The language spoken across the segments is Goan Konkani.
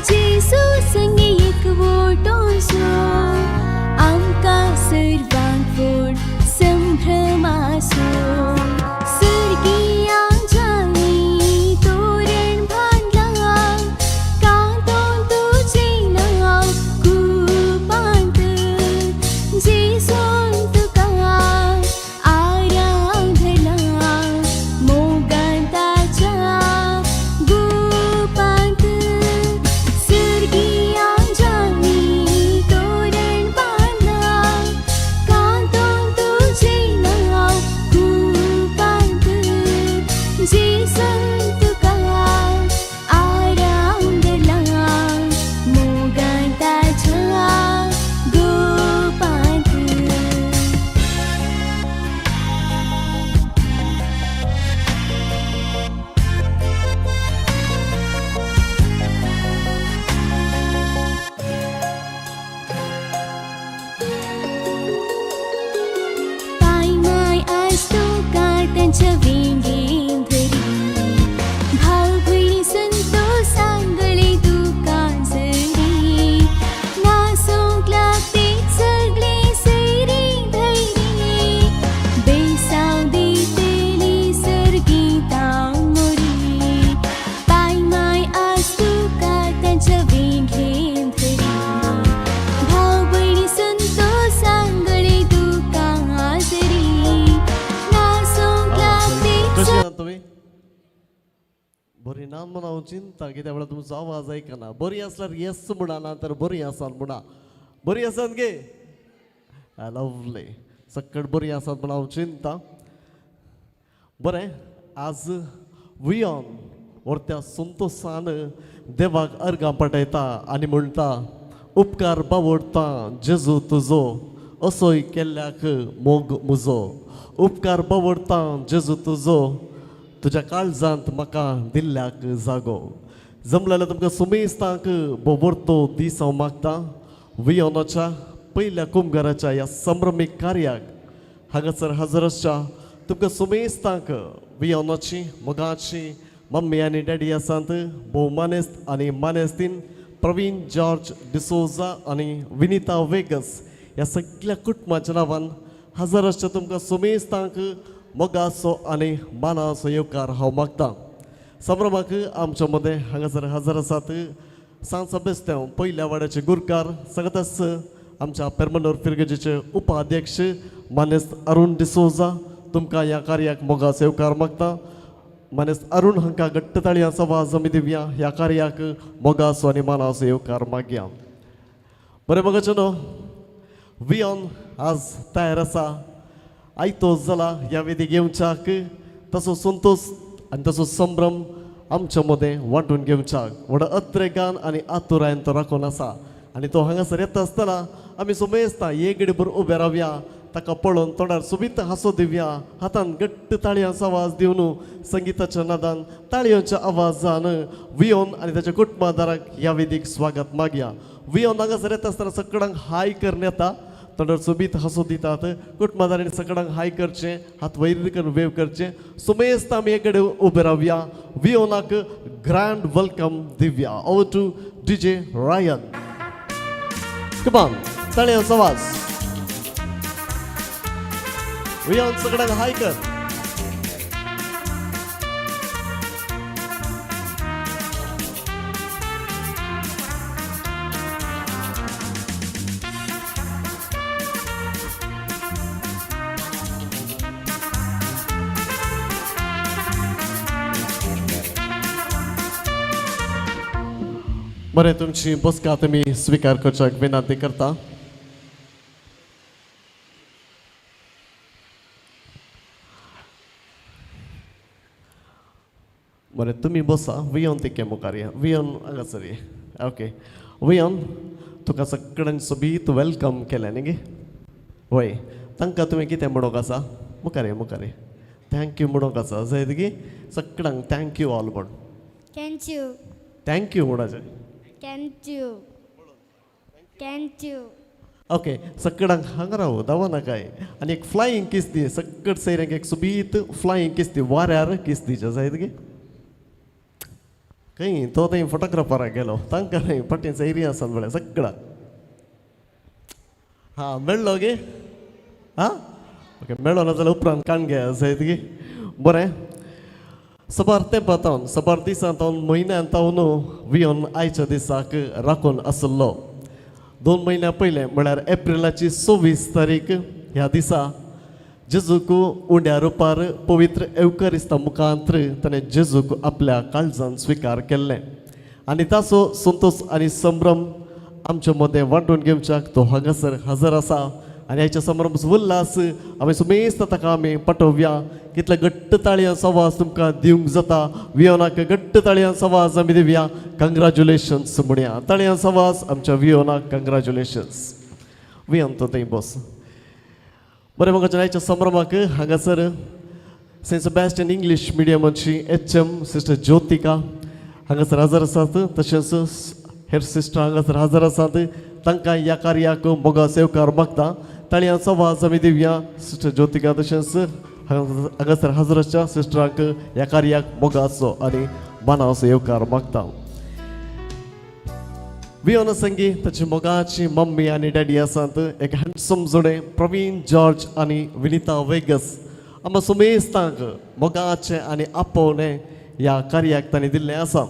जेजू संगी एकवटोसो आमकां सर्वांक व्हड संभ्रमासो. सर्गियांच्यानी तोरण बांदलां कांतोन तुजें नांव कुपांत जेजून तुका आराधना मोगान ताच्या गुपांत. सर्गियांच्यानी तोरण बांदलां कांतोन तुजें नांव कुपांत जेजून तुका आराधना मोगान ताच्या गुपांत. पाय माय आज तुका तांच्या वेंगेन धरी भाव भयणी संतोषान गळे तुका जरी नासूंक लागते सगळे सैरी धैरी बेसाव दितेली सर्गीता मोरी. पाय माय आज तुका तांच्या वेंगेन धरी भाव भयणी संतोषान गळे तुका जरी नासूंक लागते. कशी आहात तुमी? बरी ना म्हणून हांव चिंता कित्या वेळार तुमचो आवाज आयकना. बरी आसल्यार येस म्हणा, ना तर बरी आसात म्हणा. बरी आसात गे? लवली. सक्कड बरी आसात म्हण हांव चिंता. बरें, आज वियॉन व्हरत्या संतोशान देवाक अर्गां पटयता आनी म्हणटा, उपकार बावडटा जेजू तुजो, असोय केल्ल्याक मोग मुजो. उपकार बावडटा जेजू तुजो, तुज्या काळजांत म्हाका दिल्ल्याक जागो. जमलेल्या तुमकां सुमेस्तांक बोबोरतो दीस हांव मागता. वियोनाच्या पयल्या कुमगाराच्या ह्या संभ्रमीक कार्याक हांगासर हजर आसच्या तुमकां सुमेस्तांक वियोनाची मोगाची मम्मी आनी डॅडी आसात, भोव मानेस्त आनी मानेस्तीन प्रवीण जॉर्ज डिसोजा आनी विनिता वेगस ह्या सगळ्या कुटुंबाच्या नांवान हजर आसच्या तुमकां सुमेस्तांक मोगाचो आनी मानाचो येवकार हांव मागता. संभ्रमाक आमच्या मदें हांगासर हजर आसात सांत सेबास्त्यांव पयल्या वाड्याचे गुरकार, सगळ्याच आमच्या पेरमंडोर फिरगजेचे उपाध्यक्ष मानेस्त अरुण डिसोजा. तुमकां ह्या कार्याक मोगाचो येवकार मागता. मानेस्त अरुण हांकां घट्ट ताळयांचो आवाज आमी दिवया. ह्या कार्याक मोगाचो आनी मानाचो येवकार मागया. बरें मोगाचें न्हू, वियोन आज तयार आसा, आयतो जाला ह्या वेदीक येवच्याक, तसो संतोश आनी तसो संभ्रम आमच्या मदें वांटून घेवच्याक व्हड अत्रेगान आनी आतुरायन तो राखून आसा. आनी तो हांगासर येता आसतना आमी सुमेस्ता एक घडी भर उबे रावया, ताका पळोवन तोंडार सोबीत हांसो दिवया, हातान घट्ट ताळयांचो आवाज दिवन, संगिताच्या नादान, ताळयांच्या आवाजान वियोन आनी ताच्या कुटुंबादाराक ह्या वेदीक स्वागत मागया. वियोन हांगासर येता आसतना सगळ्यांक हाय करून येता, तोंडार सोबीत हांसो दितात. कुटुंबादारांनी सगळ्यांक हाय करचें, हात वयर करून वेव करचें. सुमेस्त आमी एक कडेन उबे रावया, वियोनाक ग्रँड welcome दिवया. Over to DJ Ryan. Come on, ताळयांचो आवाज. वियोन, सगळ्यांक हाय कर. बरें, तुमची बसका तुमी स्विकार करच्याक विनंती करता. बरें, तुमी बसा. वियोन तिके मुखार या. वियोन, हांगासर ये. ओके वियोन, तुका सगळ्यांनी सोबीत welcome केलें न्ही गे? वय, तांकां तुवें कितें म्हणूंक आसा? मुखार ये, मुखार ये. Thank you म्हणूंक आसा जायत गे? सगळ्यांक thank you all म्हण. Thank you. Thank you म्हणपाचें. Thank you. Thank you. Okay, सगळ्यांक हांगा राव, धांव नाकाय. आनी एक फ्लायींग किस दी सगळ्या सैऱ्यांक. एक सोबीत फ्लायींग किस दी, वाऱ्यार किस दिचे जायत गे? खंय तो थंय फोटोग्राफराक गेलो तांकां न्हय फाटीं सैरी आसात म्हळ्यार सगळा. हां मेळ्ळो गे? हां ओके, मेळ्ळो ना जाल्यार उपरांत काण घे जायत गे. बरें, सबार तेंपा तावन, सबार दिसां तावन, म्हयन्यान तावन वियोन आयच्या दिसाक राखून आसलो. 2 म्हयन्या पयलें म्हळ्यार एप्रिलाची 26 तारीख ह्या दिसा जेजूक उंड्या रुपार पवित्र एवकरिस्ता मुखांत्र ताणें जेजूक आपल्या काळजान स्विकार केल्लें आनी ताचो संतोश आनी संभ्रम आमच्या मदें वांटून घेवच्याक तो हांगासर हजर आसा. आनी हाच्या संभ्रम उल्लास आमी सुमेस्त ताका आमी पटोवया. कितले घट्ट ताळयांचो आवाज तुमकां दिवंक जाता, वियोनाक घट्ट ताळयांचो आवाज आमी दिवया. कंग्रेच्युलेशन्स म्हणया, ताळयांचो आवाज आमच्या वियोनाक कंग्रेच्युलेशन्स. वियोन तो थंय बस. बरें, म्हाका आयच्या संभ्रमाक हांगासर सेंट सेबॅस्टियन इंग्लीश मिडियमाची एच एम सिस्टर ज्योतिका हांगासर हजर आसात, तशेंच हेर सिस्टर हांगासर हजर आसात. तांकां ह्या कार्याक मोगा सेवकार मागता. ताळयांचो आवाज आमी दिवया सिस्टर ज्योतिका तशेंच हांगासर हजर आसच्या सिस्टरांक ह्या कार्याक मोगाचो आनी मानाचो येवकार मागता. वियोना संगी ताची मोगाची मम्मी आनी डॅडी आसात. एक हँडसम जोडे प्रवीण जॉर्ज आनी विनिता वेगस आमकां सुमेस्तांक मोगाचें आनी आपोवणें ह्या कार्याक तांणी दिल्लें आसा.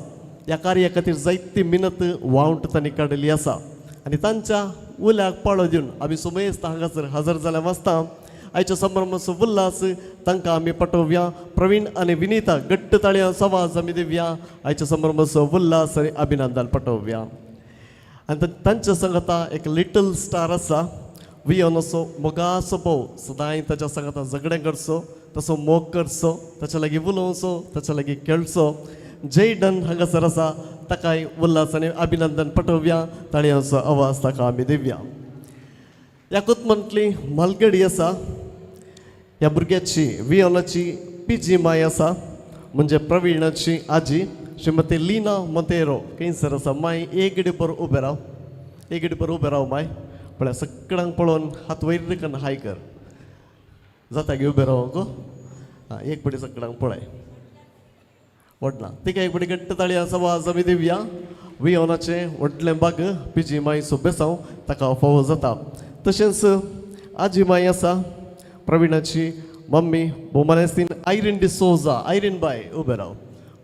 ह्या कार्या खातीर जायती मिनत वावंट तांणी काडिल्ली आसा आनी तांच्या उल्याक पाळो दिवन आमी सुमेस्त हांगासर हजर जाल्या वाचता. आयच्या संभ्रमाचो उल्लास तांकां आमी पटोवया. प्रवीण आनी विनिता घट्ट ताळयांचो आवाज आमी दिवया. आयच्या संभ्रमाचो उल्लास आनी अभिनंदन पटोवया. आनी तांच्या सांगाता एक लिटल स्टार आसा, वियोनाचो मोगाचो भाव, सदांय ताच्या सांगाता झगडें करचो, तसो मोग करचो, ताच्या लागीं उलोवचो, ताच्या लागीं खेळचो. जयडन हांगासर आसा, ताकाय उल्लास आनी अभिनंदन पटोवया. ताळयांचो आवाज ताका आमी दिवया. ह्या कुतमंतली म्हालगडी आसा ह्या भुरग्याची, वियोनाची पिजी माय आसा, म्हणजे प्रवीणाची आजी श्रीमती लीना मोंतेरो खंयसर आसा? माय एक गडी पर उबें राव, एक गडी पर उबें राव माय. पळय सगळ्यांक पळोवन हात वयर कन्न हाय कर. जाता गे उबें राव गो? आं, एक पटी सगळ्यांक पळय व्हडला तिका एक पटी घट्ट ताळयांचो आवाज आमी दिवया. वियोनाचें व्हडलें बाग पिजी मायचो बेसांव ताका फावो जाता. तशेंच आजी माय आसा, प्रवीणाची मम्मी भोवमानेस्तीन आयरीन डिसोजा. आयरीन बाय उबें राव.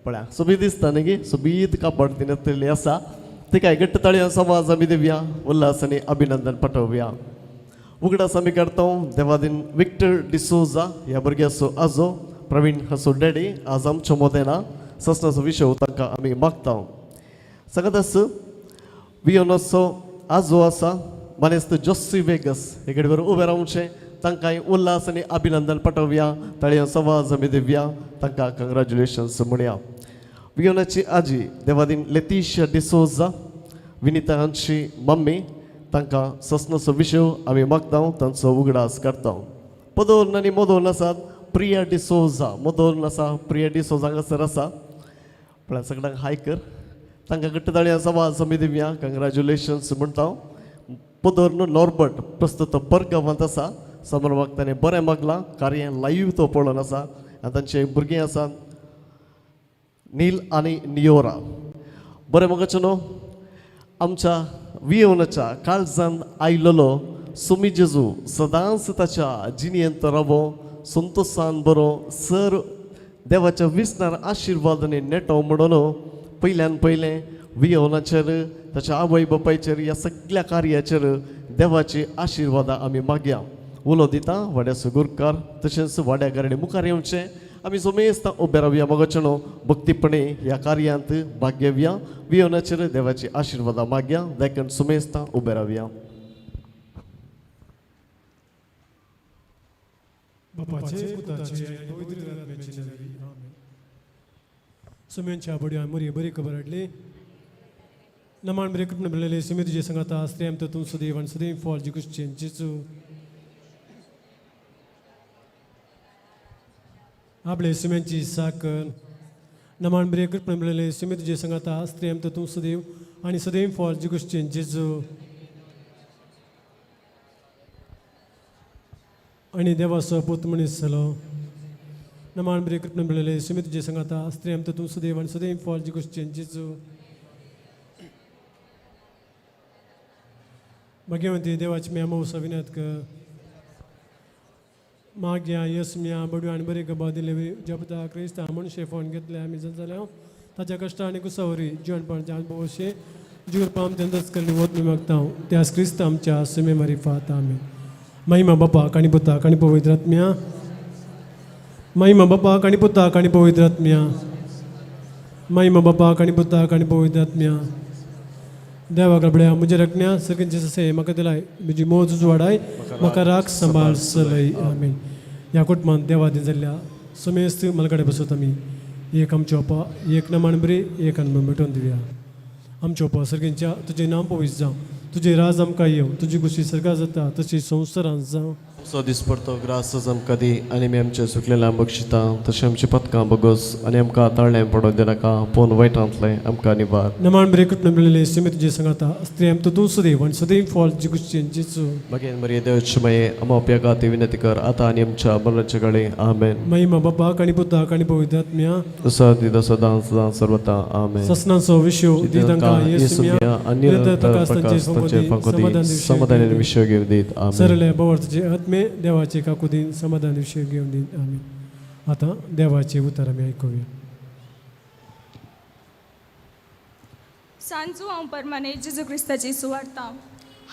पळया सोबीत दिसता न्ही गे, सोबीत कापड ती न्हेसलेली आसा. तिका घट्ट ताळयांचो आवाज आमी दिवया, उल्लास आनी अभिनंदन पटोवया. उगडास आमी करता देवादीन विक्टर डिसोजा ह्या भुरग्याचो आजो प्रवीण हाचो डॅडी आज आमच्या मोदें ना. ससनाचो विशय तांकां आमी मागता. सगळ्यात वियोनाचो आजो आसा मानेस्त जोसी वेगस, हे घडये उबें रावचें. तांकांय उल्लास आनी अभिनंदन पटोवया. ताळयांचो आवाज आमी दिवया, तांकां कंग्रेच्युलेशन्स म्हणया. वियोनाची आजी देवादीन लेतिशा डिसोजा, विनिता हांची मम्मी, तांकां ससनाचो विशय आमी मागता, तांचो उगडास करता. पदोर आनी मोदोन आसात प्रिया डिसोजा, मोदोन आसा प्रिया डिसोजा हांगासर आसा. पळय सगळ्यांक हाय कर. तांकां घट्ट ताळयांचो आवाज आमी दिवया, कंग्रेच्युलेशन्स म्हणटा. पदोर न्हू नॉर्बर्ट प्रस्तुत परगांवांत आसा. समारंभाक ताणें बरें मागलां. कार्य लायव्ह तो पळोवन आसा आनी तांचे भुरगीं आसात नील आनी नियोरा. बरें मोगाचें न्हू, आमच्या वियोनाच्या काळजान आयलेलो सुमी जेजू सदांच ताच्या जिणेंत रावो, संतोशान बरो सर देवाच्या विसनार आशिर्वाद आनी नेटो म्हणून पयल्यान पयलें वियोनाचेर, ताच्या आवय बापायचेर, ह्या सगळ्या कार्याचेर देवाची आशिर्वादां आमी मागया. उलो दिता वाड्याचो गुरकार तशेंच वाड्या गारणी मुखार येवचें. आमी सोमेस्त उबे रावया मोगाचें न्हू, भक्तीपणे ह्या कार्यांत भाग घेवया, वियोनाचेर देवाची आशिर्वादां मागया. देखून सुमेस्ता उबे रावया. बापाचे, पुताचे आनी पवित्र आत्म्याचे नांवी, आमेन. सुम्यांच्या बड्या मुरी बरी खबर हाडली. नमान बरे कृपण भरलेले, सुमी तुजे संगाता, स्त्रियां तूं सुदैव आनी सदैव फॉल जिकुश्चेन जेजू. आपले सुम्यांची साकर. नमान बरे कृपण भरलेले, सुमी तुजे संगाता, स्त्रियां तूं सुदैव आनी सदैव फॉल जिकुश्चेन जेजू. आनी देवाचो पूत मनीस जालो. नमान बरे कृपण मेळिल्ले सुमी तुजे संगाता स्त्री आमकां तूं सदैव आनी सदैव फॉल जी गोश्टीन जेजू. भाग्यवंती देवाची म्या मौसा विनत कर माग्या यस्म्या बडव्या आनी बरे गबा दिले जपता क्रिस्ता मनुष्य फोन घेतले आमी जाल्या ताच्या कश्ट आनी कुसावरी जिवनपणाच्या अनुभवशे जीवपाम तेंदच करणी वत मी मागता त्यास क्रिस्त आमच्या सुमे मारिफात. आमी महिमा बापाक आनी पुताक आनी पवित्र आत्म्या. महिमा बापाक आनी पुताक आनी पवित्र आत्म्या. महिमा बापाक आनी पुताक आनी पवित्र आत्म्या. देवा गबड्या म्हज्या रकण्या सगळ्यांचे ससे म्हाका दिलाय म्हजी मोज उजवाडाय म्हाका राख सांबाळ चलय. आमीन. ह्या कुटुंबान देवा दिन जाल्ल्या समेस्त मलगडे बसत आमी एक आमचे ओपा एक नमान बरी एक अनुभव मेटोवन दिवया. आमचे ओपा सर्गींच्या तुजें नांव पवित्र जावं, तुजें राज आमकां येवं, तुजी खुशी सर्गां जाता तशी संवसारांत जावं. आमचो दिसपडतो ग्रासच आमकां दी आनी आमी आमच्या सुकलेल्या बक्षिता तशें आमची पदकां बगोस आनी आमकां ताळ्ळें पडोवन दिनाका पूण वायटांतलें आमकां निवार. नमान बरे कृपण मेळिल्ले सुमी तुजे संगाता स्त्री आमकां तूं सदैव आनी सदैव फॉल जी खुशी जेजू. मागीर मरिये देवाची माये आमा उपयोगात विनंती कर आतां आनी आमच्या मरणाच्या कडेन. आमेन. महिमा बापाक आनी पुताक आनी पवित्र आत्म्या. सदा दिदा सदां सदां सर्वता. आमेन. ससनाचो विशय दी तांकां येसुम्या आनी प्रकाश तांचे तांचे फांकोदी समाधान विशय घेवन दीत. आमेन. सरले बवर्तचे आत्मे देवाचे काकुदीन समाधान विशय घेवन दीत. आमी आतां देवाचे उतर आमी आयकुया. सांजू हांव परमाने जेजू क्रिस्ताची सुवार्ता.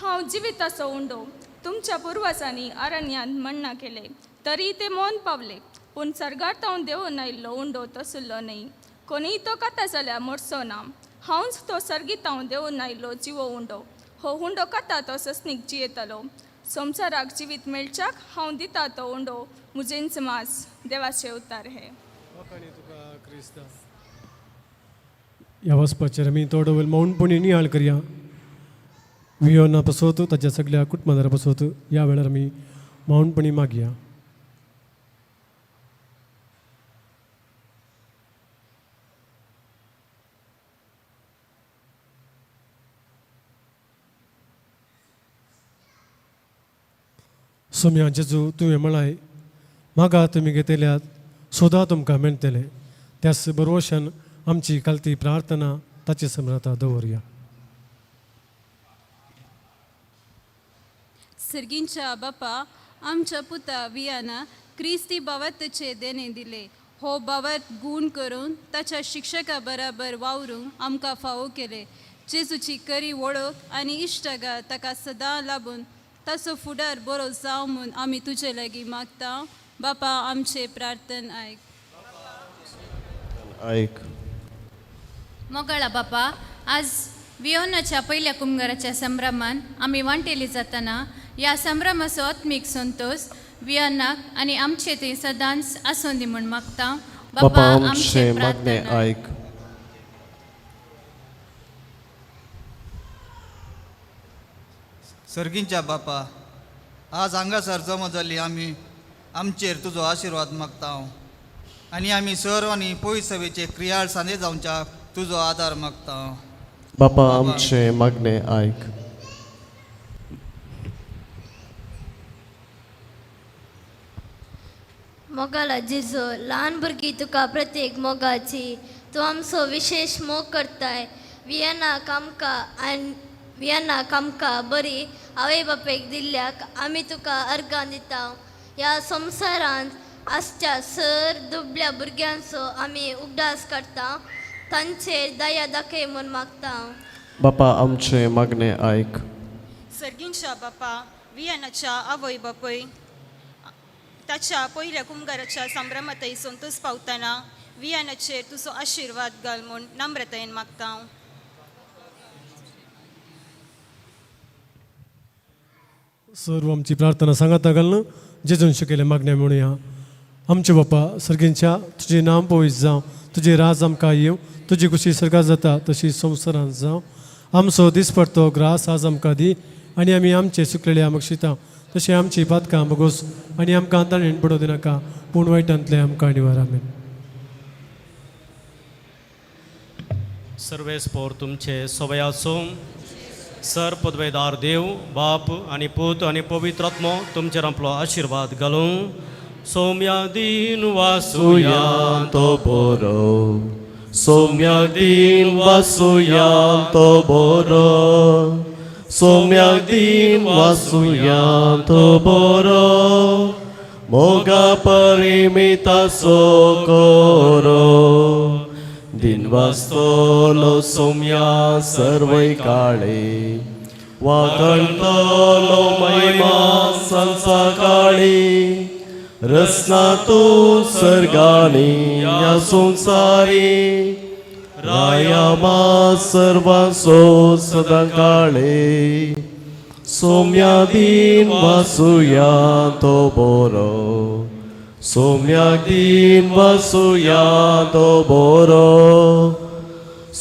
हांव जिविताचो उंडो. तुमच्या पुर्वजांनी अरण्यांत म्हणणा केले तरी ते मौन पावले, पूण सर्गार तावन देंवून आयिल्लो उंडो तसुल्लो न्हय. कोणीय तो खाता जाल्यार मोडचो ना. हांवच तो सर्गीतावन देंवून आयिल्लो जिवो उंडो. हो हुंडो खाता तो सस्नीक जियेतलो. संवसाराक जिवीत मेळच्याक हांव दिता तो उंडो मुजेंच मास. देवाचे उतार हे. ह्या वचपाचेर आमी थोडो वेळ मौनपणी नियाळ करया. वियोना पसोत ताच्या सगळ्या कुटुंबादारा पसोत ह्या वेळार आमी मौनपणी मागया. सोम्या जेजू तुवें म्हळाय मागा तुमी घेतल्यात सोदा तुमकां मेळटलें. त्याच बरोवशान आमची कालती प्रार्थना ताचे समराता दवरया. सर्गींच्या बापा, आमच्या पुता वियाना क्रिस्ती बावताचे देणे दिले. हो बावत गूण करून ताच्या शिक्षका बराबर वावरूंक आमकां फावो केले. जेजूची करी वळख आनी इश्टागात ताका सदां लाबून ताचो फुडार बरो जावं म्हूण आमी तुजे लागीं मागता. बापा आमचें प्रार्थन आयक. ऐक. मोगाळा बापा, आज वियोनाच्या पयल्या कुमगाराच्या संभ्रमान आमी वांटेली जातना ह्या संभ्रमाचो आत्मीक संतोश वियनाक आनी आमचे थंय सदांच आसूं दी म्हूण मागता. बापा आमचें मागणें आयक. सर्गींच्या बापा, आज हांगासर जमा जाल्ली आमी आमचेर तुजो आशिर्वाद मागता हांव आनी आमी सर्वांनी पयस सभेचे क्रियाळ सांदे जावच्याक तुजो आदार मागता हांव. बापा आमचें मागणें आयक. मोगाला जेजू, ल्हान भुरगीं तुका प्रत्येक मोगाची, तूं आमचो विशेश मोग करताय. वियनाक आमकां आनी वियनाक आमकां बरी आवय बापायक दिल्ल्याक आमी तुका अर्गां दिता. ह्या संवसारांत आसच्या सर दुबल्या भुरग्यांचो आमी उगडास काडटा. तांचेर दया दाखय म्हूण मागता. बापा आमचें मागणें आयक. सर्गींच्या बापा, वियनाच्या आवय बापूय ताच्या पयल्या कुमगाराच्या संभ्रमातय संतोष पावतना वियानाचेर तुजो आशिर्वाद घाल म्हूण नम्रतायेन मागता हांव. सर्व आमची प्रार्थना सांगाता घालून जेजून शिकयलें मागणें म्हणुया. आमचे बापा सर्गींच्या, तुजें नांव पवित्र जावं, तुजें राज आमकां येवं, तुजी खुशी सर्गां जाता तशी संवसारांत जावं. आमचो दिसपडतो ग्रास आज आमकां दी आनी आमी आमचे सुकलेले बक्षिता तशें आमची पातकां बगोस आनी आमकां ताणें पडोवं दिनाका पूण वायटांतलें आमकां निवार. आमेन. सर्वेस्पोर तुमचे सवय आसूं. सर पदवेदार देव बाप आनी पूत आनी पवित्र आत्मो तुमचेर आपलो आशिर्वाद घालूं. सोम्यादीन वासुया तो बरो सोम्याक दीन वासुया तो बरो सोम्याक दीन वासुया तो बरो मोगा परिमितासो कोरो दिन वास्तोलो सोम्या सर्वै काळे वाकणतलो महिमा संसा काळी रसना तू सर्गानी या संसारी राया मा सर्वांसो सदा काळे सोम्यादीन वासुया तो बोरो सोम्यादीन वासुया तो बोरो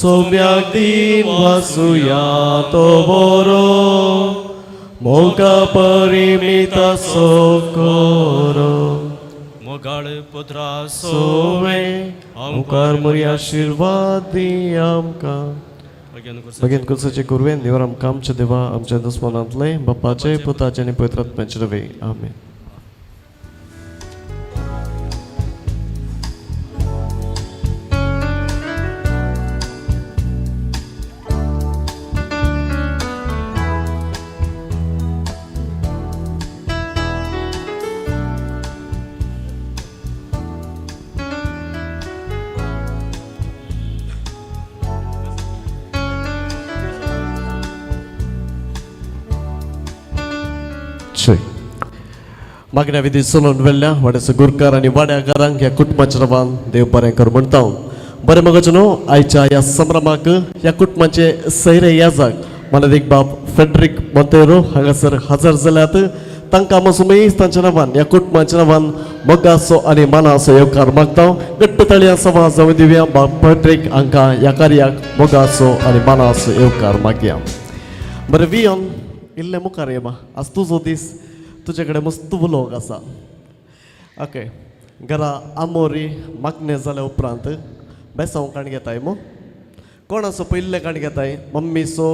सोम्यादीन वासुया तो बोरो मोगा परिमिता सो कोरो मोगाळ पुत्रा सोवे मुखार मोरी आशिर्वाद दी आमकां भगेन कुसाचे कुरवेन देवर आमकां आमच्या देवा आमच्या दुस्मनांतले बापाचे पुताचे आनी पवित्र आत्म्याचे नवे आमेन. चय मागण्या विधी चलोवन वेल्ल्या वाड्याचो गुरकार आनी वाड्याकारांक ह्या कुटुंबाच्या नांवान देव बरें कर म्हणटा. बरें मगो न्हू आयच्या ह्या संभ्रमाक ह्या कुटुंबाचे सैरे याजाक मानादीक बाब फेड्रिक मोंतेरो हांगासर हजर जाल्यात. तांकां मसुमेज तांच्या नांवान ह्या कुटुंबाच्या नांवान मोगाचो आनी मानाचो येवकार मागता. घट्ट ताळयां सभा जावं दिवया बाब फेड्रिक हांकां ह्या कार्याक मोगाचो आनी मानाचो येवकार मागया. बरें वियोन इल्लें मुखार ये मा आज तुजो दीस तुजे कडेन मस्त उलोवंक आसा. ओके घरा आमोरी मागणें जाल्या उपरांत बेसांव काण घेताय मू कोणाचो पयल्लें काण घेताय मम्मीचो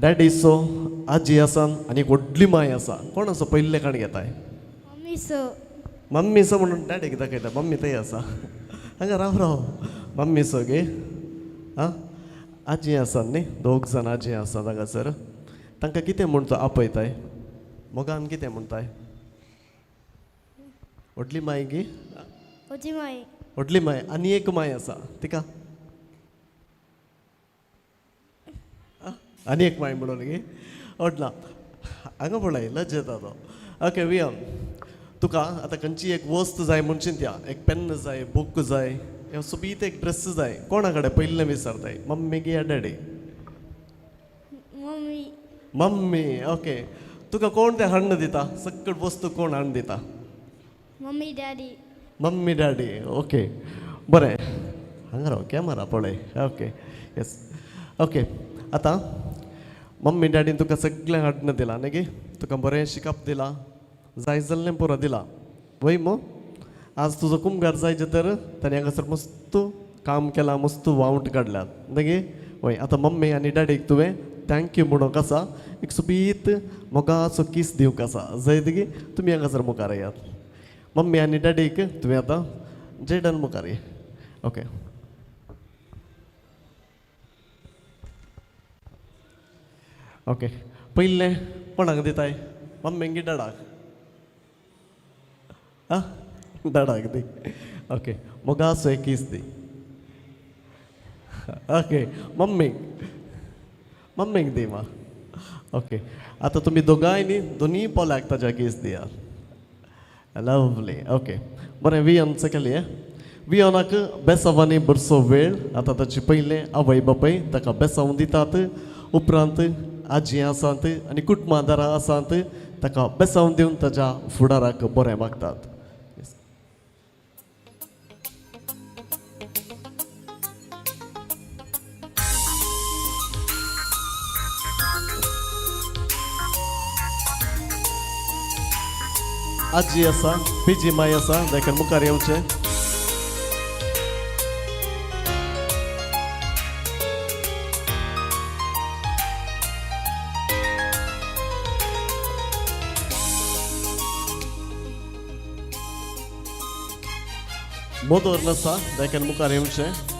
डॅडीचो आजी आसा आनी एक व्हडली माय आसा कोणाचो पयल्लें काण घेताय मम्मी सो मम्मीचो म्हणून डॅडीक दाखयता मम्मी थंय आसा हांगा राव राव मम्मीचो गे आं आजी आसा न्ही दोग जाण आजी आसा हांगासर तांकां कितें म्हूण तूं आपयताय मोगान कितें म्हणटाय व्हडली माय गी म्हजी माय व्हडली माय आनी एक माय आसा तिका आनी एक माय म्हणून गे व्हडला हांगा पळय लज येता तो. ओके वियम तुका आतां खंयची एक वस्त जाय म्हूण चिंतया एक पेन्न जाय बूक जाय या सोबीत एक ड्रेस जाय कोणा कडेन पयलें विचारताय मम्मी गी या डॅडी? मम्मी. मम्मी ओके तुका कोण तें हाडून दिता सगळ्यो वस्तू कोण हाडून दिता? Mummy daddy. Mummy daddy okay बरें हांगा राव कॅमरा पळय ओके येस ओके आतां मम्मी डॅडीन तुका सगळें हाडून दिलां न्ही गे तुका बरें शिकप दिलां जाय जाल्लें पुरो दिलां वय मो आज तुजो कुमगार जायचे तर ताणें हांगासर मस्त काम केलां मस्त वावंट काडल्यात न्ही गे वय आतां मम्मी आनी डॅडीक तुवें thank you म्हणूंक आसा एक सोबीत मोगाचो कीस दिवंक आसा जाय गे तुमी हांगासर मुखार येयात मम्मी आनी डॅडीक तुवें आतां जेडन मुखार ये. ओके ओके पयलें कोणाक दिताय मम्मीक गी डॅडाक? आं डॅडाक दी. ओके मोगाचो एक कीस दी. ओके मम्मीक मम्मीक दी मा. ओके आतां तुमी दोगांय न्ही दोनूय पोल्याक ताज्या कीस दियात. लवली ओके बरें वियन सकयल ये वियनाक बेसांवांनी बरसो वेळ आतां ताचे पयलें आवय बापूय ताका बेसांव दितात उपरांत आजी आसात आनी कुटुंबादारां आसात ताका बेसांव दिवन ताच्या फुडाराक बरें मागतात. आजी आसा पिजी माय आसा देखून मुखार येवचें. मोदोर आसा, देखून मुखार येवचें.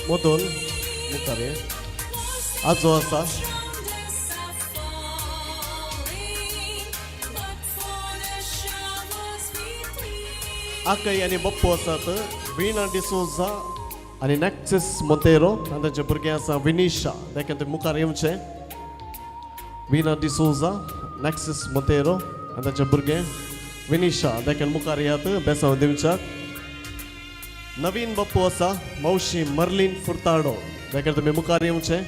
मोदोन मुखार ये. आजो आसा, आकय आनी बप्पू आसात, वीणा डिसोजा आनी नॅक्सिस मोंतेरो आनी तांचे भुरगें आसा विनिशा, देखून तुमी मुखार येवचें. वीणा डिसोजा, नॅक्सिस मोंतेरो आनी तांचे भुरगें विनिशा, देखून मुखार येयात बेसांव दिवच्याक. नवीन बप्पू आसा, मावशी मर्लीन फुर्ताडो, देखून तुमी मुखार येवचें.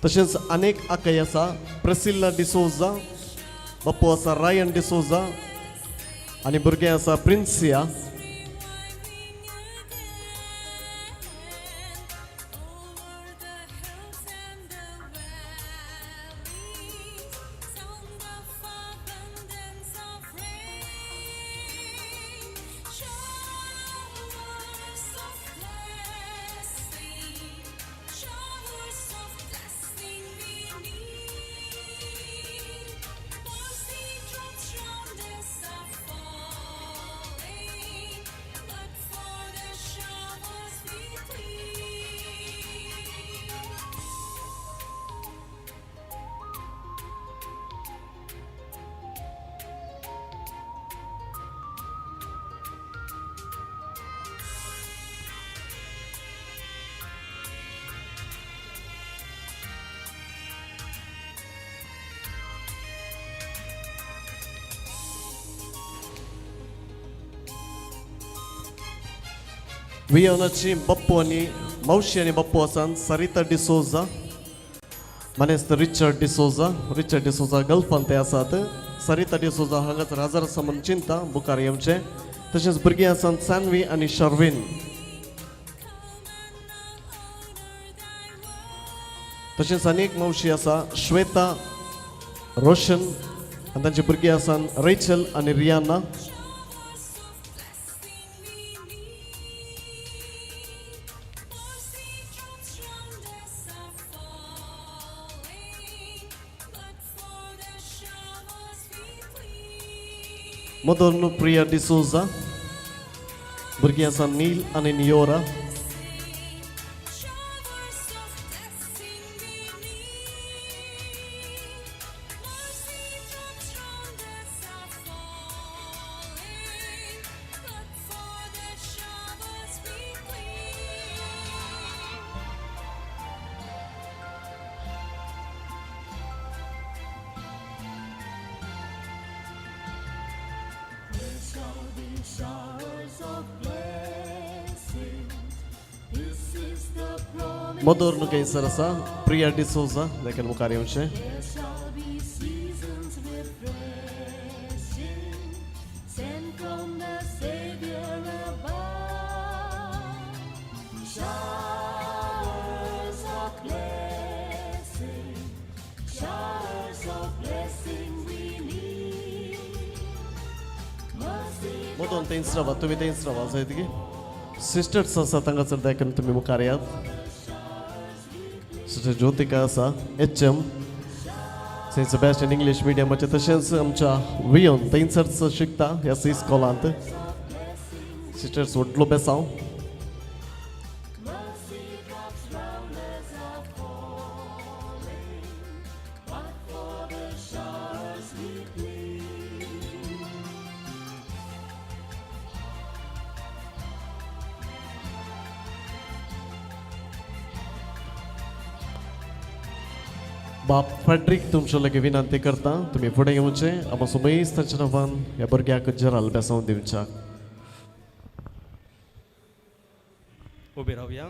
तशेंच अनेक आकय आसा, प्रसिल्ला डिसोजा, बप्पू आसा रायन डिसोजा आनी भुरगें आसा प्रिन्सिया. वियोनाची बप्पू आनी मावशी आनी बप्पू आसान सरिता डिसोजा, मानेस्त रिचर्ड डिसोजा, रिचर्ड डिसोजा गल्फान ते आसात. सरिता डिसोजा हांगासर हजार आसा म्हूण चिंता मुखार येवचें. तशेंच भुरगीं आसात सानवी आनी शर्विन. तशेंच आनी एक मावशी आसा श्वेता रोशन आनी तांची भुरगीं आसात रेचल आनी रियाना. मदन प्रिया डिसोजा, भुरगीं आसा नील आनी नियोरा. मदोर न्हू थंयसर आसा प्रिया डिसोजा, देखून मुखार येवचें. मदोन थंयच रावा, तुमी थंयच रावा जायत की सिस्टर्स आसा तांकां देखून तुमी मुखार येयात. सिस्टर ज्योतिका आसा H M saint Sebastian English मिडियमाचें, तशेंच आमच्या वियोन थंयसरच शिकता ह्या सी स्कॉलांत. सिस्टर्स व्हडलो बेसांव. बाप फ्रेड्रीक तुमचे लागीं विनंती करता, तुमी फुडें येवचें आमकां सुमेस्त तांच्या नांवान ह्या भुरग्याक जराल बेसांव दिवच्याक. उबे रावया.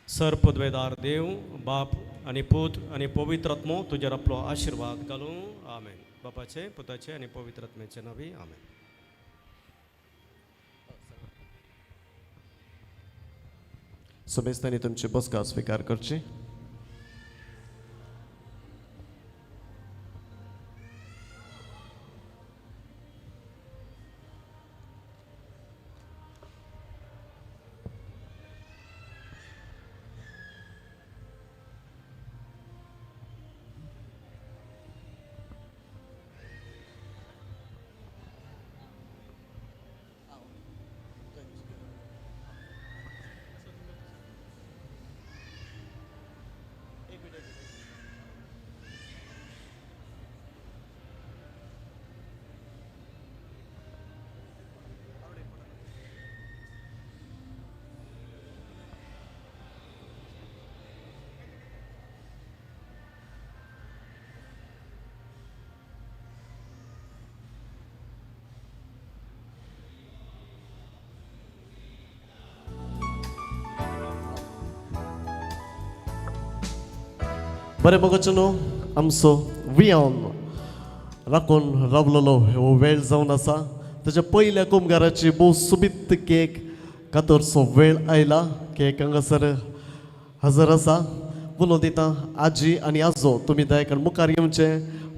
सर पदवेदार देव बाप आनी पूत आनी पवित्र आत्मो तुजेर आपलो आशिर्वाद घालूं. आमेन. बापाचे, पुताचे आनी पवित्र आत्म्याचे नांवी, आमेन. समेस्तांनी तुमची बसका स्विकार करची. बरें मोगाचो न्हू, आमचो वियान राखून रावलेलो हो वेळ जावन आसा. ताच्या पयल्या कुमगाराची भोव सोबीत केक कातरचो वेळ आयला. केक हांगासर हजर आसा. उलोवन दिता आजी आनी आजो, तुमी दयाकन मुखार येवचे.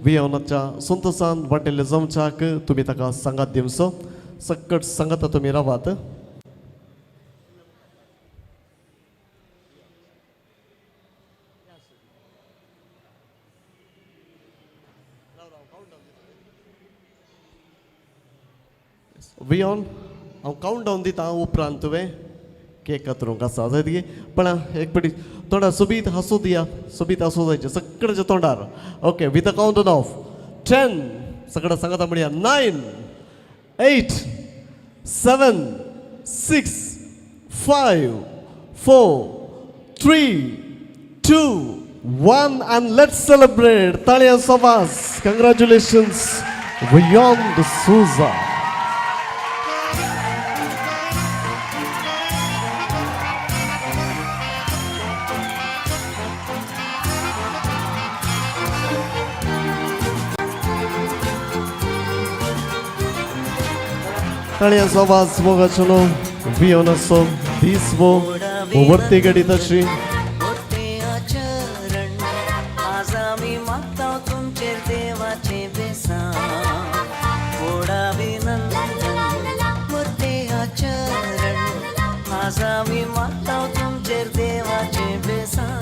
वियानाच्या संतोसान वांटेल्ले जावच्याक तुमी ताका सांगात दिवचो. सक्कट सांगाता तुमी रावात. वियोन, हांव कावंट डावन दिता, उपरांत तुवें केक कातरूंक आसा जायत गे. पण एक पटी तोंडार सोबीत हांसो दिया, सोबीत हांसो जायचें सगळ्याच्या तोंडार. Okay, with a count down of 10, सगळं सांगता म्हणया, 9, 8, 7, 6, 5, 4, 3, 2, 1 and let's celebrate. ताळयांचो आवाज. कंग्रॅच्युलेशन्स वियोन डिसोजा. ताळयांचो आवाज मोगाचो न्हू, वियोनाचो दीस वो वर्ती घडीत अशी. आचरण आज आमी मागता तुमचेर देवाचें बेसांव. व्हड अभिनंदन, मोठे आचरण आज आमी मागता तुमचेर देवाचें बेसांव.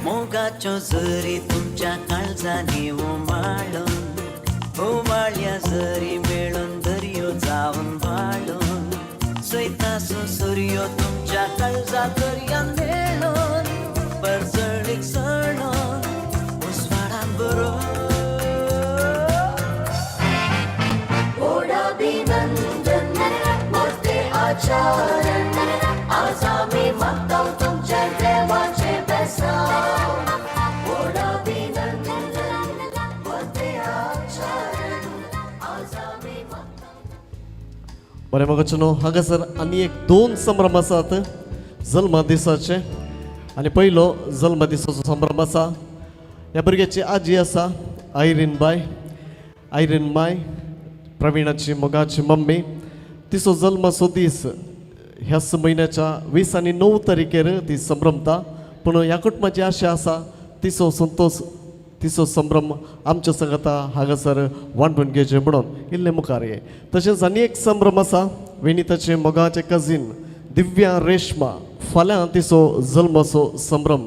मोगाच्यो जरी तुमच्या काळजांनी उमाळून, उमाळ्या जरी मेळून दर्यो जावन वाळून, सैतासो सुर्यो तुमच्या काळजा दर्यान मेळून, परजळीक सळून उजवाडान बरो. व्हड अभिनंदन, मोठे आचरण आज आमी मागता तुमचेर देवाचें बेसांव. व्हड अभिनंदन, मोठे आचरण आज आमी मागता. बरें मोगाचो न्हू, हांगासर आनी एक दोन संभ्रम आसात जल्म दिसाचे. आनी पयलो जल्म दिसाचो संभ्रम आसा, ह्या भुरग्याची आजी आसा आयरीन बाय, आयरीन माय, प्रवीणाची मोगाची मम्मी. तिचो जल्माचो दीस ह्याच म्हयन्याच्या 29 तारखेर ती संभ्रमता. पूण ह्या कुटुंबाची आशा आसा तिचो संतोष, तिचो संभ्रम आमच्या सांगाता हांगासर वांटून घेवचें म्हणून इल्लें मुखार ये. तशेंच आनी एक संभ्रम आसा, विनिताचे मोगाचे कजीन दिव्या रेश्मा, फाल्यां तिचो जल्माचो संभ्रम.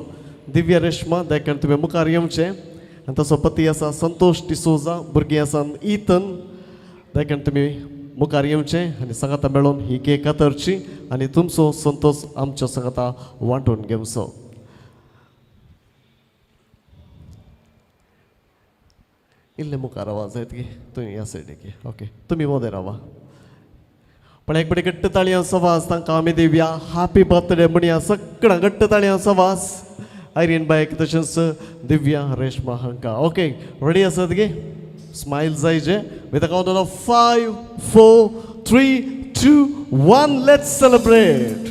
दिव्या रेश्मा, देखून तुवें मुखार येवचें. आनी तसो पती आसा संतोष डिसोजा, भुरगीं आसा इथन, देखून तुमी मुखार येवचें आनी सांगाता मेळोन ही केक कातरची आनी तुमचो संतोष आमच्या सांगाता वांटून घेवचो. इल्लें मुखार रावा जायत गे, तुमी ह्या सायडीक. ओके, तुमी मोदें रावा. पण एक पटी घट्ट ताळयांचो आवाज तांकां आमी दिवया. हॅपी बर्थडे म्हणया सगळ्या, घट्ट ताळयांचो आवाज आयरीन बायक तशेंच दिव्या रेश्मा हांकां. ओके, रेडी आसात गे? स्मायल जायचे. With a count of 5, 4, 3, 2, 1, let's celebrate.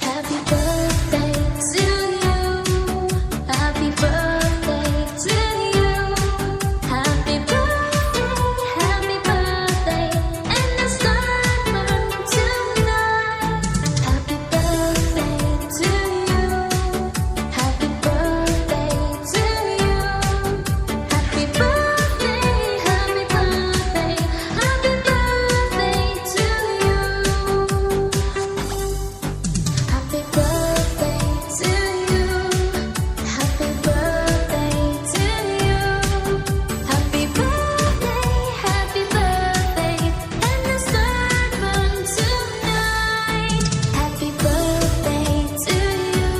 Happy birthday to you. Happy birthday to you. Happy birthday, happy birthday, and the sun tonight. Happy birthday to you. Happy birthday to you. Happy birthday, happy birthday, happy birthday to you. Happy birthday to you. Happy birthday to you. Happy birthday, happy birthday, and the sermon tonight. Happy birthday to you.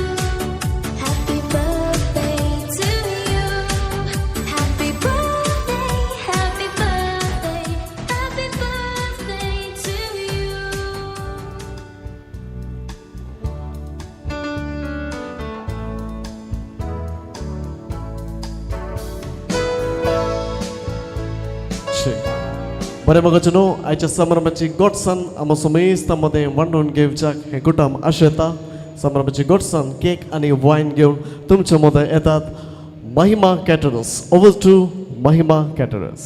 Happy birthday to you. Happy birthday, happy birthday, happy birthday to you. बरें मोगाचें न्हू आयच्या समारंभाची गोडसान आमकां समेस्तां मदें वांटून घेवच्याक हें कुटुंब आशेता. समारंभाची गोडसान केक आनी वायन घेवन तुमच्या मदें येतात Mahima caterers. Over to Mahima caterers.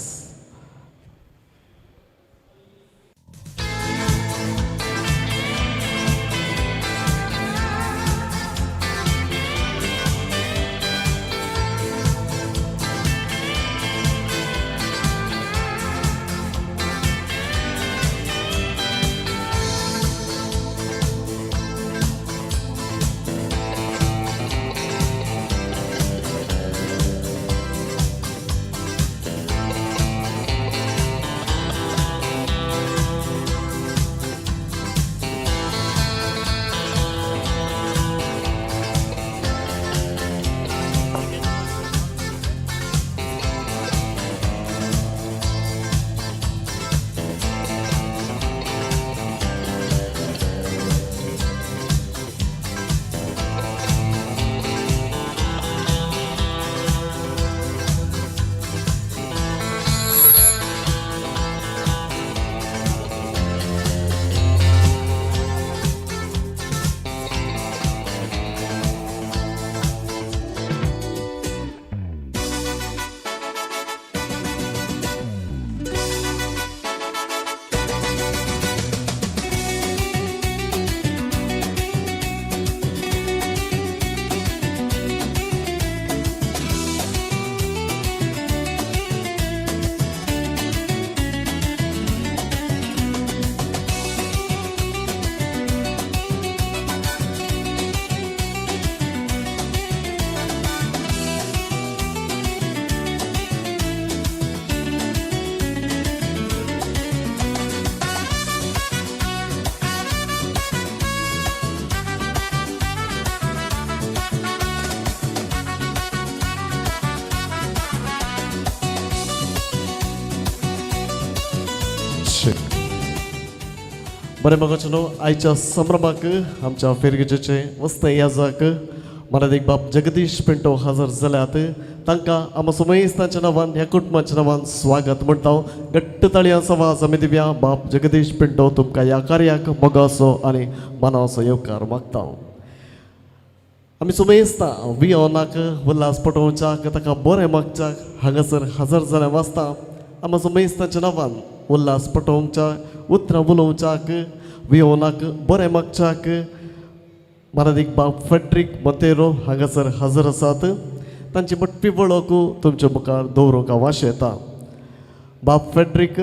बरें मोगाचें न्हू आयच्या संभ्रमाक आमच्या फिरगेजेचे वस्ते याजाक मराठीक बाब जगदीश पिंटो हजर जाल्यात. तांकां आमकां समेस्तांच्या नांवान ह्या कुटुंबाच्या नांवान स्वागत म्हणटा. घट्ट ताळयांचो आवाज आमी दिवया. बाब जगदीश पिंटो तुमकां ह्या कार्याक मोगाचो आनी मनाचो येवकार मागता. आमी सुमेस्ता वियोनाक उल्हास पटोवच्याक ताका बरें मागच्याक हांगासर हजर जाल्या वाचता. आमकां सुमेस्तांच्या नांवान उल्हास पटोवच्या उतरां उलोवच्याक वियोनाक बरें मागच्याक मराठीक बाब फेड्रीक मोंतेरो हांगासर हजर आसात. तांची मोठी वळख तुमच्या मुखार दवरूंक हांव आशेता. बाब फेड्रीक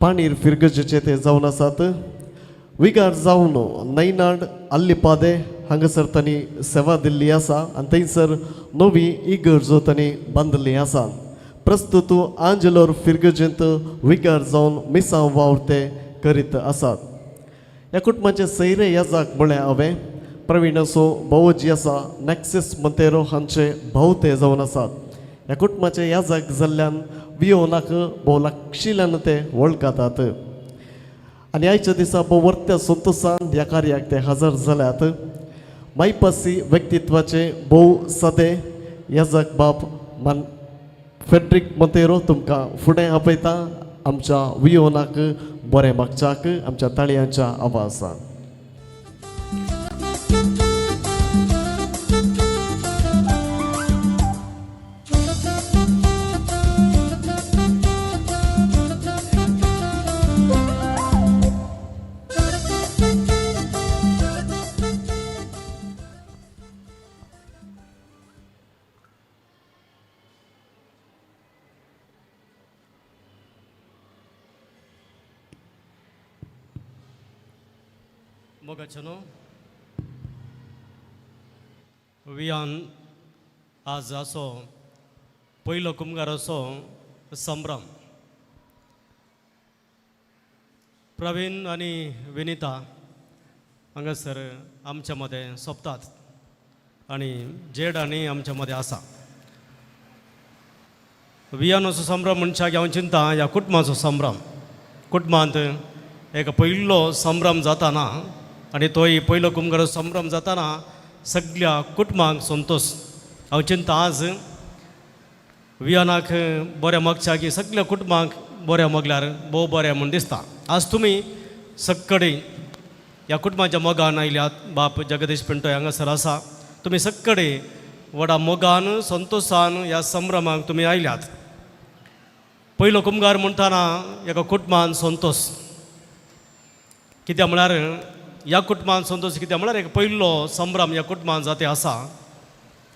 पाणीर फिरगजेचे ते जावन आसात. विगार जावन नैनाड आल्लिपादे हांगासर तांणी सेवा दिल्ली आसा आनी थंयसर नवी इगर्जो तांणी बांदिल्ली आसा. प्रस्तुत आंजलोर फिरगजेंत विगार जावन मिसांव वावर ते करीत आसात. ह्या कुटुंबाचे सैरे याजाक म्हळें हांवें प्रवीणाचो भावोजी आसा नॅक्सिस मंतेरो हांचे भाव ते जावन आसात. ह्या कुटुंबाचे याजक जाल्ल्यान वियोनाक भोव लागशिल्ल्यान ते वळखतात आनी आयच्या दिसा भोव वर्त्या संतोसान ह्या कार्याक ते हजर जाल्यात. मायपासी व्यक्तित्वाचे भोव सदे याजक बाब मान फेड्रीक मोंतेरो तुमकां फुडें आपयता आमच्या वियोनाक बरें मागच्याक आमच्या ताळयांच्या आवाजान. मोगाचेनो वियान आज असो पयलो कुमगाराचो संभ्रम प्रवीण आनी विनिता हांगासर आमच्या मदें सोंपतात आनी जेड आनी आमच्या मदें आसा. वियानाचो संभ्रम मनशाक हांव चिंता ह्या कुटुंबाचो संभ्रम कुटुंबांत एक पयलो संभ्रम जाताना आनी तोय पयलो कुमगार संभ्रम जाताना सगळ्या कुटुंबांक संतोश. हांव चिंता आज वियानाक बऱ्या मागच्या की सगळ्या कुटुंबांक बऱ्या मागल्यार भोव बरें म्हूण दिसता. आज तुमी सक्कडे ह्या कुटुंबाच्या मोगान आयल्यात. बाप जगदीश पिंटो हांगासर आसा. तुमी सक्कडे व्हडा मोगान संतोशान ह्या संभ्रमाक तुमी आयल्यात. पयलो कुमगार म्हणटाना एका कुटुंबान संतोश कित्याक म्हळ्यार ह्या कुटुंबान संतोश कित्याक म्हळ्यार एक पयलो संभ्रम ह्या कुटुंबान जाते आसा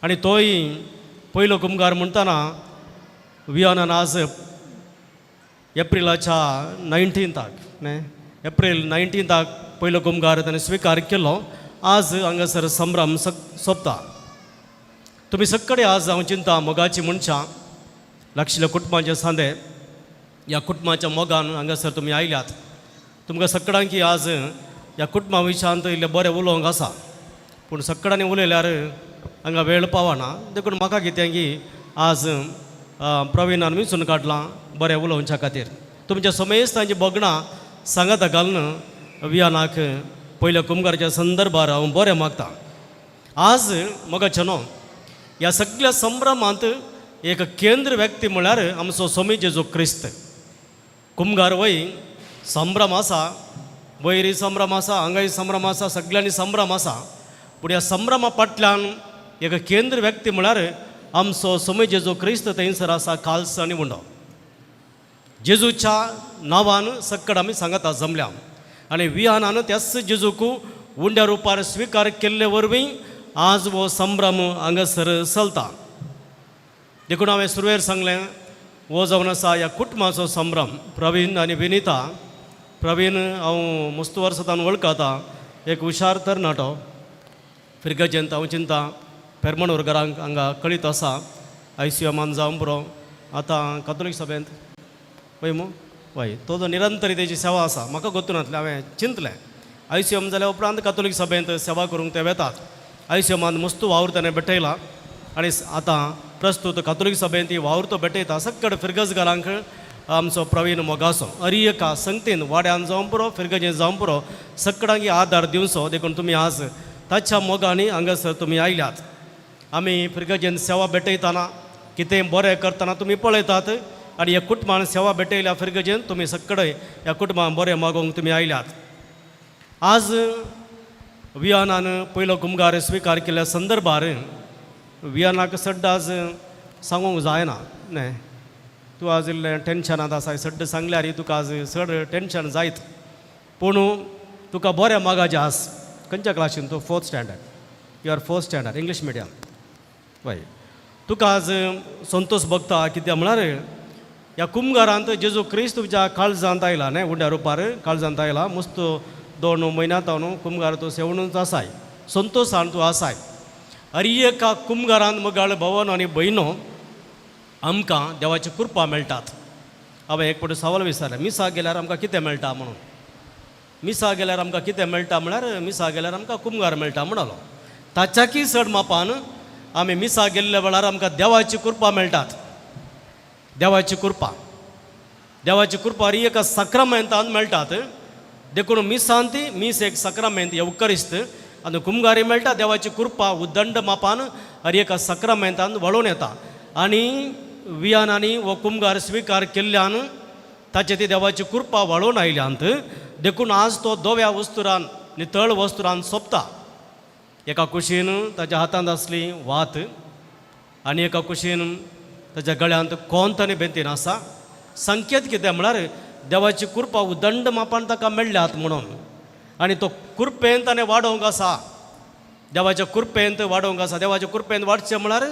आनी तोय पयलो कुमगार म्हणटाना वियानान आज एप्रिलाच्या 19ताक न्ही एप्रील 19ताक पयलो कुमगार ताणें स्विकार केलो. आज हांगासर संभ्रम सोंपता. तुमी सक्कडे आज हांव चिंता मोगाची मनशां लागशिल्ल्या कुटुंबाचे सांदे ह्या कुटुंबाच्या मोगान हांगासर तुमी आयल्यात. तुमकां सक्कडांकी आज ह्या कुटुंबा विशयांत इल्लें बरें उलोवंक आसा पूण सक्कडांनी उलयल्यार हांगा वेळ पावना. देखून म्हाका कितें की आज प्रवीणान विंचून काडलां बरें उलोवच्या खातीर. तुमच्या समेस्तांची भोगणां सांगाता घालून वियानाक पयल्या कुमगाराच्या संदर्भार हांव बरें मागता. आज मोगाचें न्हू ह्या सगळ्या संभ्रमांत एक केंद्र व्यक्ती म्हळ्यार आमचो स्वामी जेजू क्रिस्त. कुमगार वय संभ्रम आसा, वयरय संभ्रम आसा, हांगाय संभ्रम आसा, सगळ्यांनी संभ्रम आसा. पूण ह्या संभ्रमा फाटल्यान एक केंद्र व्यक्ती म्हळ्यार आमचो स्वामी जेजू क्रिस्त थंयसर आसा खालस आनी उंडो. जेजूच्या नांवान सक्कड आमी सांगता जमल्या आनी विहानान त्याच जेजूक उंड्या रुपार स्विकार केल्ले वरवीं आज हो संभ्रम हांगासर चलता. देखून हांवें सुरवेर सांगलें हो जावन आसा ह्या कुटुंबाचो संभ्रम. प्रवीण आनी विनिता. प्रवीण हांव मस्त वर्सां ताणें वळखता, एक हुशार तरणाटो. फिर्गजेंत हांव चिंता पेरमणूर घरांक हांगा कळीत आसा. आयसीएमान जावं पुरो आतां कातोलीक सभेंत वय मू वय तो जो निरंतर तेजी सेवा आसा म्हाका गोत्तू नासलें. हांवें चिंतलें आयसीएम जाल्या उपरांत कातोलीक सभेंत सेवा करूंक ते वेतात. आयसीएमान मस्त वावर ताणें भेटयला आनी आतां प्रस्तूत कातोलीक सभेंत ही वावर तो भेटयता. सक्कड फिर्गज घरांक आमचो प्रवीण मोगासो अरी एका संगतीन वाड्यान जावं पुरो फिर्गजेन जावं पुरो सक्कडांक आदार दिवचो. देखून तुमी आज ताच्या मोगांनी हांगासर तुमी आयल्यात. आमी फिर्गजेन सेवा भेटयतना कितेंय बरें करतना तुमी पळयतात आनी ह्या कुटुंबान सेवा भेटयल्या फिर्गजेन तुमी सक्कडे ह्या कुटुंबान बरें मागोवंक तुमी आयल्यात. आज वियानान पयलो कुमगार स्विकार केल्ल्या संदर्भार वियानाक सड्ड आज सांगूंक जायना न्ही. तूं आज इल्लें टेंशनांत आसा सड्ड सांगल्यार तुका आज चड टेंशन जायत पूण तुका बरें मागाचें आस. खंयच्या क्लासीन तूं? Fourth standard. You are fourth standard English medium. वय तुका आज संतोश भोगता कित्याक म्हळ्यार ह्या कुमगारांत जेजू क्रिस्त तुज्या काळजांत आयला न्ही उंड्या रुपार काळजांत आयला. मस्त 2 म्हयन्यांत न्हू कुमगार तूं सेवणूच आसाय संतोशान तूं आसाय. अरी एका कुमगारांत मगाळ भवन आनी भयणो आमकां देवाची कृपा मेळटात. हांवें एक फावटी सवाल विचारलें मिसाक गेल्यार आमकां कितें मेळटा म्हणून. मिसा गेल्यार आमकां कितें मेळटा म्हळ्यार मिसा गेल्यार आमकां कुमगार मेळटा म्हणलो. ताच्याकी चड मापान आमी मिसा गेल्ल्या वेळार आमकां देवाची कृपा मेळटात. देवाची कृपा, देवाची कृपा ही एका साक्रामेंतान मेळटात. देखून मिसांत मीस एक साक्रामेंत येवकरिस्त आनी कुमगारी मेळटा. देवाची कृपा उदंड मापान हर एका साक्रामेंतान वळोवन येता आनी वियानांनी हो कुमगार स्विकार केल्ल्यान ताचे ती देवाची कृपा वळोवन आयल्यांत. देखून आज तो दोव्या वस्तुरान नितळ वस्तुरान सोंपता. एका कुशीन ताच्या हातांत आसली वात आनी एका कुशीन ताच्या गळ्यांत कोंत आनी बेंतीन आसा. संकेत कितें म्हळ्यार देवाची कृपा उदंड मापान ताका मेळ्ळ्यात म्हणून आनी तो कृपेन ताणें वाडोवंक आसा. देवाच्या कृपेंत वाडोवंक आसा. देवाच्या कृपेंत वाडचें म्हळ्यार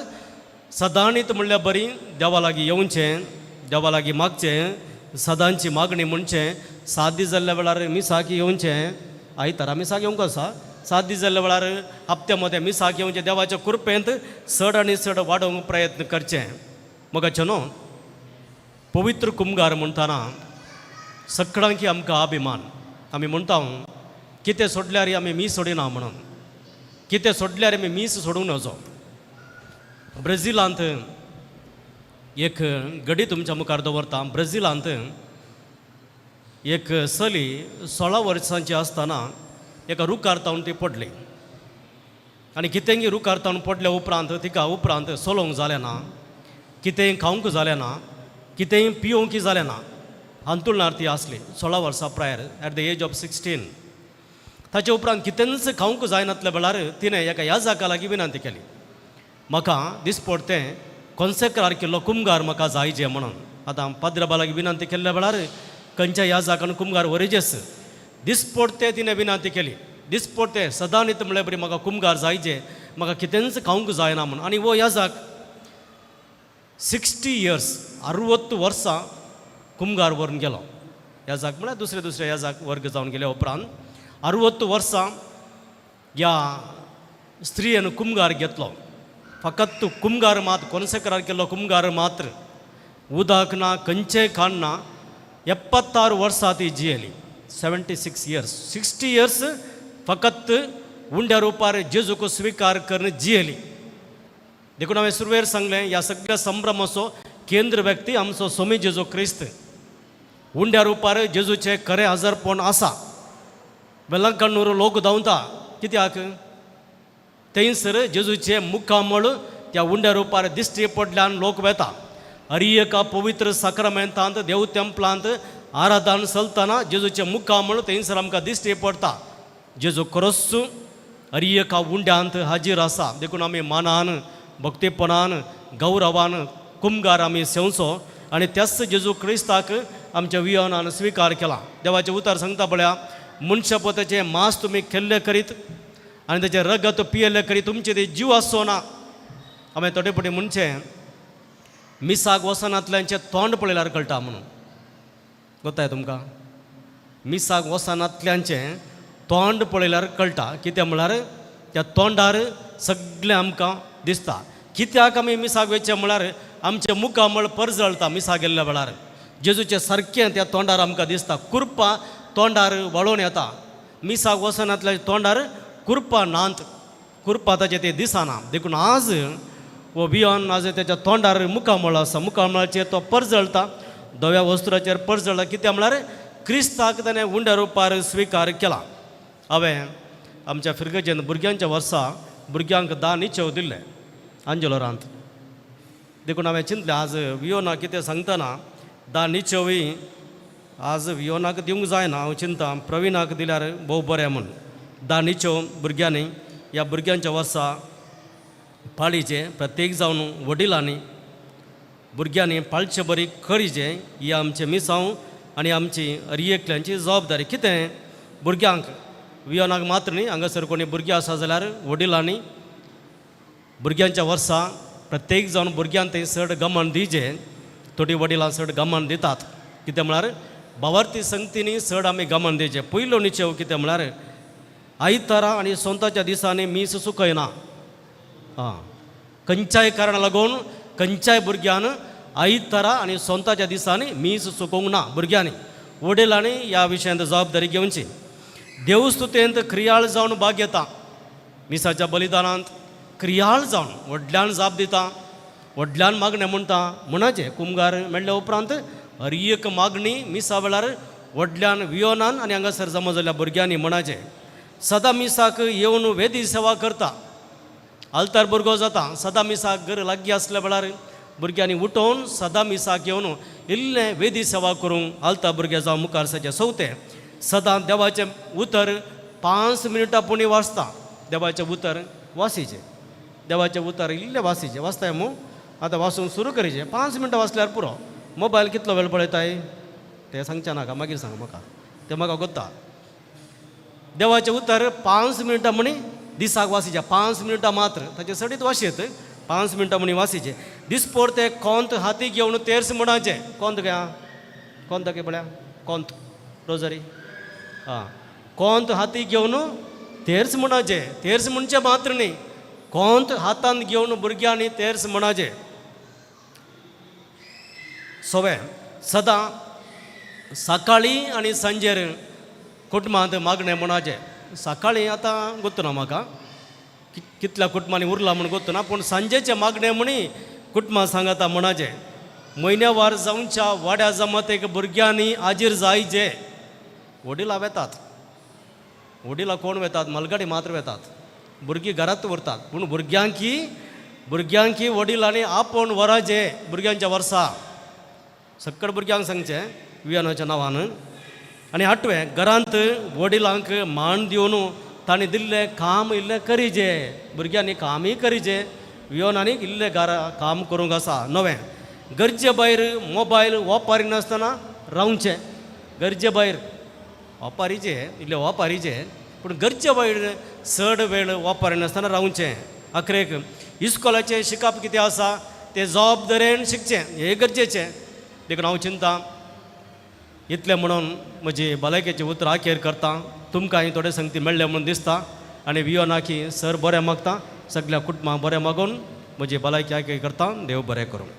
सदांनीत म्हणल्यार बरी देवा लागीं येवचें, देवा लागीं मागचें, सदांची मागणी म्हणचें. 7 दीस जाल्ल्या वेळार मिसाक येवचें, आयतारा मिसाक येवंक आसा. 7 दीस जाल्ल्या वेळार हप्त्या मदें मिसाक येवचें. देवाच्या कृपेंत चड आनी चड वाडोवंक प्रयत्न करचें. मोगाचें न्हू पवित्र कुमगार म्हणटाना सगळ्यांकी आमकां अभिमान. आमी म्हणटा कितें सोडल्यार आमी मीस सोडिना म्हणून, कितें सोडल्यार आमी मीस सोडूंक नजो. ब्राझिलांत एक घडी तुमच्या मुखार दवरता. ब्राझिलांत एक चली 16 वर्सांची आसतना एका रुखार तावन ती पडली आनी कितेंगी रुखार तावन पडल्या उपरांत तिका उपरांत चलोवंक जालें ना, कितेंय खावंक जालें ना, कितेंय पियोवंक जालें ना. हांतुळणार ती आसली 16 वर्सां prior, at the age of 16. ताचे उपरांत कितेंच खावंक जायनातल्या वेळार तिणें एका याजाका लागीं विनंती केली, म्हाका दिसपडतें कोन्सेक्रार केल्लो कुमगार म्हाका जाय जे म्हणून. आतां पाद्रबा लागीं विनंती केल्ल्या वेळार खंयच्या याजाकान कुमगार वरेजेस दिसपडते तिणें विनंती केली, दिसपडते सदांनीत म्हणल्यार बरी म्हाका कुमगार जाय जे, म्हाका कितेंच खावंक जायना म्हणून. आनी हो याजाक 60 इयर्स 60 वर्सां कुमगार व्हरून गेलो. याजाक म्हळ्यार दुसरे दुसरे याजाक वर्ग जावन गेल्या उपरांत 60 वर्सां ह्या स्त्रियेन कुमगार घेतलो. फकत कुमगार मात कोनसेकरार केल्लो कुमगार मात्र, उदक ना, खंयचें खाण ना. 76 वर्सां ती जियेली, 76 इयर्स. 60 इयर्स फकत उंड्या रुपार जेजूक स्विकार करून जियेली. देखून हांवें सुरवेर सांगलें ह्या सगळ्या संभ्रमाचो केंद्र व्यक्ती आमचो स्वामी जेजू क्रिस्त. उंड्या रुपार जेजूचें खरें हजारपण आसा. वेलंकण्णूर लोक धांवता कित्याक? थंयसर जेजूचें मुखामळ त्या उंड्या रुपार दिश्टी पडल्यान लोक वेता. हर एका पवित्र साक्रामेंतांत देव तेंपलांत आराधन चलतना जेजूचें मुखामळ थंयसर आमकां दिश्टी पडटा. जेजू खरोच हर एका उंड्यांत हाजीर आसा. देखून आमी मानान, भक्तीपणान, गौरवान कुमगार आमी सेवचो आनी त्याच जेजू क्रिस्ताक आमच्या वियोनान स्विकार केला. देवाचें उतर सांगता पळया, मनशापोताचें मांस तुमी खेल्ले करीत आनी ताचें रगत पियेल्ले करीत तुमचे ते जीव आसचो ना. हांवें थोडे फावटी म्हणचें मिसाक वचनातल्यांचें तोंड पळयल्यार कळटा म्हणून. गोताय तुमकां मिसाक वचनातल्यांचें तोंड पळयल्यार कळटा. कितें म्हळ्यार त्या तोंडार सगळें आमकां दिसता. कित्याक आमी मिसाक वयचें म्हळ्यार आमचें मुखामळ परजळटा. मिसाक गेल्ल्या वेळार जेजूचें सारकें त्या तोंडार आमकां दिसता. कुरपा तोंडार वळोवन येता. मिसाक वचनातल्या तोंडार कुरपा नात, कुरपा ताचें तें दिसना. देखून आज हो बियोन आज तेच्या तोंडार मुखामळ आसा. मुखामळाचेर तो परजळटा, धव्या वस्त्राचेर परजळटा. कित्याक म्हळ्यार क्रिस्ताक ताणें उंड्या रुपार स्विकार केला. हांवें आमच्या फिरगजेन भुरग्यांच्या वर्सा भुरग्यांक 10 निचेव दिल्ले आंजेलोरांत. देखून हांवें चिंतलें आज वियोना कितें सांगतना 10 निचेवय आज वियोनाक दिवंक जायना. हांव चिंता प्रवीणाक दिल्यार भोव बरें म्हूण. 10 निचेव भुरग्यांनी ह्या भुरग्यांच्या वर्सा पाळीचे प्रत्येक जावन वडिलांनी भुरग्यांनी पाळचे बरी करीचे. ही आमचें मिसांव आनी आमची हर एकल्यांची जबाबदारी. कितें भुरग्यांक वियोनाक मात्र न्ही, हांगासर कोणी भुरगीं आसा जाल्यार वडिलांनी भुरग्यांच्या वर्सा प्रत्येक जावन भुरग्यांक थंय चड गमन दिवचें. थोडीं वडिलां चड गमन दितात. कितें म्हळ्यार भावार्थी संगतींनी चड आमी गमन दिवचें. पयलो निचेव कितें म्हळ्यार आयतारा आनी सोंताच्या दिसांनी मीस चुकयना. आं, खंयच्याय कारणा लागून खंयच्याय भुरग्यान आयतारा आनी सोंताच्या दिसांनी मीस चुकोवंक ना. भुरग्यांनी वडिलांनी ह्या विशयांत जबाबदारी घेवची. देवस्तुतेंत क्रियाळ जावन भाग घेता. मिसाच्या बलिदानांत क्रियाळ जावन व्हडल्यान जाप दिता. व्हडल्यान मागणें म्हणटा म्हणाचें कुमगार मेळ्ळ्या उपरांत हर एक मागणी मिसा वेळार व्हडल्यान वियोनान आनी हांगासर जमा जाल्ल्या भुरग्यांनी म्हणाचें. सदां मिसाक येवन वेदी सेवा करता, आल्तार भुरगो जाता. सदां मिसाक घर लागीं आसल्या वेळार भुरग्यांनी उठोवन सदां मिसाक येवन इल्लें वेदी सेवा करूंक आल्तार भुरगे जावं मुखार सरचें. चवथें, सदां देवाचें उतर 5 मिनटां पुणी वाचता. देवाचें उतर वासीचें, देवाचें उतर इल्लें वासीचें. वाचताय मू? आतां वाचूंक सुरू करीचें. 5 मिनटां वाचल्यार पुरो. मोबायल कितलो वेळ पळयताय तें सांगचें नाका, मागीर सांग म्हाका, तें म्हाका गोत्ता. देवाचें उतर 5 मिनटां म्हणी दिसाक वासीचें, 5 मिनटां मात्र, ताचे सडीत वाशेत 5 मिनटां म्हणी वासीचें. दिसपोर ते कोंत हाती घेवन तेर्स म्हणाचें. कोंत काय कोंत काय पळया, कोंत रोजरी, आं, कोंत हाती घेवन तेर्स म्हणाचें. तेर्स म्हणचें मात्र न्ही, कोंत हातांत घेवन भुरग्यांनी तेर्स म्हणाचें. सवें, सदां सकाळीं आनी सांजेर कुटुंबांत मागणें म्हणाचें. सकाळीं आतां गोत्तना म्हाका कितल्या कुटुंबांनी उरला म्हूण गोत्तना, पूण सांजेचें मागणें म्हणी कुटुंबां सांगाता म्हणाचें. म्हयन्यावार जावच्या वाड्या जमातेक भुरग्यांनी हाजीर जायचे. वडिलां वेतात, वडिलां कोण वेतात, मलगाडी मात्र वेतात, भुरगीं घरांत उरतात. पूण भुरग्यांकी वडिलांनी आपोवन व्हराचें भुरग्यांच्या वर्सा. सक्कड भुरग्यांक सांगचें वियानाच्या नांवान. आनी आठवें, घरांत वडिलांक मान दिवन तांणी दिल्लें काम इल्लें करीचें. भुरग्यांनी कामय करीचें, वियोनांनी इल्लें घरा काम करूंक आसा. णवें, गरजे भायर मोबायल वापरिनासतना रावचें. गरजे भायर वापारीचें, इल्लें वापारीचें, पूण गरजे भायर चड वेळ वापरिनासतना रावचें. अकरेक, इस्कोलाचें शिकप कितें आसा तें जबाबदारेन शिकचें, हें गरजेचें. देखून हांव चिंता इतलें म्हणून म्हजी भलायकेची उतरां अखेर करता. तुमकां थोडे संगती मेळ्ळें म्हणून दिसता आनी वियोनाकी सर बरें मागता, सगल्या कुटुंबाक बरें मागून म्हजी भलायकी अखेर करता. देव बरें करूं.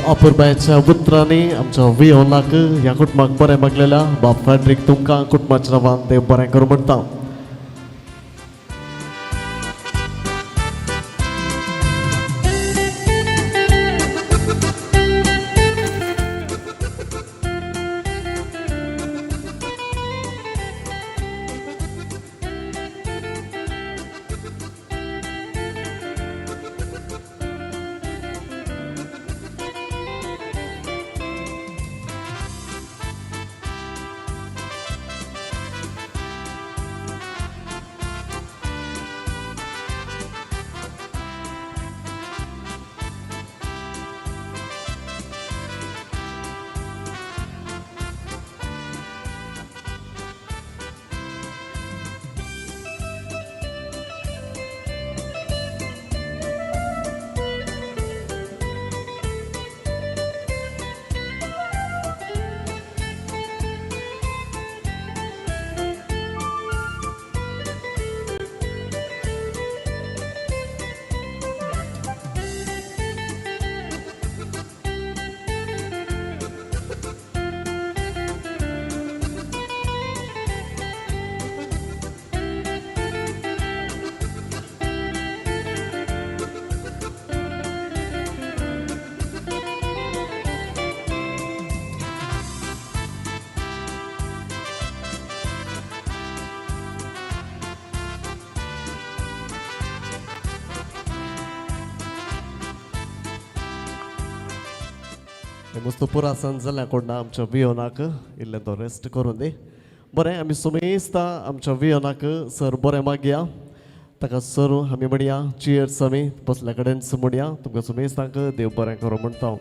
अपुरबायेच्या उतरांनी आमच्या वियोनाक ह्या कुटुंबाक बरें मागलेल्या बाब फ्रेड्रीक तुमकां कुटुंबाच्या नांवान देव बरें करूं म्हणटा. मस्त पुरासन जाल्या कोण आमच्या वियोनाक इल्लें तो रेस्ट करून दी. बरें, आमी सुमेस्ता आमच्या वियोनाक सर बरें मागया, ताका सर आमी म्हणया चियर्स, आमी बसल्या कडेन म्हणया तुमकां सुमेस्तांक देव बरें करूं म्हणटा.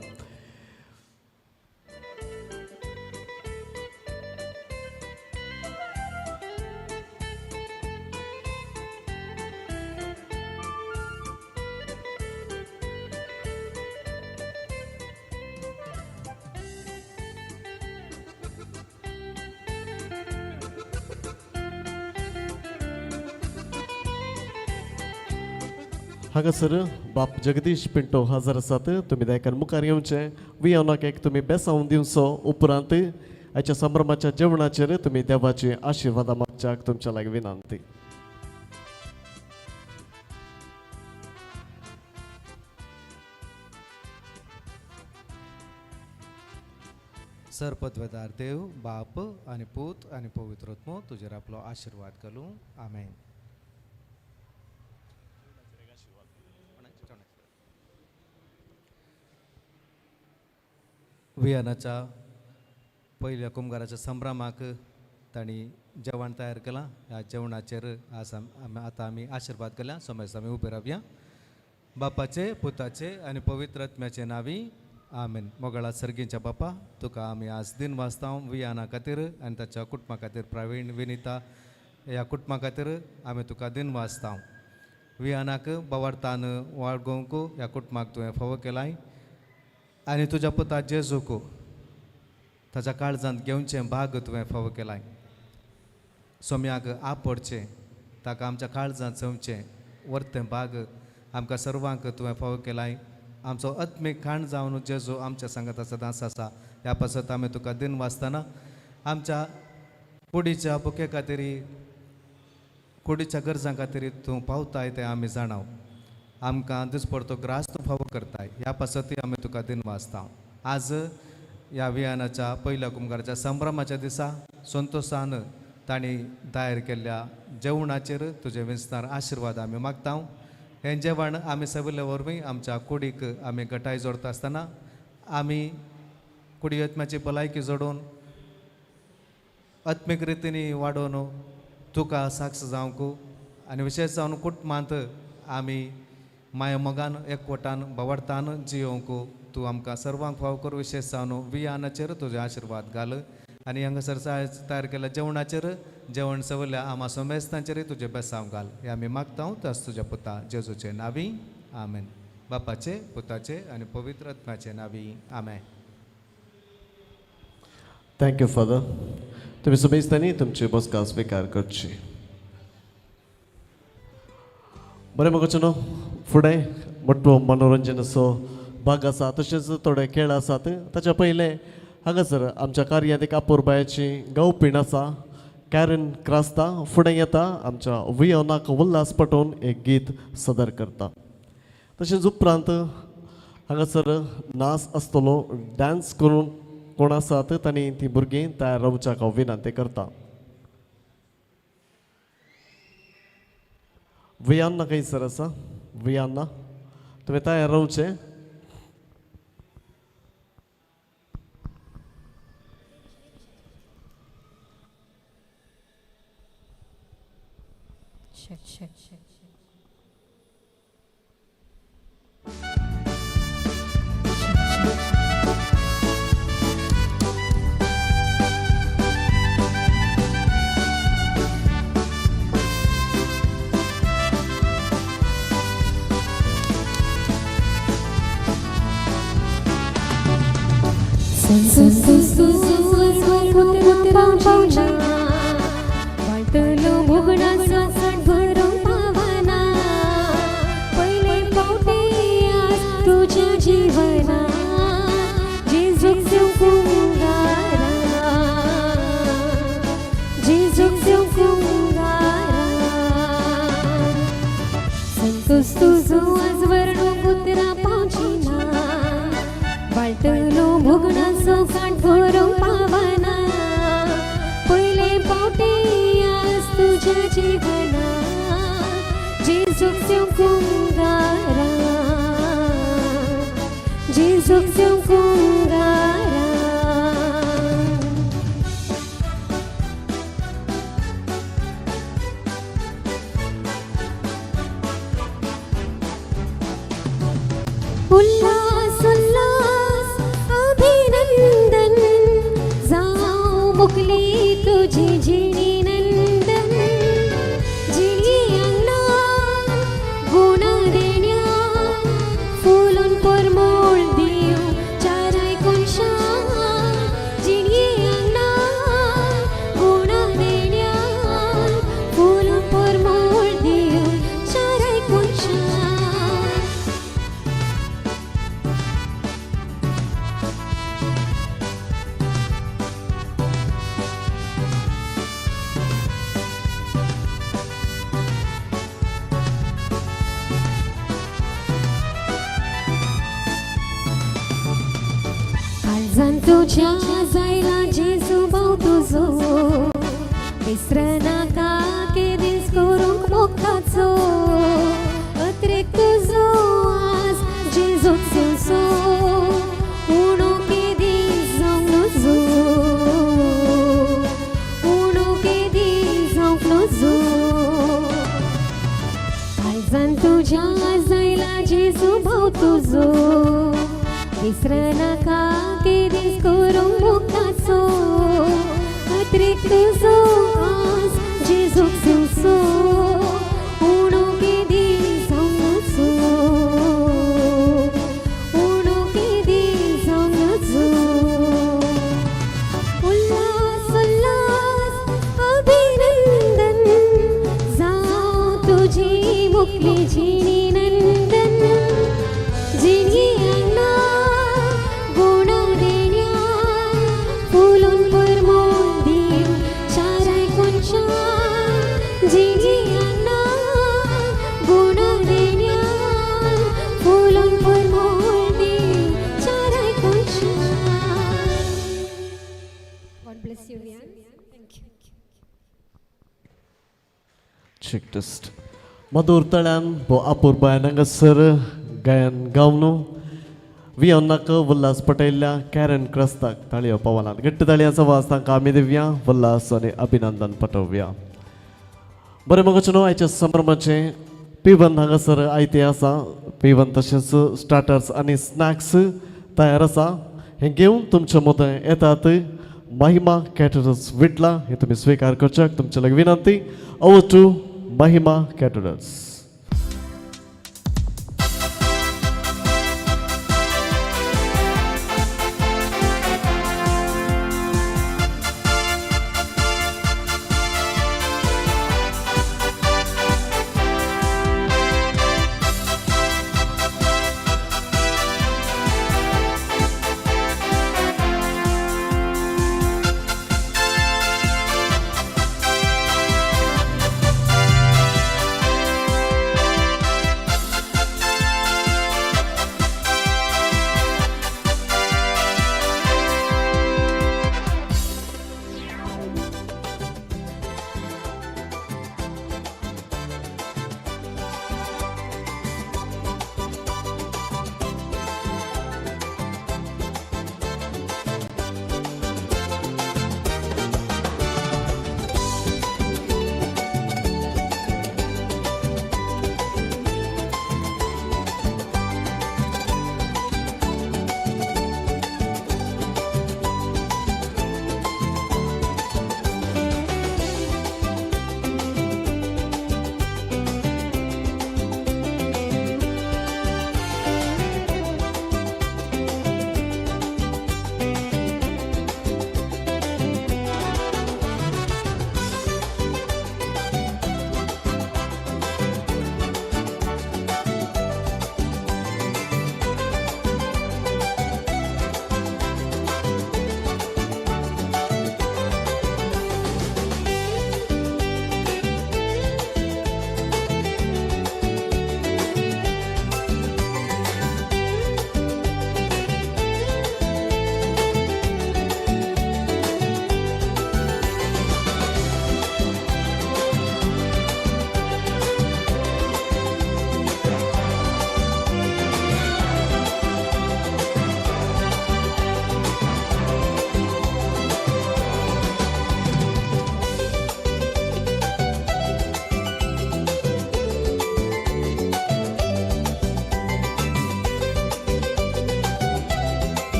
हांगासर बाप जगदीश पिंटो हजर आसात. तुमी दयाकन मुखार येवचें. वियोनाक एक तुमी बेसावन दिवचो. उपरांत आयच्या संभ्रमाच्या जेवणाचेर तुमी देवाची आशिर्वादां मागच्याक तुमच्या लागीं विनंती. सरपदवेदार देव बाप आनी पूत आनी पवित्र आत्मो तुजेर आपलो आशिर्वाद घालूं. आमेन. वियानाच्या पयल्या कुमगाराच्या संभ्रमाक तांणी जेवण तयार केलां. ह्या जेवणाचेर आज आतां आमी आशिर्वाद केल्या. सोमेस्त आमी उबे रावया. बापाचे पुताचे आनी पवित्र आत्म्याचे नांवी आमेन. मोगाळा सर्गींच्या बापा, तुका आमी आज दिन वाचता वियाना खातीर आनी ताच्या कुटुंबा खातीर, प्रवीण विनिता ह्या कुटुंबा खातीर आमी तुका दिन वाचता. वियानाक बवार्तान वाळगोवंक ह्या कुटुंबाक तुवें फावो केलाय आनी तुज्या पुता जेजूक ताच्या काळजांत घेवचें भाग तुवें फावो केलाय. सोम्याक आपडचें, ताका आमच्या काळजांत चवचें वर्तें भाग आमकां सर्वांक तुवें फावो केलाय. आमचो आत्मीक खाण जावन जेजू आमच्या सांगाता सदांच आसा. ह्या पासत आमी तुका दिन वाचतना आमच्या कुडीच्या भुके खातीर, कुडीच्या गरजां खातीर तूं पावताय तें आमी जाणाव. आमकां दिसपडतो ग्रास तूं फावो करताय. ह्या पासतूय आमी तुका दिन वाचता. आज ह्या वियानाच्या पयल्या कुमगाराच्या संभ्रमाच्या दिसा संतोशान तांणी दायर केल्ल्या जेवणाचेर तुजे विस्तार आशिर्वाद आमी मागता. हें जेवण आमी सगळे वरवीं आमच्या कुडीक आमी गटाय जोडता आसतना आमी कुडी आत्म्याची भलायकी जोडून आत्मीक रितींनी वाडोवन तुका साक्ष जावंक आनी विशेश जावन कुटुंबांत आमी माया मोगान एकवटान बवाडतान जियोवंक तूं आमकां सर्वांक फाव कर. विशेश जावन वियानाचेर तुजे आशिर्वाद घाल आनी हांगासर तयार केल्ल्या जेवणाचेर जेवण सवरल्या आमा सोमेस्तांचेरय तुजें बेसांव घाल. हें आमी मागता तस तुज्या पुता जेजूचे नांवी आमेन. बापाचे पुताचे आनी पवित्र आत्म्याचे नांवी आमेन. Thank you father. तुमी समेस्तांनी तुमची बसका स्विकार करची. बरें म्हाका न्हू फुडें मोटो मनोरंजनाचो भाग आसा, तशेंच थोडे खेळ आसात. ताच्या पयलें हांगासर आमच्या कार्यांत एक अपुरबायेची गांवपीण आसा. कॅरन क्रास्ता फुडें येता आमच्या वियोनाक उल्हास पटोवन एक गीत सदर करता. तशेंच उपरांत हांगासर नाच आसतलो. डांस करून कोण आसात तांणी ती भुरगीं तयार रावच्याक हांव विनंती करता. वियान्ना खंयसर आसा? वियान्ना तुमी तयार रावचें. वाटलो भोगणाचो भरून पावना पयले पावटी आज तुझ्या जीवना जेजूक कुंगारा जेजूक कुंगारा संतोष तुझो आज वर्णो पुत्रा पावचिना वाटलो भोगणाचो कांठ भरून पावना पयले पावटी आज तुझ्या जीवना जेजूक कुंगारा जेजूक कुंगारा. उल्हास उल्हास अभिनंदन जाव मुकली तुझी झिणी नंदन झिणी अंगणान गुण देण्या फुलून परमोळ दिव चाराय कोनशान झिणी अंगणान गुण देण्या फुलून परमोळ दिव चाराय कोनशान. तुज्या जायला जेजू भाव तुजो विसरनाका केदीस करूंक मोगाचो अत्रेक तुजो आज जेजूक दिवचो उणो केदीस जावंक नजो उणो केदीस जावंक नजो काळजान तुज्या जायला जेजू भाव तुजो विसरनाका केदीस करूंक मोगाचो अत्रेक तुजो आज जेजूक दिवचो उणो केदीस जावंक नजो उणो केदीस जावंक नजो उल्लास उल्लास अभिनंदन जावं तुजी मुकली जिणी नंदन जिणी आंगणा गुणा देण्या फुलून परमोल देव चाराय कोनशा जिणी आंगणा गुणा देण्या फुलून परमोल देव चाराय कोनशा. God bless you, Vian. Thank you. Check test. मधुर तळ्यान भो अपुरबायन हांगासर गायन गावन वियन्नाक उल्हास पटेल्या कॅरन क्रस्ताक ताळयो पावलान घट्ट ताळयांचो वाज तांकां आमी दिवया उल्हास आनी अभिनंदन पटोवया. बरें मगो न्हू आयच्या संभ्रमाचें पिवन हांगासर आयतें आसा. पिवन तशेंच स्टार्टर्स आनी स्नॅक्स तयार आसा. हें घेवन तुमच्या मदें येतात महिमा कॅटरर्स विटला. हें तुमी स्विकार करच्याक तुमचे लागीं विनंती. Over to Mahima caterers.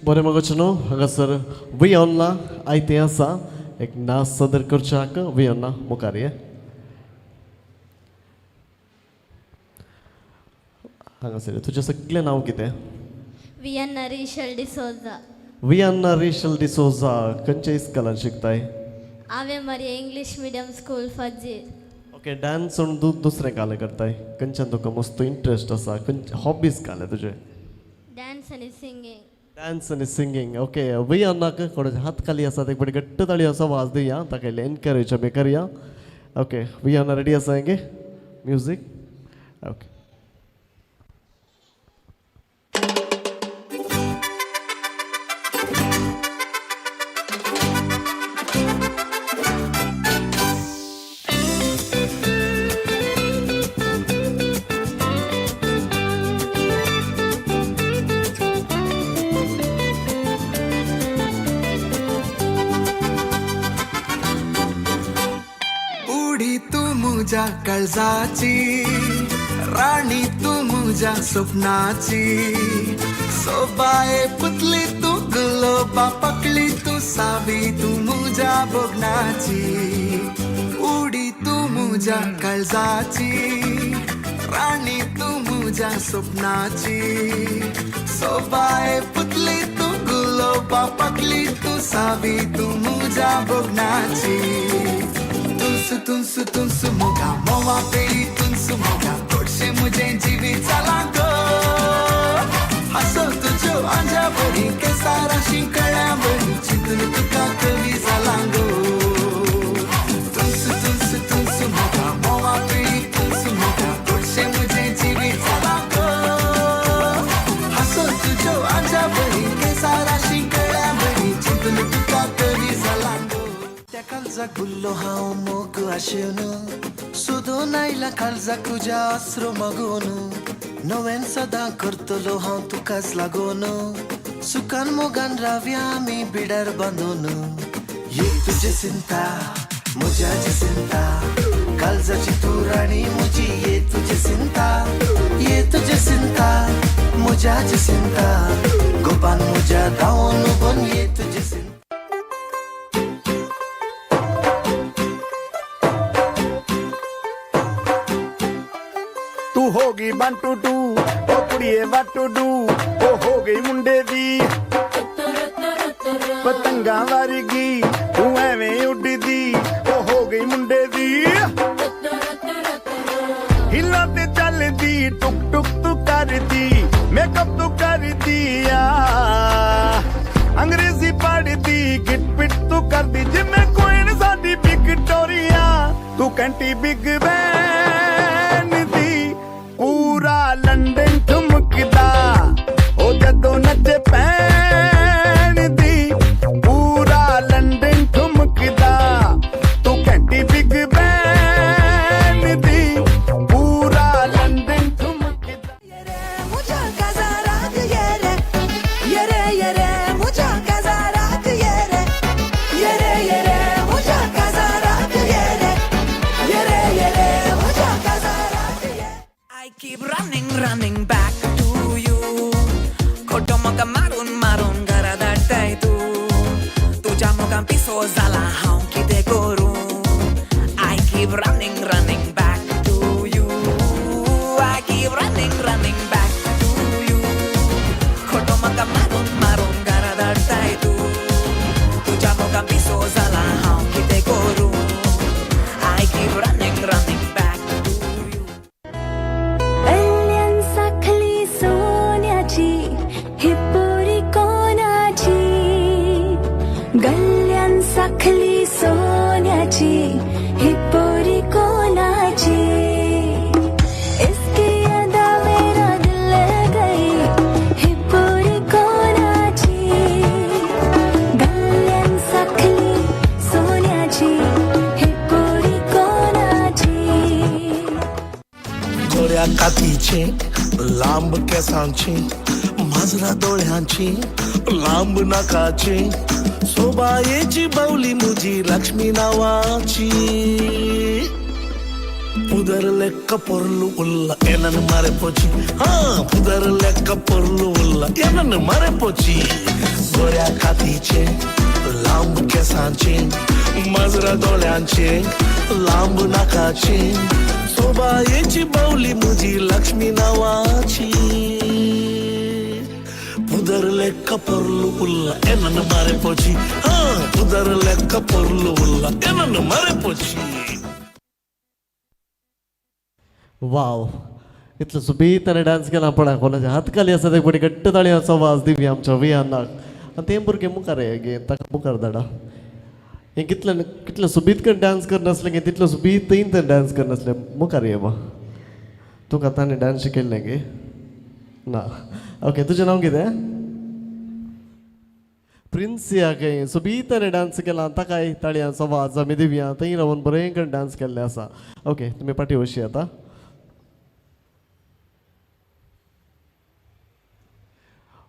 बरें मगो न्हू हांगासर वियोन्ना आयतें आसा एक नाच सादर करच्याक. वियोन्ना मुखार ये. हांगासर तुजें सगळें नांव कितें? Vianna Rachel D'Souza. Vianna Rachel D'Souza. खंयच्या इस्कलान शिकताय? Ave Maria English medium school, Panaji. Okay, dance सोडून दुसरें कालें करताय? खंयच्यान तुका मस्त इंट्रस्ट आसा? खंयचे हॉबीज कालें तुजें? डान्स आनी सिंगींग. डान्स आनी सिंगींग. ओके, वियन्नाक कोणाचे हात खाली आसा एक फावटी घट्ट ताळयो असो वाज दिया, ताका इल्लें एनकरेज आमी करया. ओके, वियन्ना रेडी आसा गे? म्युजीक. ओके. उडी तू मुझ्या काळजाची, राणी तू मुझ्या स्वप्नाची, सोबाये पुतली तू गुलोबा पकली तू सावी तू मुझ्या भोगणाची. उडी तू मुझ्या काळजाची, राणी तू मुझ्या स्वप्नाची, सोबाये पुतली तू गुलोबा पकली तू सावी तू मुझ्या भोगणाची. तुंसु तुंसु तुंसु मोगा मोवा पेळी तुंसु मोगा गोडशे मुझे जिवीत जालां गो. हांसो तुज्यो आंज्या बरी केसाराशी कळ्या बरी चिंतून तुका कवी जालां गो. तुंसु तुंसु तुंसु मोगा मोवा पेळी तुंसु मोगा गोडशे मुझे जिवीत जालां गो. हांसो तुज्यो आंज्या बरी केसाराशी कळ्या बरी चिंतून तुका कवी जालां गो. त्या काळजाक गुल्लो हांव मोग आशेवन सोदून आयला काळजाक तुज्या आसरो मागून नव्यान सदां करतलो हांव तुकाच लागून सुखान मोगान रावया आमी बिडार बांदून. ये तुजे चिंता म्हज्या चिंता काळजाची तूं राणी म्हजी. ये तुजे चिंता, ये तुजे चिंता म्हज्या चिंता गोपान म्हज्या धांवन उबोन. ये तुजे चिंता. ਤੂੰ ਹੋ ਗਈ 1 2 2 ਉਹ ਕੁੜੀਏ what to do, ਉਹ ਹੋ ਗਈ ਮੁੰਡੇ ਦੀ ਪਤੰਗਾਂ ਵਰਗੀ, ਤੂੰ ਐਵੇਂ ਉੱਡਦੀ, ਉਹ ਹੋ ਗਈ ਮੁੰਡੇ ਦੀ ਹਿੱਲਾਂ ਤੇ ਚੱਲਦੀ, ਟੁਕ ਟੁਕ ਤੂੰ ਕਰਦੀ, ਮੇਕਅਪ ਤੂੰ ਕਰਦੀ ਆ, ਅੰਗਰੇਜ਼ੀ ਪੜ੍ਹਦੀ, ਗਿੱਟ ਪਿੱਟ ਤੂੰ ਕਰਦੀ ਜਿਵੇਂ ਕੋਈ ਸਾਡੀ ਵਿਕਟੋਰੀਆ. ਤੂੰ ਕੈਂਟੀ ਬਿਗ ਬੈਨ ਦੀ ਪੂਰਾ ਲੰਡਨ ਠੁਮਕਦਾ, ਉਹ ਜਦੋਂ ਨੱਚੇ ਪੈਣ ਦੀ ਪੂਰਾ ਲੰਡਨ ਠੁਮਕਦਾ. ਤੂੰ ਘੰਟੀ ਬਿਗ ਬੈਨ ਦੀ ਪੂਰਾ ਲੰਡਨ ਠੁਮਕਦਾ. मुझा काजाराक yere yere yere muca kazarak yere yere yere muca kazarak yere yere yere muca kazarak yere. I keep running, running back to you. खोटो म्हाका मारून मारून घरा धाडटाय तूं. तुज्या मोगान पिसो जाला हांव कितें करूं. I keep running, running back to you. I keep running, running back to you. खोटो म्हाका मारून मारून घरा धाडटाय तूं. तुज्या मोगान पिसो जाला हांव कितें करूं. I keep running, running back to you. गल्ल्यान साखली सोन्याची ही पोरी कोणाची, गल्ल्यान साखली सोन्याची ही पोरी कोणाची. इसकी अदा मेरा दिल ले गई ही पोरी कोणाची, गल्ल्यान साखली सोन्याची ही पोरी कोणाची. गोऱ्या कातीची लांब केसांची माजरा दोळ्यांची लांब नाकाची सोबायेची बावली मुजी लक्ष्मी नावाची. ಪುದರ್ ಲೆಕ್ಕ ಪೊರ್ಲು ಉಲ್ಲ ಏನನ್ನು ಮರೆಪೋಚಿ ಹಾ ಪುದರ್ ಲೆಕ್ಕ ಪೊರ್ಲು ಉಲ್ಲ ಏನನ್ನು ಮರೆಪೋಚಿ गोऱ्या कातीचे लांब केसांचे माजरा दोळ्यांचे लांब नाकाचे सोबायेची बावली म्हजी लक्ष्मी नांवाची पुदर ಲೆಕ್ಕ ಪೊರ್ಲು ಉಲ್ಲ ಏನನ್ನು ಮರೆಪೋಚಿ ಹಾ ಪುದರ್ ಲೆಕ್ಕ ಪೊರ್ಲು ಉಲ್ಲ ಏನನ್ನು ಮರೆಪೋಚಿ. वाव इतलो सुबीत ताणें डान्स केला पळय कोणाच्या हात खाली आसा ते फुडें घट्ट ताळयांचो आवाज दिवया आमच्या वियानाक. आनी तें भुरगें मुखार गे ताका मुखार धाडा. हें कितलें कितलें सुबीत करून डान्स करनासलें गे तितलो सुबीत थंय तें डान्स करनासलें. मुखार ये बा तुका ताणें डान्स शिकयल्लें गे ना? ओके तुजें नांव कितें? प्रिन्सिया गे सुबीत ताणें डान्स केला ताकाय ताळयांचो आवाज आमी दिवया. थंय रावन बरें करून डान्स केल्लें आसा. ओके तुमी फाटीं वशी आतां.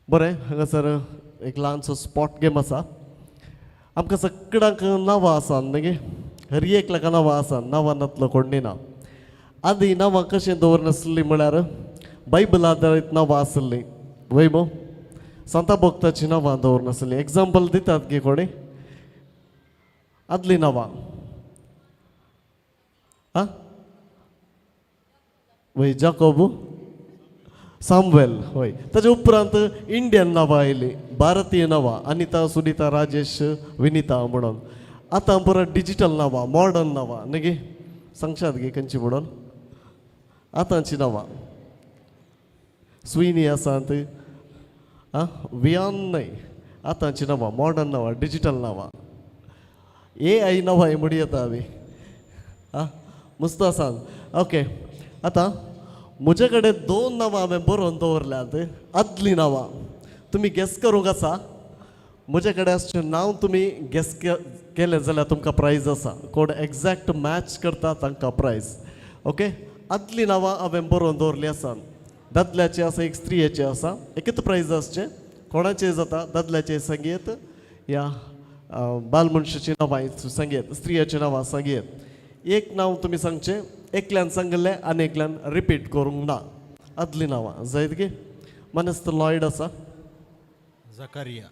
बरें हांगासर एक ल्हानसो स्पॉट गेम आसा. आमकां सगळ्यांक नांवां आसा न्ही गे, हर एकल्याक नांवां आसा, नांवां नातलो कोण ना. आदीं नांवां कशें दवरनासलीं म्हळ्यार बायबल आदारीत नांवां आसलीं वय मो सांता भक्ताचीं नांवां दवरनासलीं. एग्जाम्पल दितात गे कोणी आदलीं नांवां आं वय जाकोब सामुएल हय. ताजे उपरांत इंडियन नांवां आयलीं, भारतीय नांवां अनिता सुनिता राजेश विनिता म्हणून. आतां परत डिजिटल नांवां मॉडर्न नांवां न्ही गे सांगशात गे खंयची म्हणून आतांची नांवां स्विनी आसात आं वियान न्हय आतांची नांवां मॉडर्न नांवां डिजिटल नांवां ए I नांवां म्हणू येता आमी आं मस्त आसा. ओके आतां म्हजे कडेन दोन नांवां हांवें बरोवन दवरल्यांत. आदलीं नांवां तुमी गेस करूंक आसा. म्हजे कडेन आसचें नांव तुमी गेस केलें जाल्यार तुमकां प्रायज आसा. कोण एग्जॅक्ट मॅच करता तांकां प्रायज. ओके आदलीं नांवां हांवें बरोवन दवरलीं आसा. दादल्याचें आसा एक स्त्रियेचें आसा. एकूच प्रायज आसचें कोणाचें जाता दादल्याचें सांगयेत या बाल मनशाचीं नांवां सांगयेत स्त्रियेचीं नांवां सांगयेत. एक नांव तुमी सांगचें एकल्यान सांगिल्लें आनी एकल्यान रिपीट करूंक ना. आदलीं नांवां जायत गे. मानेस्त लॉयड आसा. जकारिया.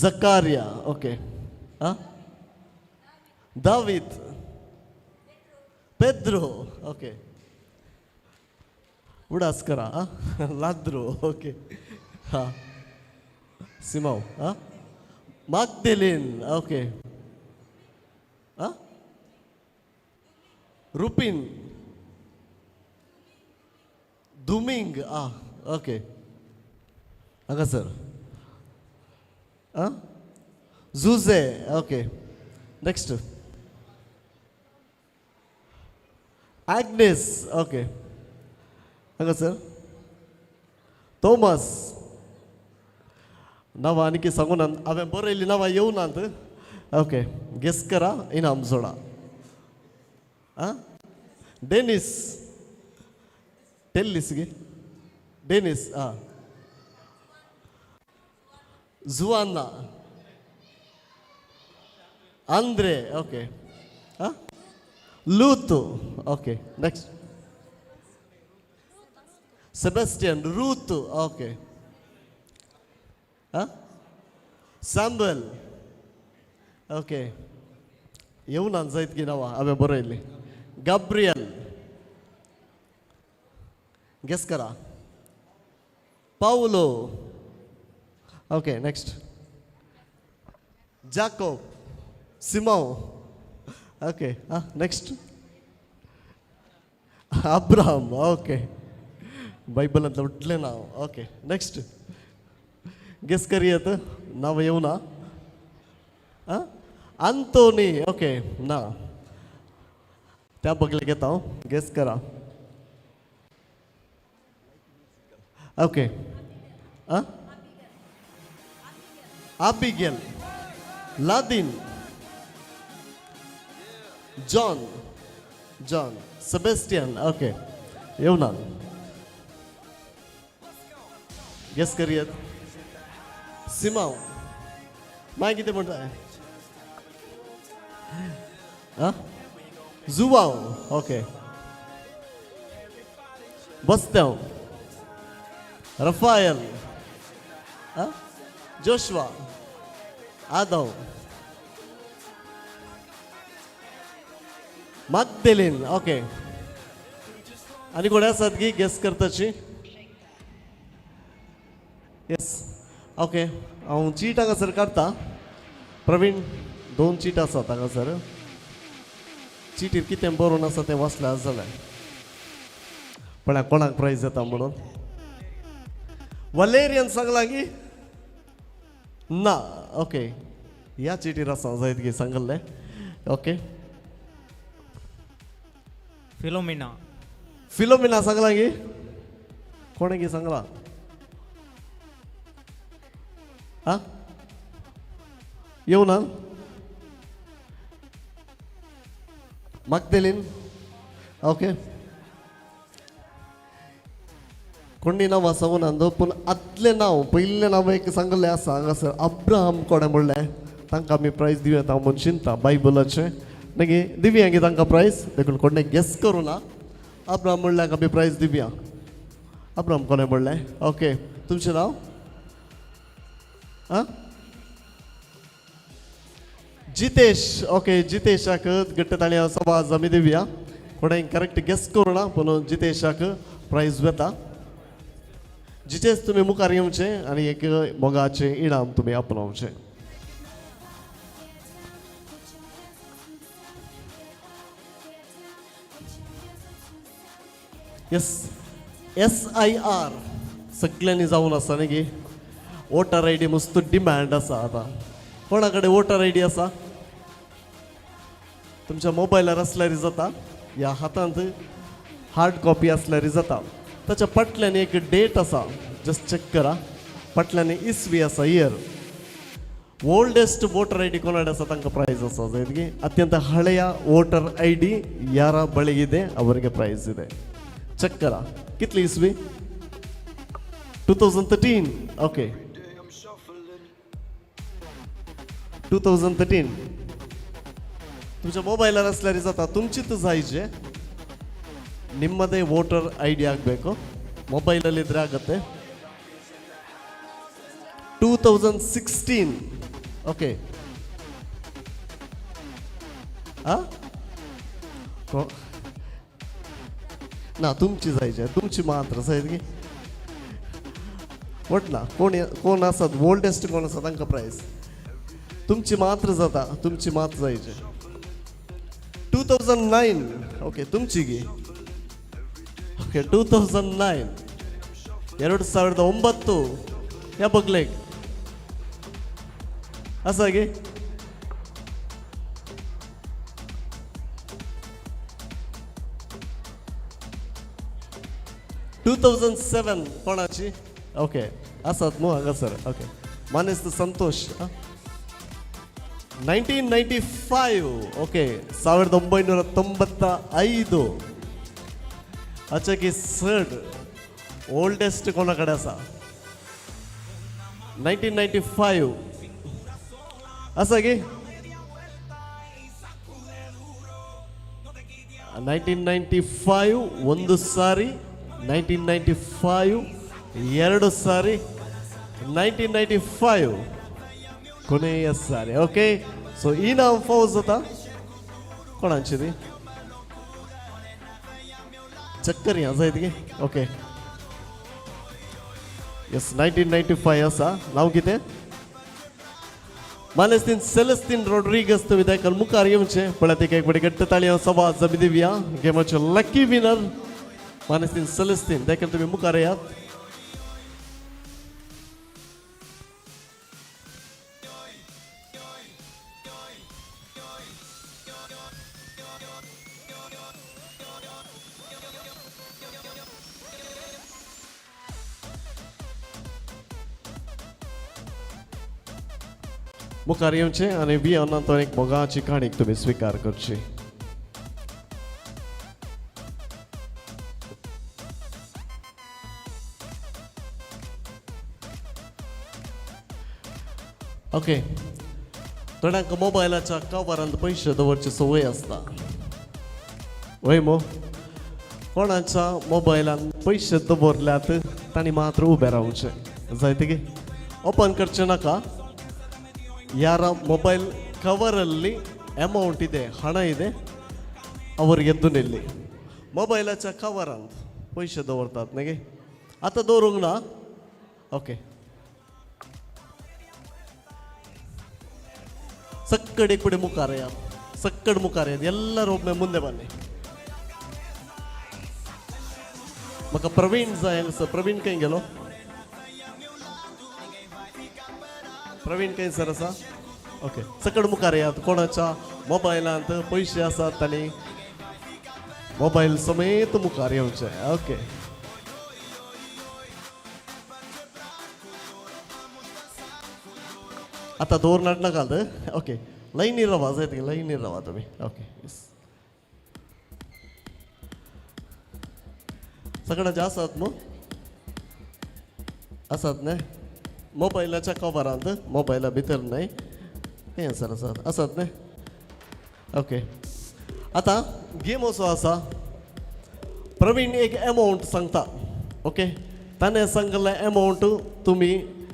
जकारिया ओके आं दावीद पेद्रो ओके उडास करा आं लाद्रो ओके हां सिमाव आं मागदेलीन ओके आं रुपीन दुमींग आं ओके हांगासर आं Jose okay next Agnes okay हांगासर थॉमस नांवां आनी कितें सांगू ना हांवें बरयल्लीं नांवां येवनात. ओके गेस करा इनाम जोडा आं डेनीस टेल्लीस गे डेनीस आं जुआना आंद्रे ओके आं लूत okay next Sebastian Ruth okay आं सॅम्बल ओके येवना जायत की नांवां हांवें बरयल्लीं. गाब्रियल गेस करा पावलो ओके नेक्स्ट जाकोब सिमाव ओके आं नेक्स्ट अब्राहम ओके बायबलांतलें उठलें नांव ओके नेक्स्ट गेस करयत नांव येवना आं आंतोनी ओके ना त्या बगलेक येता हांव गेस करा. ओके आं आबिगेल लादीन जॉन जॉन सेबेस्टियन ओके येवना गेस करयत सिमाव मागीर कितें म्हणटा आं जुवाव ओके बस्त्यांव, रफायल, जोशवा, आदव, मागदेलीन. ओके, आनी कोण आसात की गेस करताची? येस, ओके, हांव चीट हांगासर काडटा. प्रवीण, दोन चीट आसात हांगासर. चिटीर कितें बरोवन आसा तें वाचल्यार जालें. पळया कोणाक प्रायज येता म्हणून. वलेरियन सांगलां की ना? ओके, ह्या चिटीर आसा जायत की सांगल्लें. ओके. फिलोमिना. फिलोमिना सांगलां की कोणें की सांगलां? आं, येवना. मागदेलीन. ओके, कोणी नांव सांगूना, पूण आदलें नांव, पयलें नांव एक सांगलें आसा हांगासर. अब्राहम कोणें म्हणलें तांकां आमी प्रायज दिवं येता म्हूण चिंता बायबलाचें. मागीर दिवया गे तांकां प्रायज, देखून कोणें गेस करूं ना. अब्राहम म्हणल्यार आमी प्रायज दिवया. अब्राहम कोणें म्हणलें? ओके, तुमचें नांव? आं, जितेश. ओके, जितेशाक घट्ट ताळयां आवाज आमी दिवया. कोणें करेक्ट गेस करूं ना, पूण जितेशाक प्रायज वता. जितेश, तुमी मुखार येवचें आनी एक मोगाचें इनाम तुमी आपणावचें. येस, SIR सगळ्यांनी जावन आसा न्ही की वोटर ID मस्त डिमांड आसा आतां. कोणा कडेन वोटर ID आसा? तुमच्या मोबायलार आसल्यार जाता, या हातांत हार्ड कॉपी आसल्यार जाता. ताच्या फाटल्यान एक डेट आसा, जस्ट चॅक करा. फाटल्यान इसवी आसा, इयर. ओल्डेस्ट वोटर ID कोणाकडे आसा तांकां प्रायज आसा जायत की. ಅತ್ಯಂತ ಹಳೆಯ ವೋಟರ್ ID ಯಾರ ಬಳಿ ಇದೆ ಅವರಿಗೆ ಪ್ರೈಸ್ ಇದೆ. ಚೆಕ್ ಕರಾ, कितली इसवी? 2013. ओके, 2013. तुमच्या मोबायलार आसल्यार जाता. तुमचीच जायचे, ನಿಮ್ಮದೇ ವೋಟರ್ ID ಆಗಬೇಕು. ಮೊಬೈಲಲ್ಲಿ ಇದ್ರೆ ಆಗತ್ತೆ. 2016. ಓಕೆ, आ ना, तुमची जायचे, तुमची मात्र जायत की वटना. कोण कोण आसात ओल्डेस्ट कोण आसा तांकां प्रायज. तुमची मात्र जाता, तुमची मात जायचे. 2009. ओके, तुमची गी. ओके, 2009, 2009. ह्या बगलेक आसा गे. 2007 कोणाची? ओके, आसात मू हांगासर. ओके, मानेस्त संतोष. 1995. ओके, 1995. अचे की चड ओल्डेस्ट कोणा कडेन आसा? 1995 आसा की? 1995 ಒಂದು ಸಾರಿ, 1995 ಎರಡು ಸಾರಿ, 1995 ಕೊನೆಯ ಸಾರಿ. ಓಕೆ, ಸೊ इनाम फौज जाता कोणाची ती चक्कर या जायत की. ओके, येस, 1995 आसा. नांव कितें? मानेस्तीन सेलेस्तीन रॉड्रिगस. तुमी देखल मुखार येवचें. पळयात, एक एक घट्ट ताळयो आवाज आमी दिवया. गेमाचे लकी विनर मानेस्तीन सेलेस्तीन, देखल तुमी मुखार येयात. मुखार येवचें आनी वियनांत एक मोगाची काणीक तुमी स्विकार करची. ओके, थोड्यांक मोबायलाच्या कवरांत पयशे दवरची संवय आसता, वय मो? कोणाच्या मोबायलान पयशे दवरल्यात तांणी मात्र उबे रावचें जायते की ओपन करचें नाका. ಯಾರ ಮೊಬೈಲ್ ಕವರಲ್ಲಿ ಅಮೌಂಟ್ ಇದೆ, ಹಣ ಇದೆ, ಅವರಿಗೆ ಎದ್ದು ನಿಲ್ಲಿ. ಮೊಬೈಲಾच्या कवरांत पयशे दवरतात न्ही, आतां दवरूंक ना. ओके, ಸಕ್ಕಡೆ ಕುಡಿ ಮುಖಾರ ಸಕ್ಕಡ್ ಮುಖಾರ ಎಲ್ಲರೂ ಒಮ್ಮೆ ಮುಂದೆ ಬನ್ನಿ. म्हाका प्रवीण जाय सर. प्रवीण खंय गेलो? प्रवीण खंय सर आसा? ओके, सकड मुखार येयात. कोणाच्या मोबायलांत पयशे आसात तांणी मोबायल समेत मुखार येवचें. ओके, आतां दवर नाटनाकात. ओके, लायनीर रावा, जायत लायनीर रावा तुमी. ओके, येस, सगळ्याचे आसात मग आसात न्हय मोबायलाच्या कवरांत, मोबायला भितर न्हय, हें सर आसात आसात न्हय. ओके, आतां गेम असो आसा, प्रवीण एक एमावंट सांगता. ओके, ताणें सांगिल्लें एमावंट तुमी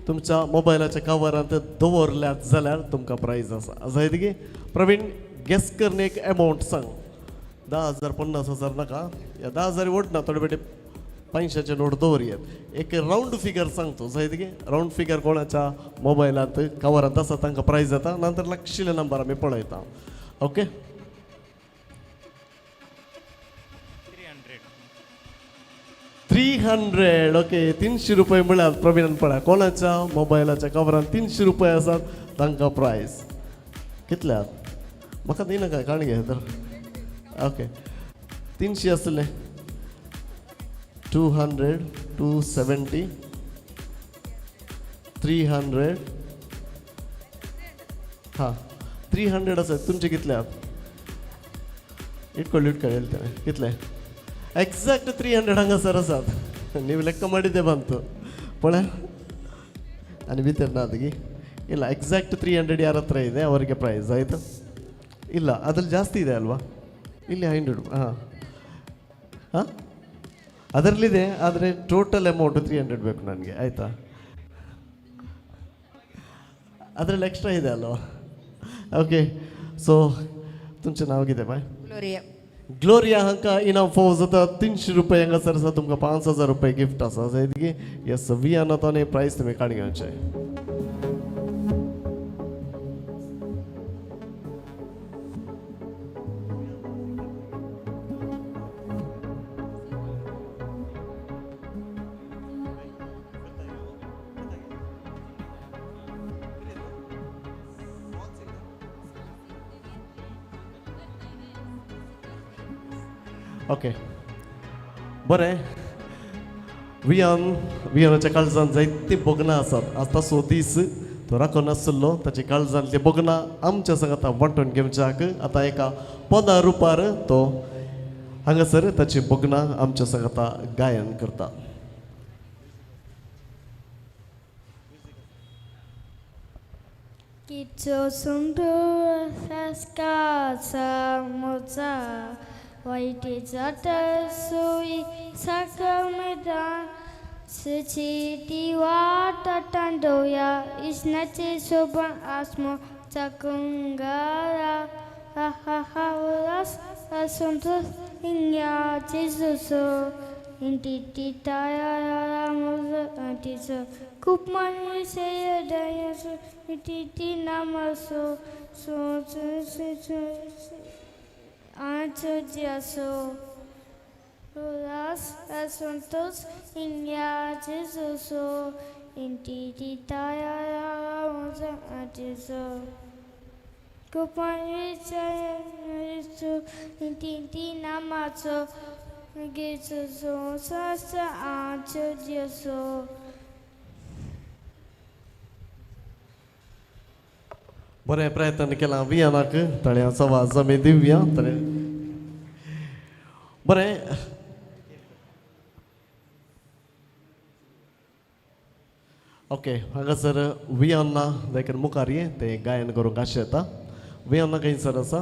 तुमच्या मोबायलाच्या कवरांत दवरल्यात जाल्यार तुमकां प्रायज आसा. जायत की प्रवीण गेस करून एक एमावंट सांग. 10,000 50,000 नाका, ह्या 10,000 वट ना, थोडे बेटे 500 नोट दवरयात. एक रावंड फिगर सांगतो जायत की रावंड फिगर कोणाच्या मोबायलांत कवरांत आसा तांकां प्रायज जाता. नंतर लागशिल्ले नंबर आमी पळयता. ओके, 300. ओके, 300 रुपये म्हळ्यार प्रवीणान पळय कोणाच्या मोबायलाच्या कवरान 300 रुपये आसात तांकां प्रायज. कितले म्हाका दिनाका काण घे तर. ओके, 300 आसले, 200, 270, 300. हां, 300 आसा. तुमचे कितले आहात? इटकोळ इटकोळ येतले कितले? एक्झॅक्ट 300 हांगासर आसात. ನೀವು ಲೆಕ್ಕ ಮಾಡಿದ್ದೆ ಬಂತು ಪೊಳೆ ಅಲ್ಲಿ ಭಿತರ ನಾದಿಗೆ ಇಲ್ಲ. ಎಕ್ಸಾಕ್ಟ್ 300 ಯಾರ ಹತ್ರ ಇದೆ ಅವರಿಗೆ ಪ್ರೈಸ್ ಆಯಿತು. ಇಲ್ಲ, ಅದ್ರಲ್ಲಿ ಜಾಸ್ತಿ ಇದೆ ಅಲ್ವಾ? ಇಲ್ಲಿ 100. ಹಾಂ ಹಾಂ, ಅದರಲ್ಲಿದೆ, ಆದರೆ ಟೋಟಲ್ ಅಮೌಂಟ್ 300 ಬೇಕು ನನಗೆ, ಆಯಿತಾ? ಅದರಲ್ಲಿ ಎಕ್ಸ್ಟ್ರಾ ಇದೆ ಅಲ್ವಾ? ಓಕೆ, ಸೊ तुमचें नांव कितें बाय? ग्लोरिया. ग्लोरिया हांकां इनाम फोव जाता 300 रुपये. हांगासर आसा तुमकां 5,000 रुपये गिफ्ट आसा. की येस, वियाना तो प्रायज तुमी काडून घेवचें. ओके, बरें, वियान वियानाच्या काळजान जायतीं भोगणां आसात. आज तसो दीस तो राखून आसलो, ताच्या काळजांतलीं भोगणां आमच्या सांगाता वांटून घेवच्याक आतां एका पदा रुपार तो हांगासर ताची भोगणां आमच्या सांगाता गायन करता. किचो सुंदर मोजा वाईटे जाता सोई साकमेदान सची ती वाट तांडोया इसनाचे सोबन आसमो चकुंगारा हा हा हा उलास असंतोष इंग्या जेजूसो इंटी ती ताया मुझ अंटीसो खूप मनुष्य दयासो इंटी ती नामासो सो सो सो Antes Las asuntos inga Jesus inti taya antes Kupan inti namaso Jesus sasa antes बरें प्रयत्न केला वियानाक, ताळयांचो आवाज आमी दिवया. बरें, ओके, हांगासर वियाना देखून मुखार ये तें गायन करूंक आशें येता. वियाना खंयसर आसा?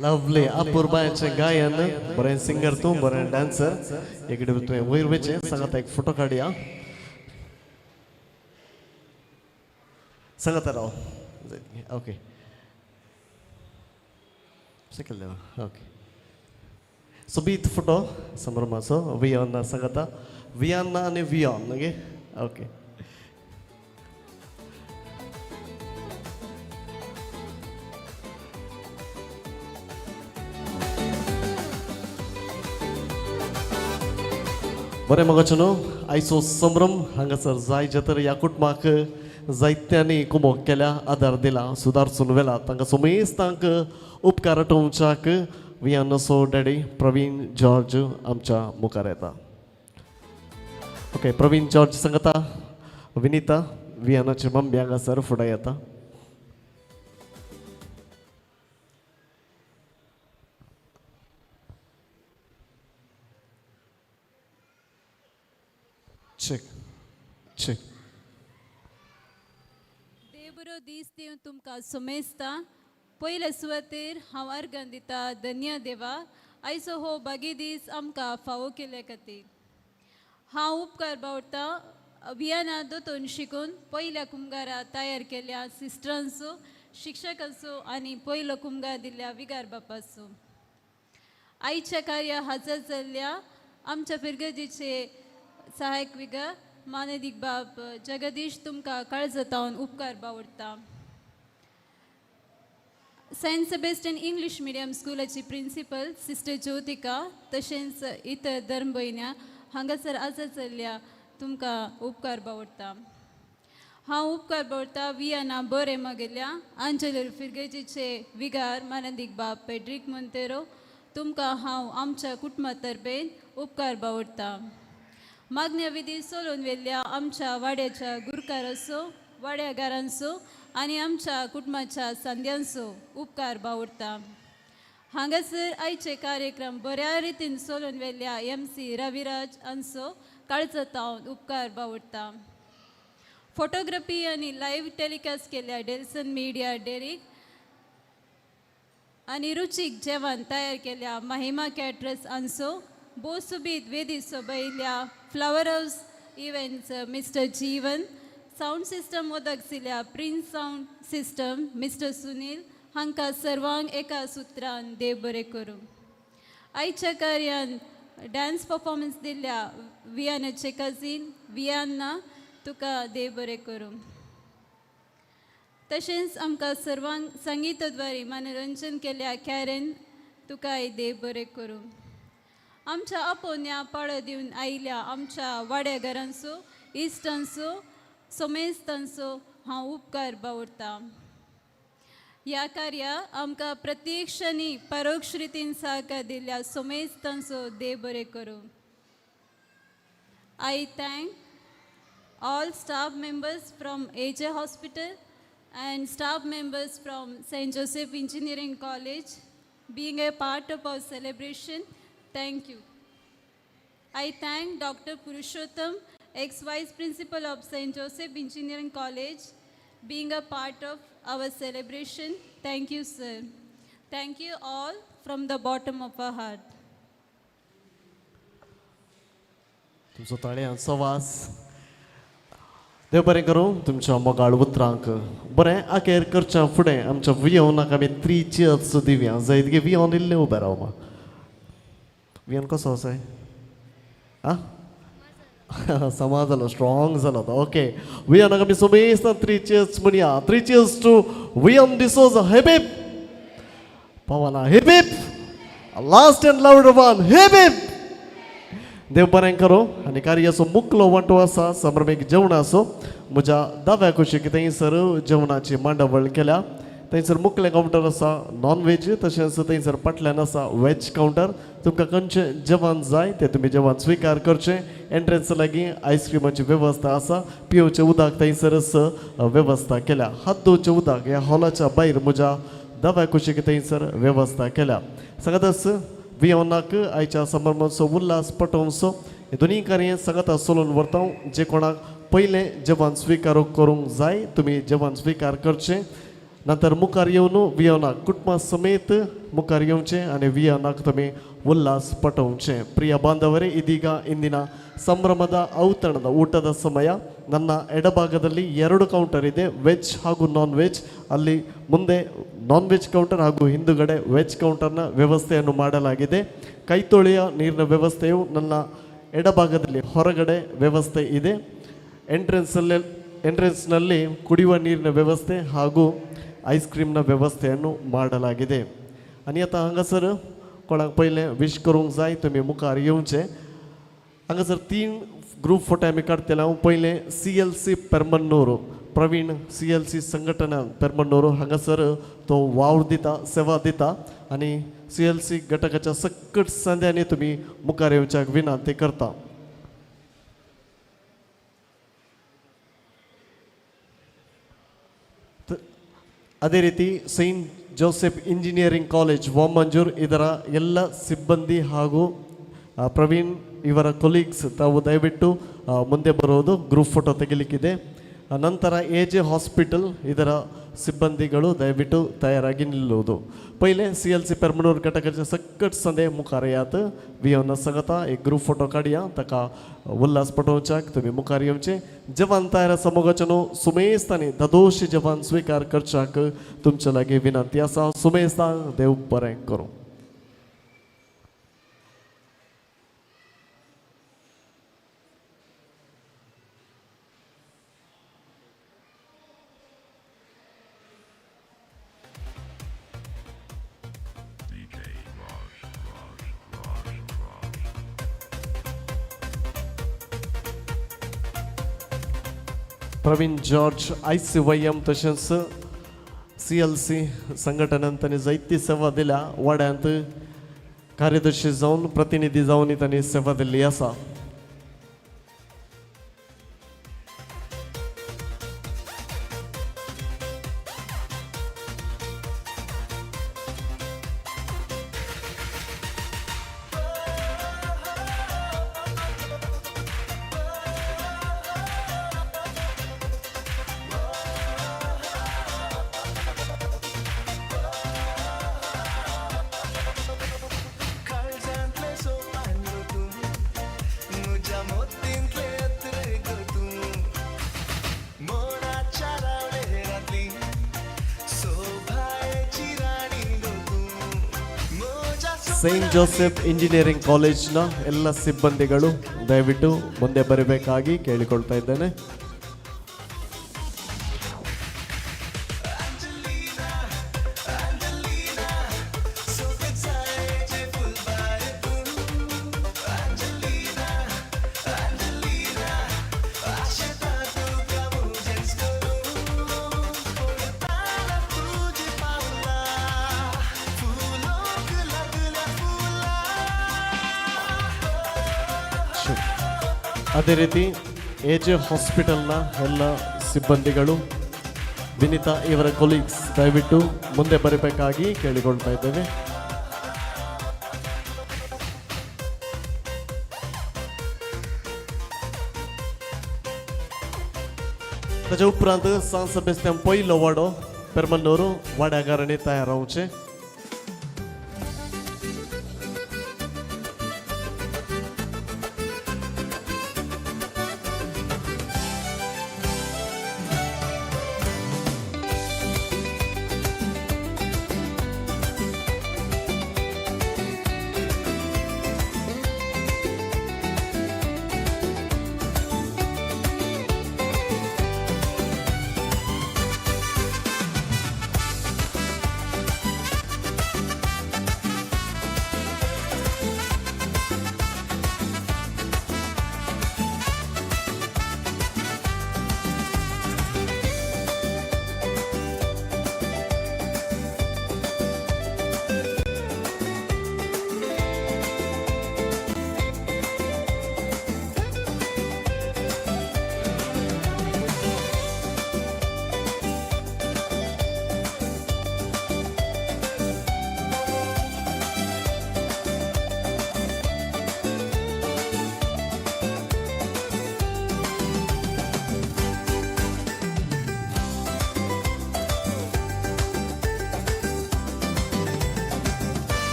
लवली अपुरबायेचें गायन. बरें सिंगर तूं, बरें डान्सर. एकडे तुवें वयर वयचें सांगात एक फोटो काडया. सांगात राव. ओके सकयल देवा. ओके सोबीत फोटो संभ्रमाचो. वियॉन सांगाता, वियाना आनी वियॉन. ओके ओके बरें मगाचो न्हू आयचो संभ्रम हांगासर जाय तर ह्या कुटुंबाक जायत्यांनी कुमोक केल्या, आदार दिला, सुदारसून व्हेला. तांकां समेस्तांक उपकार आठोवच्याक वियानसो डॅडी प्रवीण जॉर्ज आमच्या मुखार येता. ओके प्रवीण जॉर्ज सांगता विनिता वियानाची मम्मी हांगासर फुडें येता. Check check. देव बरो दीस दिवन तुमकां सुमेस्ता. पयले सुवातेर हांव अर्गां दिता धन्य देवा, आयचो हो बागी दीस आमकां फावो केल्ले खातीर. हांव उपकार बावडटा वियाना दोतोन शिकून पयल्या कुमगारा तयार केल्या सिस्टरांचो, शिक्षकांचो आनी पयलो कुमगार दिल्ल्या विगार बापाचो. आयच्या कार्य हजर जाल्ल्या आमच्या फिरगर्जीचे सहायक विगार मानदीक बाब जगदीश, तुमकां काळजातावन उपकार बावडटा. सेंट सेबेस्टियन इंग्लीश मिडियम स्कुलाची प्रिंसिपल सिस्टर ज्योतिका, तशेंच इतर धर्म भयण्या हांगासर आजा चल्ल्या तुमकां उपकार बावडटा. हांव उपकार बावडटा वियाना बरें मागेल्या आंजलर फिरगेजीचे विगार मानदीक बाब पेड्रीक मोंतेरो, तुमकां हांव आमच्या कुटुंबा तर्फेन उपकार बावडटा. मागण्या विधी सोलून व्हेल्ल्या आमच्या वाड्याच्या गुरकाराचो, वाड्यागारांचो आनी आमच्या कुटुंबाच्या सांद्यांचो उपकार बावडटा. हांगासर आयचे कार्यक्रम बऱ्या रितीन सोलून व्हेल्ल्या एम सी रविराज हांचो काळजातावन उपकार बावडटा. फोटोग्राफी आनी लायव्ह टेलिकास्ट केल्ल्या डेल्सन मिडिया डेरीक आनी रुचीक जेवण तयार केल्या महिमा कॅटरस हांचो, बोसुबीत वेदी सोबयल्या flower house events mister Jeevan, sound system उदक दिल्या prince sound system mister Sunil हांकां सर्वांक एका सुत्रान देव बरें करूं. आयच्या कार्यान डान्स परफॉर्मन्स दिल्ल्या वियानाचे कजीन वियाना, तुका देव बरें करूं. तशेंच आमकां सर्वांक संगीताद्वारे मनोरंजन केल्या कॅरन, तुकाय देव बरें करूं. आमच्या आपोवण्या पाळो दिवन आयिल्ल्या आमच्या वाड्याघरांचो, इश्टांचो, सोमेस्तांचो हांव उपकार बावडटा. ह्या कार्या आमकां प्रत्यक्षांनी परोक्ष रितीन सहकार दिल्ल्या सोमेस्तांचो देव बरें करूं. I thank all staff members from AJ Hospital and staff members from St. Joseph Engineering College being a part of our celebration. Thank you. I thank Dr. Purushottam, ex-vice principal of St. Joseph Engineering College, being a part of our celebration. Thank you, sir. Thank you all from the bottom of our heart. तुमचो ताळयांचो वास. देव बरें करूं तुमच्या मोगाळ उतरांक. बरें आखेर करच्या फुडें आमच्या वियोनाक आमी थ्री चियर्स दिवया. जायत गे वियोन इल्लें उबें राव मा. वियोन कसो आसाय आं समा जालो, स्ट्रॉंग जालो तो. ओके वियोनाक आमी सोमेस्तान थ्री चियर्स म्हणया. Three cheers to Vion D'Souza. Hip hip Pavana, hip hip, last and loud one, hip hip. देव बरें करूं. आनी कार्याचो मुकलो वांटो आसा संभ्रमीक जेवणाचो. म्हज्या दाव्या कुशीक थंयसर जेवणाची मांडावळ केल्या. थंयसर मुकलें कावंटर आसा नॉन वेज, तशेंच थंयसर फाटल्यान आसा वेज कावंटर. तुमकां खंयचें जेवण जाय तें तुमी जेवण स्विकार करचें. एंट्रन्स लागीं आयस्क्रिमाची वेवस्था आसा. पिवचें उदक थंयसरच वेवस्था केल्या. हात धुवचें उदक ह्या हॉलाच्या भायर म्हज्या दाव्या कुशीक थंयसर वेवस्था केल्या. सांगातच वियोनाक आयच्या संभ्रमाचो उल्हास पटोवचो हे दोनी कार्य सांगाता चलोवन व्हरता. जे कोणाक पयलें जेवण स्विकार करूंक जाय तुमी जेवण स्विकार करचें. नंतर मुखार येवन वियोनाक कुटुंबा समेत मुखार येवचें आनी वियोनाक तुमी ಉಲ್ಲಾಸ್ ಪಟೋಂಚೆ. ಪ್ರಿಯ ಬಾಂಧವರೇ, ಇದೀಗ ಇಂದಿನ ಸಂಭ್ರಮದ ಔತಣದ ಊಟದ ಸಮಯ. ನನ್ನ ಎಡಭಾಗದಲ್ಲಿ 2 ಕೌಂಟರ್ ಇದೆ, ವೆಜ್ ಹಾಗೂ ನಾನ್ ವೆಜ್. ಅಲ್ಲಿ ಮುಂದೆ ನಾನ್ ವೆಜ್ ಕೌಂಟರ್ ಹಾಗೂ ಹಿಂದುಗಡೆ ವೆಜ್ ಕೌಂಟರ್ನ ವ್ಯವಸ್ಥೆಯನ್ನು ಮಾಡಲಾಗಿದೆ. ಕೈತೊಳೆಯ ನೀರಿನ ವ್ಯವಸ್ಥೆಯು ನನ್ನ ಎಡಭಾಗದಲ್ಲಿ ಹೊರಗಡೆ ವ್ಯವಸ್ಥೆ ಇದೆ. ಎಂಟ್ರೆನ್ಸ್ನಲ್ಲಿ ಕುಡಿಯುವ ನೀರಿನ ವ್ಯವಸ್ಥೆ ಹಾಗೂ ಐಸ್ ಕ್ರೀಮ್ನ ವ್ಯವಸ್ಥೆಯನ್ನು ಮಾಡಲಾಗಿದೆ. आनी आतां हांगासर कोणाक पयलें विश करूंक जाय तुमी मुखार येवचें. हांगासर 3 ग्रूप फोटो आमी काडटले. हांव पयलें CLC Permannur, Praveen CLC संघटना पेरमन्नूर हांगासर तो वावर दिता, सेवा दिता आनी CLC घटकाच्या सकट संद्यांनी तुमी मुखार येवच्याक विनंती करता. ಅದೇ ರೀತಿ Saint Joseph engineering college Vamanjoor ಇದರ ಎಲ್ಲ ಸಿಬ್ಬಂದಿ ಹಾಗೂ ಪ್ರವೀಣ್ ಇವರ ಕೊಲೀಗ್ಸ್ ತಾವು ದಯವಿಟ್ಟು ಮುಂದೆ ಬರೋದು, ಗ್ರೂಪ್ ಫೋಟೋ ತೆಗಿಲಿಕ್ಕಿದೆ. ನಂತರ AJ hospital ಇದರ ಸಿಬ್ಬಂದಿಗಳು ದಯವಿಟ್ಟು ತಯಾರಾಗಿ ನಿಲ್ಲುವುದು. ಪೈಲೆ CLC Permanur घटकाचे सकट संदे मुखार येयात, वियोना संगता एक ग्रूप फोटो काडया, ताका उल्हास पटोवच्याक तुमी मुखार येवचे. जवान तयार आसा मोगाचे न्हू, सुमेस्तांनी ददोशी जवान स्विकार करच्याक तुमचे लागीं विनंती आसा. सुमेस्तांक देव बरें करूं. प्रवीण जॉर्ज ICYM तशेंच CLC संघटनेन तांणी जायती सेवा दिल्या. वाड्यांत कार्यदर्शी जावन प्रतिनिधी जावन तांणी सेवा दिल्ली आसा. ಸೈಂಟ್ ಜೋಸೆಫ್ ಇಂಜಿನಿಯರಿಂಗ್ ಕಾಲೇಜ್ನ ಎಲ್ಲ ಸಿಬ್ಬಂದಿಗಳು ದಯವಿಟ್ಟು ಮುಂದೆ ಬರಬೇಕಾಗಿ ಕೇಳಿಕೊಳ್ತಾ ಇದ್ದೇನೆ. ಅದೇ ರೀತಿ AJ ಹಾಸ್ಪಿಟಲ್ನ ಎಲ್ಲ ಸಿಬ್ಬಂದಿಗಳು, ವಿನಿತಾ ಇವರ ಕೊಲೀಗ್ಸ್ ದಯವಿಟ್ಟು ಮುಂದೆ ಬರಬೇಕಾಗಿ ಕೇಳಿಕೊಳ್ತಾ ಇದ್ದೇವೆ. ताजे उपरांत सांसभेस्त्यां पयलो वाडो पेरमन्नूर वाड्यागारांनी तयार रावचें.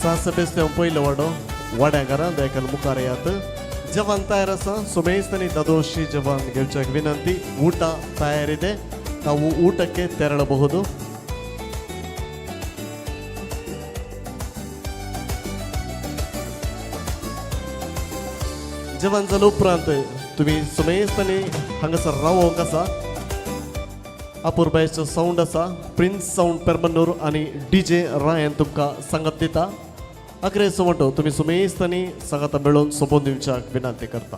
सां सेबेस्त्यांव पयलो वाडो वाड्या घरां दयाकन मुखार येयात. जेवण तयार आसा. सुमेस्त आनी दादोशी जेवण घेवच्याक ವಿನಂತಿ. ಊಟ ತಯಾರಿದೆ, ತಾವು ಊಟಕ್ಕೆ ತೆರಳಬಹುದು. जेवण जाले उपरांत तुमी सुमेस्त आनी हांगासर रावोंक आसा. अपुरबायेचो सावंड आसा, प्रिन्स सावंड पेरमन्नूर आनी डीजे रायन तुमकां सांगत दिता. अकरे सुमटो तुमी सुमेस्त आनी सांगाता मेळोवन सोबोवन दिवच्याक विनंती करता.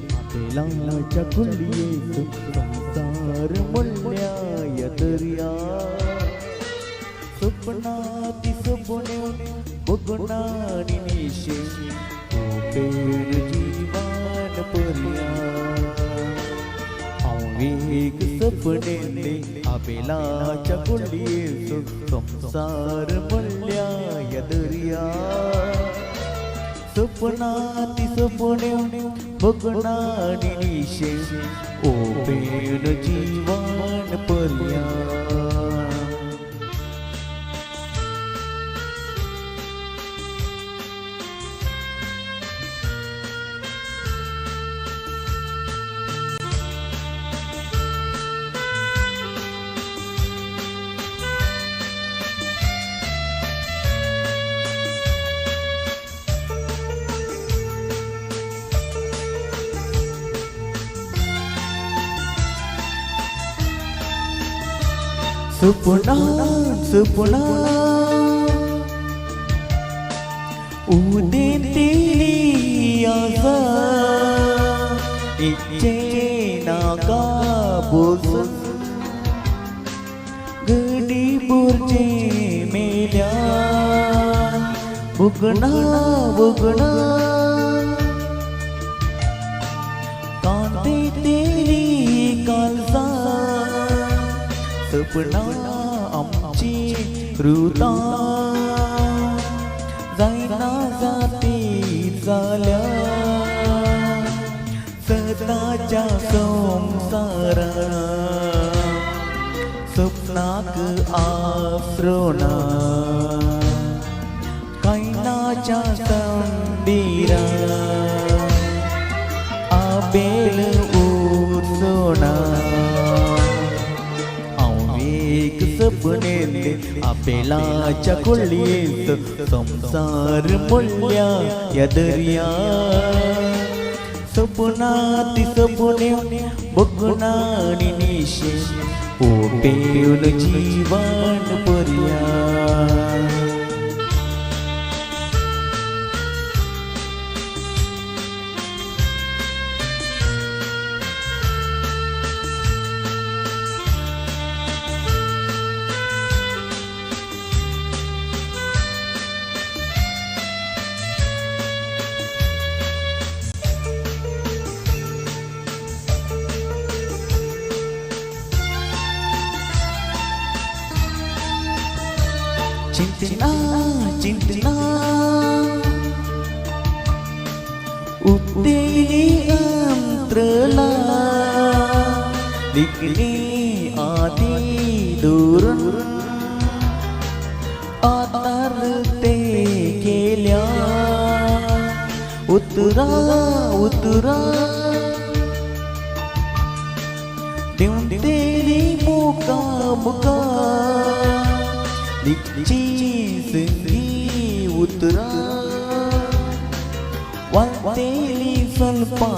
आपेलाच्या कुंडयेत संसार म्हणल्या या दर्या सपना ती सपने बघना आणि निशे पेन जीवान पर्या. हांव एक सपनेले आपेलाच्या कुंडयेत संसार म्हणल्या या दर्या सपना ती सपने बघना आणि निशे ओपेन जीवान पर्या. सपना सपना उदेंतेली आसा इच्छे नाका बोसून गडी बुरजे मेल्या बुगणा बुगणा कांते तेली कालसा सपना आमची रुता जायना जाती जाल्या सदाच्या संसारा सपनाक आसरो ना कायनाच्या संदिरा आबेल उरचो ना. सपनेले आपेलाच्या कुळयेत संसार म्हणल्या या दर्या सपना ती सपने बघना आणि निशे ओपेन जीवन पर्या. चिंतना चिंतना उकतेली अंतरला दिखली आधी दूरून आतारते केल्या उतरा उतरा दिवतेली मुका मुका दिखची संगी उतरा वालतेली स्वल्पा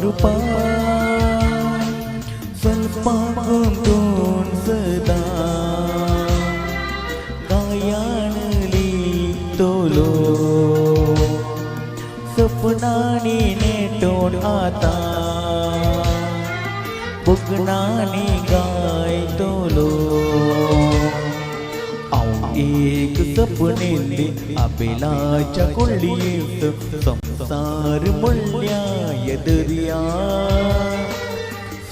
रुपा. चलपाक गुंतून सदां गायान लितलो सपनांनी नेटोन आतां भुगणांनी गायतलो हांव एक सपनेल्ली आबेलाच्या कुळयेंत संवसार म्हणल्या दर्या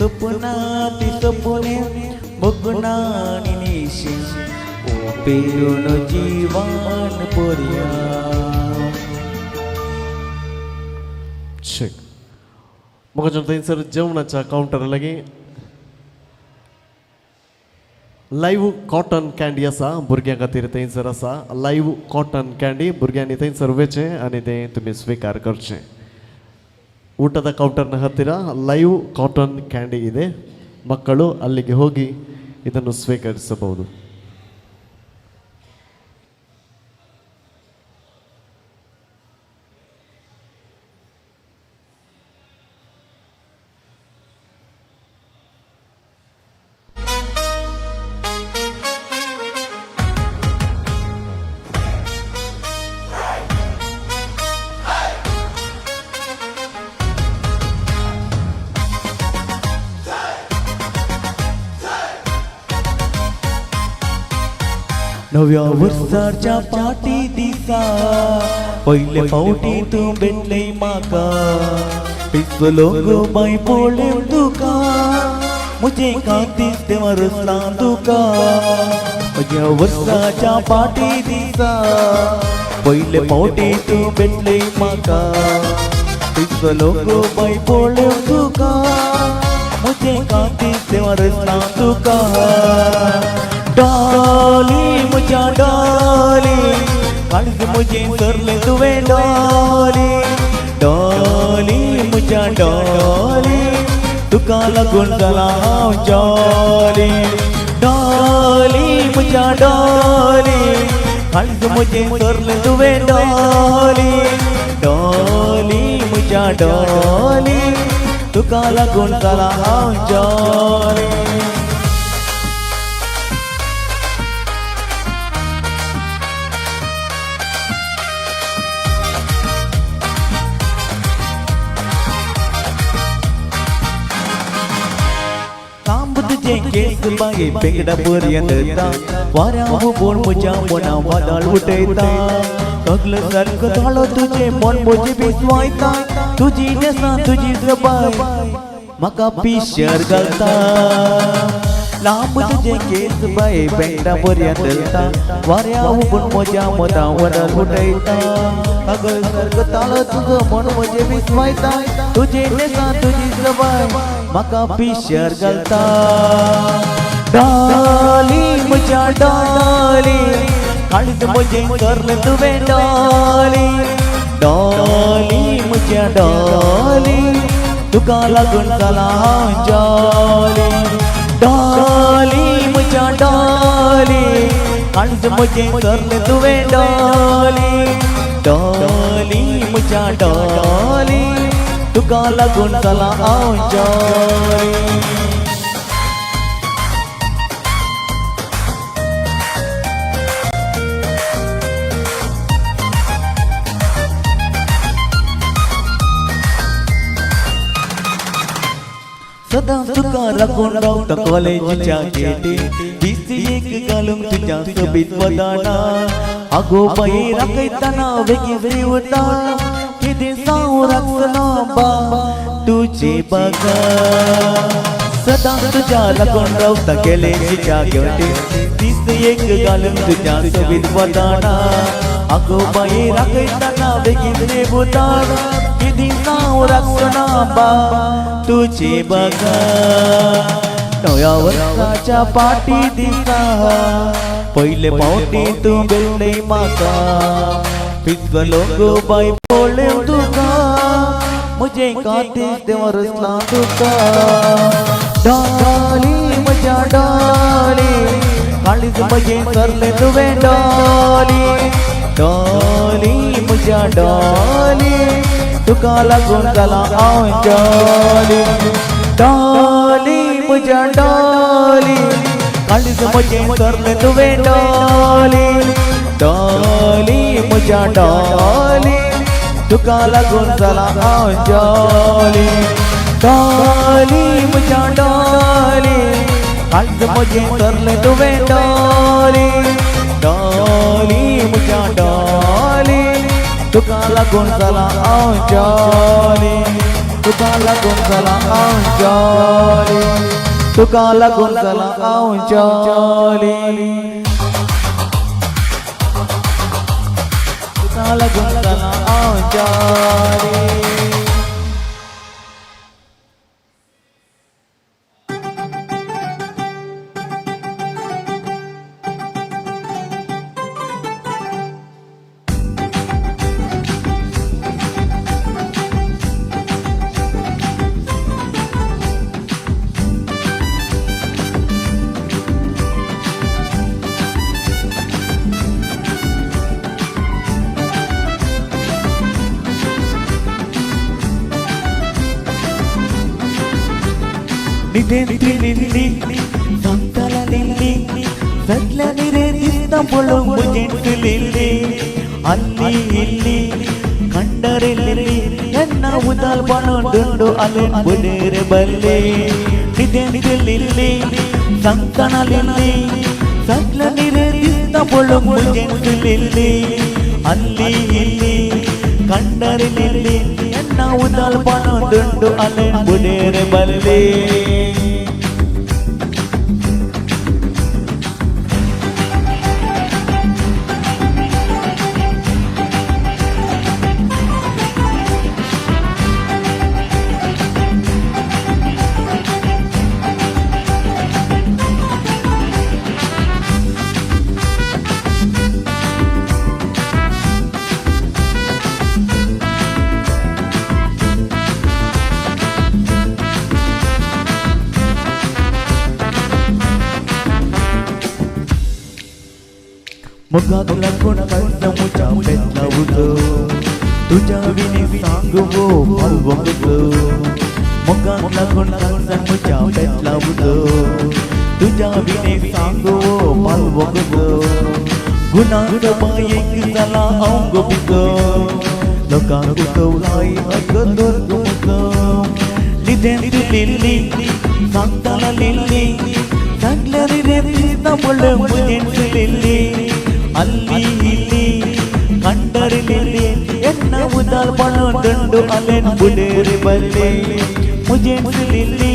सपना ती सपने भुगणांनी निशी ओ पेरून जीवान पर्या. चेक म्हाका थंयसर जेवणाच्या कावंटर लागीं लायव्ह कॉटन कँडी आसा भुरग्यां खातीर थंयसर आसा लायव्ह कॉटन कँडी भुरग्यांनी थंयसर वचचें आनी तें तुमी स्विकार करचें. ಊಟದ ಕೌಂಟರ್ನ ಹತ್ತಿರ ಲೈವ್ ಕಾಟನ್ ಕ್ಯಾಂಡಿ ಇದೆ, ಮಕ್ಕಳು ಅಲ್ಲಿಗೆ ಹೋಗಿ ಇದನ್ನು ಸ್ವೀಕರಿಸಬಹುದು. नव्या वर्साच्या पाटी दिसा पयले फावटी तूं भेटले म्हाका पिसलो गो बाय पळोवन तुका म्हजें कातीस देवा रसलां तुका. म्हज्या वर्साच्या पाटी दिसा पयले फावटी तूं भेटले म्हाका पिसलो गो बाय पळोवन तुका म्हजें कातीस देवा रसलां तुका. डॉली म्हज्या डॉली काळज म्हजें सरलें तुवें डॉली डॉली म्हज्या डॉली तुका लागून जालां हांव जॉली. डॉली म्हज्या डॉली काळज म्हजें सरलें तुवें डॉली डॉली म्हज्या डॉली तुका लागून जालां हांव जॉली. केस बाये पेंगडा पर्यंत वाऱ्या हुबून म्हज्या मना वादळ उठयता सगलो सारको ताळो तुजें मन म्हजें विसवायता तुजी नेसां तुजी सबाय म्हाका पिशर घालता. लांब तुजें केस बाये पेंगडा पर्यंत वाऱ्या हुबून म्हज्या मना वादळ उठयता सगलो सारको ताळो तुजो मन म्हजें विसवायता तुजी नेसां तुजी सबाय म्हाका पिशर घालता. डॉली म्हज्या डॉली काळज म्हजें करलें तुवें डॉली डॉली म्हज्या डॉली तुका लागून जालां हांव जॉली. डॉली म्हज्या डॉली काळज म्हजें करलें तुवें डॉली डॉली म्हज्या डॉली तुका लागून जालां हांव जॉली. सदां तुका राखून रावता कॉलेजीच्या गेटी दीस एक घालूंक तुज्या सोबीत वदाना आगो बाये राखयतना वेगीं उरता कितें सांव राखतना बा तुजे बागा. सदां तुज्या लागून रावता कॉलेजीच्या गेटी दीस एक घालूंक तुज्या सोबीत वदाना आगो बाये राखयतना वेगीं उरता कितें सांव राखतना बा तुझे बघा. नव्या वर्साच्या पाटी दिसा पयले फावटी तूं भेटले म्हाका पिसलो गो बाय पळोवन तुका म्हजें कातीस देवा रसलां तुका. डॉली म्हज्या डॉली काळीज म्हजें सरलें तुवें डॉली डॉली म्हज्या डॉली तुका लागून जालां हांव जॉली. डॉली मुझ्या डॉली काळीज म्हजें चोरलें तुवें डॉली डॉली मुझ्या डॉली तुका लागून जाला हांव जॉली डॉली मुझ्या डॉली काळीज म्हजें चोरलें तुवें डॉली डॉली मुझ्या डॉली तुका लागून जाला हांव जॉली तुका लागून जाला हांव जॉली तुका लागून जाला हांव जॉली तुका लागून जाला हांव जॉली. निदेंतली सांगताला लिल्ली सगल्यांनी रे दिसता पळोवंक म्हजेंत लिल्ली ಅಲ್ಲಿ ಇಲ್ಲಿ ಕಂಡರೆಲ್ಲಿ ನನ್ನ ಉದಾಲ್ ಬಾಣೊಂದುಂಡು ಅಲೆನ್ ಬುಡೇರೆ ಬಲ್ಲೆ ನಿದೆಂತಲಿಲ್ಲಿ ಸಂಕಣಲಿಲ್ಲಿ ಸಗ್ಲನಿ ರೇ ದಿಸ್ತ ಪೊಳೊಂಗ್ ಮುಜೆಂತಲಿಲ್ಲಿ ಅಲ್ಲಿ ಇಲ್ಲಿ ಕಂಡರೆಲ್ಲಿ ನನ್ನ ಉದಾಲ್ ಬಾಣೊಂದುಂಡು ಅಲೆನ್ ಬುಡೇರೆ ಬಲ್ಲೆ. मुगाक लागून कळटा मुजा पेटला उजो तुज्या विनी सांगवो पालवंगो मुगाक लागून कळटा मुजा पेटला उजो तुज्या विनी सांगवो पालवंगो गुणांक बायेक जाला हांव गोपिको लोकांक उतवलाय अगदोर गुमको निदेंत लिल्ली सांगताला लिल्ली सगल्यारी रे दिसता पळय मुजेंत लिल्ली ಅಲ್ಲಿ ಇಲ್ಲಿ ಕಂಡರಿಲಿಲ್ಲಿ ಎನ್ನ ಉದಾಲ್ ಬಾಣೊಂದುಂಡು ಅಲೆನ್ ಬುಡೇರಿ ಬಲ್ಲೆ ಮುಜೆಂತಲಿಲ್ಲಿ.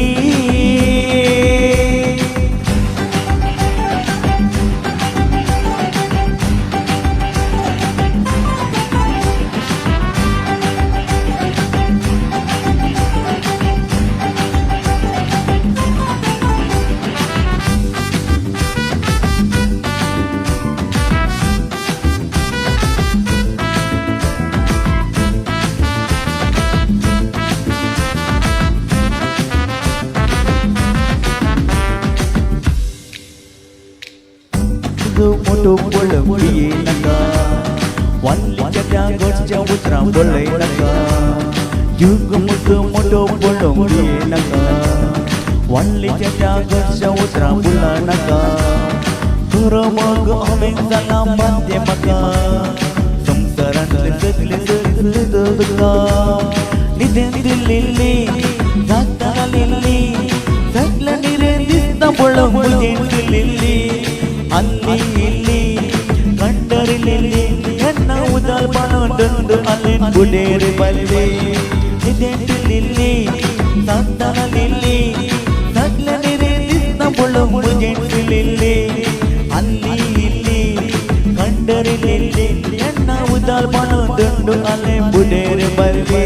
मोठो पळोवंक नाका वालीच्या घरच्या उतरां पळय नाका जुग मुग मोठो पळोवंक नाका वालीच्या घरच्या उतरां बुला नाका खरो मग हांवें जाला बांदे म्हाका संवसारांतलें सगलें सगलें तुका निदेंत लिल्ली जागता लिल्ली सगल्यांनी रे दिसता पळोवंक मुजेंत लिल्ली ಅಲ್ಲಿ ಇಲ್ಲಿ ಕಂಡರಿಲಿಲ್ಲಿ ಎನ್ನ ಉದಾಲ್ ಬಾಣೊಂದುಂಡು ಅಲೆನ್ ಬುಡೇರಿ ಬಲ್ಲೆ ನಿದೆಂತಲಿಲ್ಲಿ ಸಂತಾನಲಿಲ್ಲಿ ಸಗ್ಲನಿ ರೇ ದಿಸ್ತ ಪೊಳೊಂಗ್ ಮುಜೆಂತಲಿಲ್ಲಿ ಅಲ್ಲಿ ಇಲ್ಲಿ ಕಂಡರಿಲಿಲ್ಲಿ ಎನ್ನ ಉದಾಲ್ ಬಾಣೊಂದುಂಡು ಅಲೆನ್ ಬುಡೇರಿ ಬಲ್ಲೆ.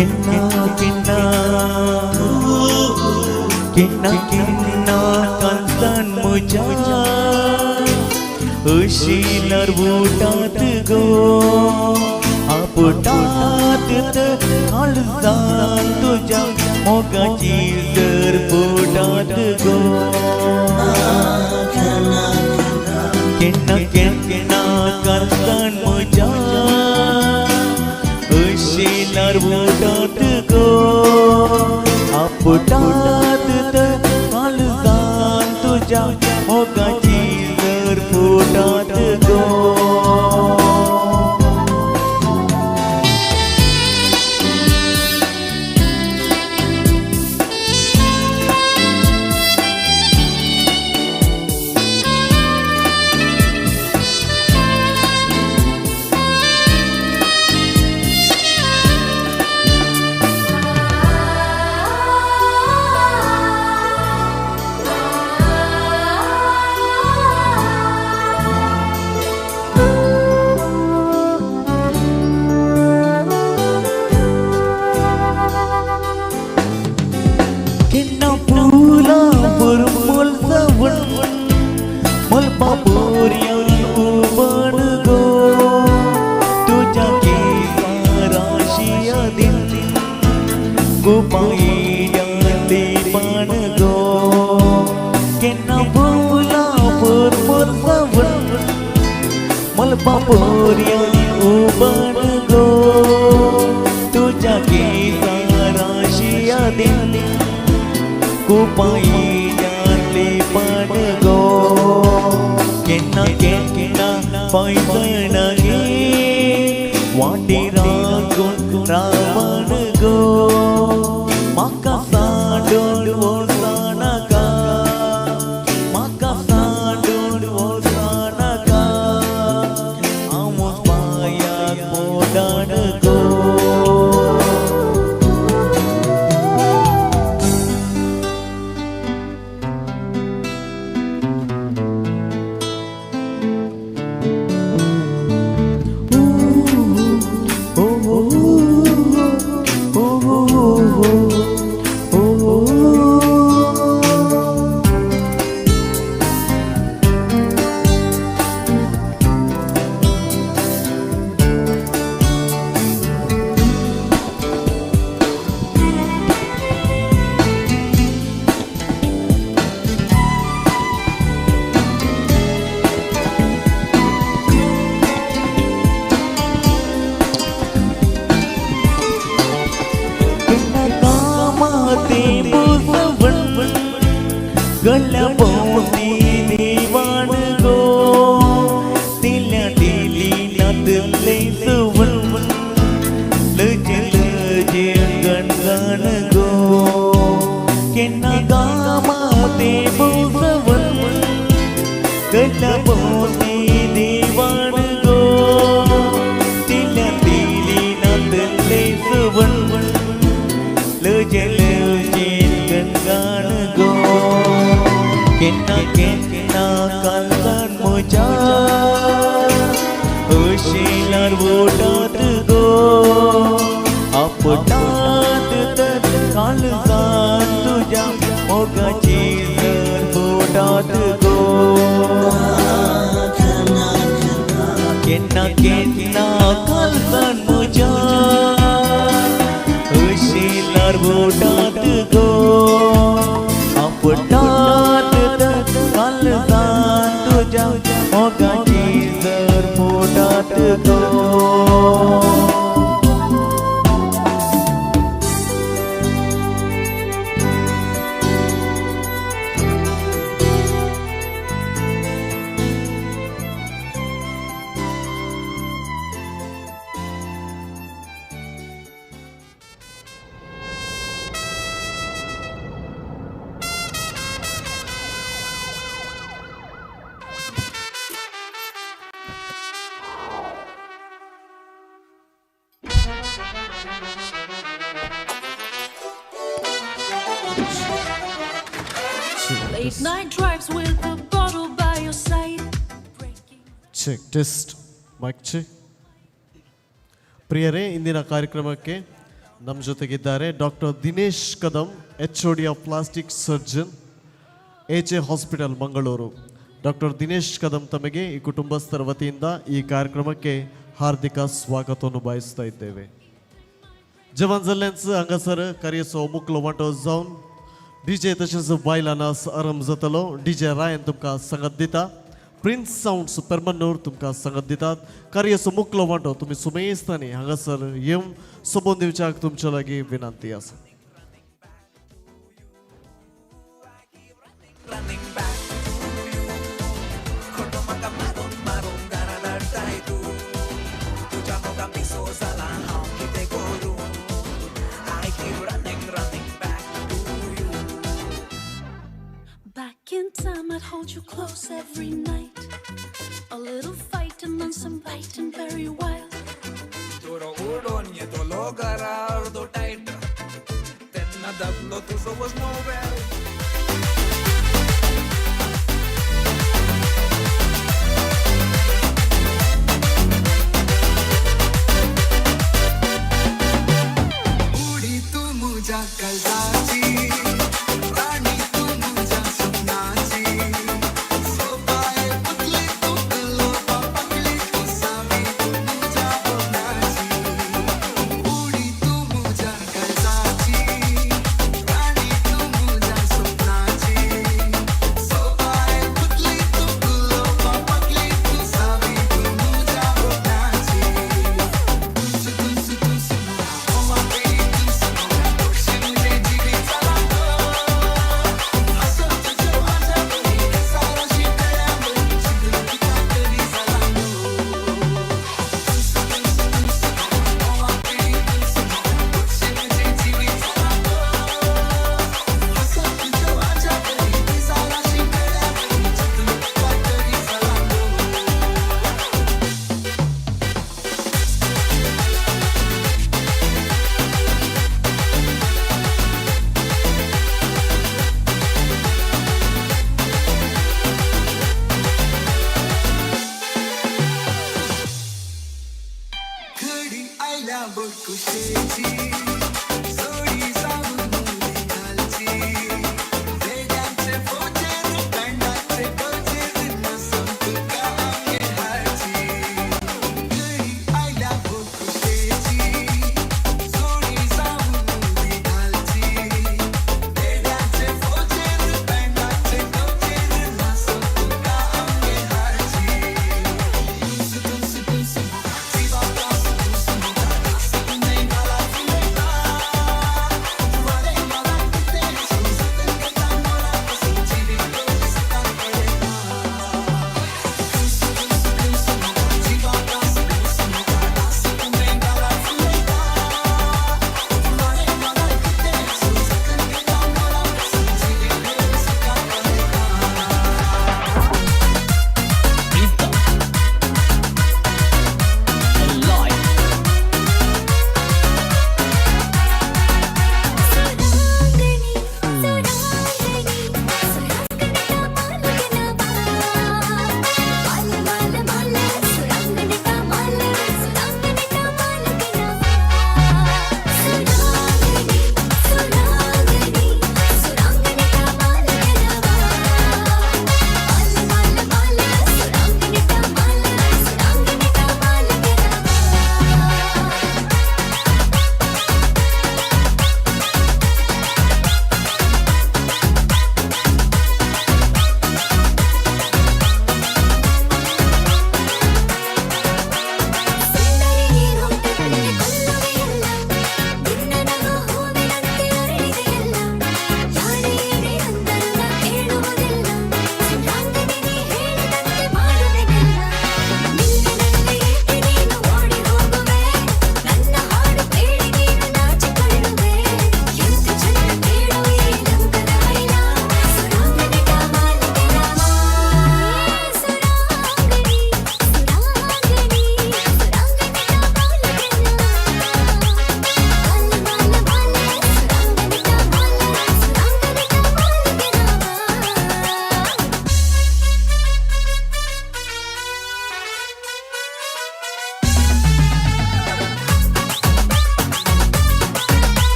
केन्ना केन्ना केन्ना केन्ना कालसान म्हज्या अशिलार वोटात गो आपटात काळजान तुज्या मोगाची जर पोटात गो केन्ना केन्ना कालसान म्हज्या अशिलार वोटात गो आपटात काळजान तुज्या मोगाची जर पोटात गो. Late night drives with a bottle by your side. Check test mic check. ಪ್ರಿಯರೇ, ಇಂದಿನ ಕಾರ್ಯಕ್ರಮಕ್ಕೆ ನಮ್ಮ ಜೊತೆಗಿದ್ದಾರೆ doctor Dinesh Kadam, H O D of plastic surgeon, A J hospital, Mangaluru. Doctor Dinesh Kadam ತಮಗೆ ಈ ಕುಟುಂಬಸ್ಥರ ವತಿಯಿಂದ ಈ ಕಾರ್ಯಕ್ರಮಕ್ಕೆ ಹಾರ್ದಿಕ ಸ್ವಾಗತವನ್ನು ಬಯಸ್ತಾ ಇದ್ದೇವೆ. ಜವಾನ್ ಜಲ್ಲೆನ್ಸ್ हांगासर कार्याचो मुखलो वांटो जावन डीजे तशेंच बायलां नाच आरंभ जातलो. डीजे रायन तुमकां सांगत दिता, प्रिन्स सावंड्स पेरमन्नूर तुमकां सांगत दितात. कार्याचो मुखलो वांटो तुमी सुमेस्तांनी हांगासर येवन सोबोवन दिवच्याक तुमच्या लागीं विनंती आसा. खोटो म्हाका मारून मारून घरा धाडटाय तूं तुज्या मोगान पिसो जाला हांव कितें करूं I keep running running back to you. Back in time, I'd hold you close every night. A little fight and then some biting, very wild. दोरो उडोन येतलो घरा अर्दो टायट तेन्ना दादलो तुजो was nowhere. उडी तू मुझ्या काळजाची राणी तू मुझ्या स्वप्नाची सोबाय पुतली तू गुलोबा पाकळी तू सावी तू मुझ्या मनाची उडी तू मुझ्या काळजाची राणी तू मुझ्या स्वप्नाची सोबाय पुतली तू गुलोबा पाकळी तू सावी तू मुझ्या मनाची तुझ तुझ तुझ घडी आयल्या बकुशेची जोडी जावन मुली घालची वेड्यांचे फौजेर बँडाचे गजेर नसून तुका आमगे हाडची घडी आयल्या बकुशेची जोडी जावन मुली घालची वेड्यांचे फौजेर बँडाचे गजेर नसून तुका आमगे हाडची तुस तुस तुस जीवा त्रास तुस मुगा त्रास तुने घाला फुलयता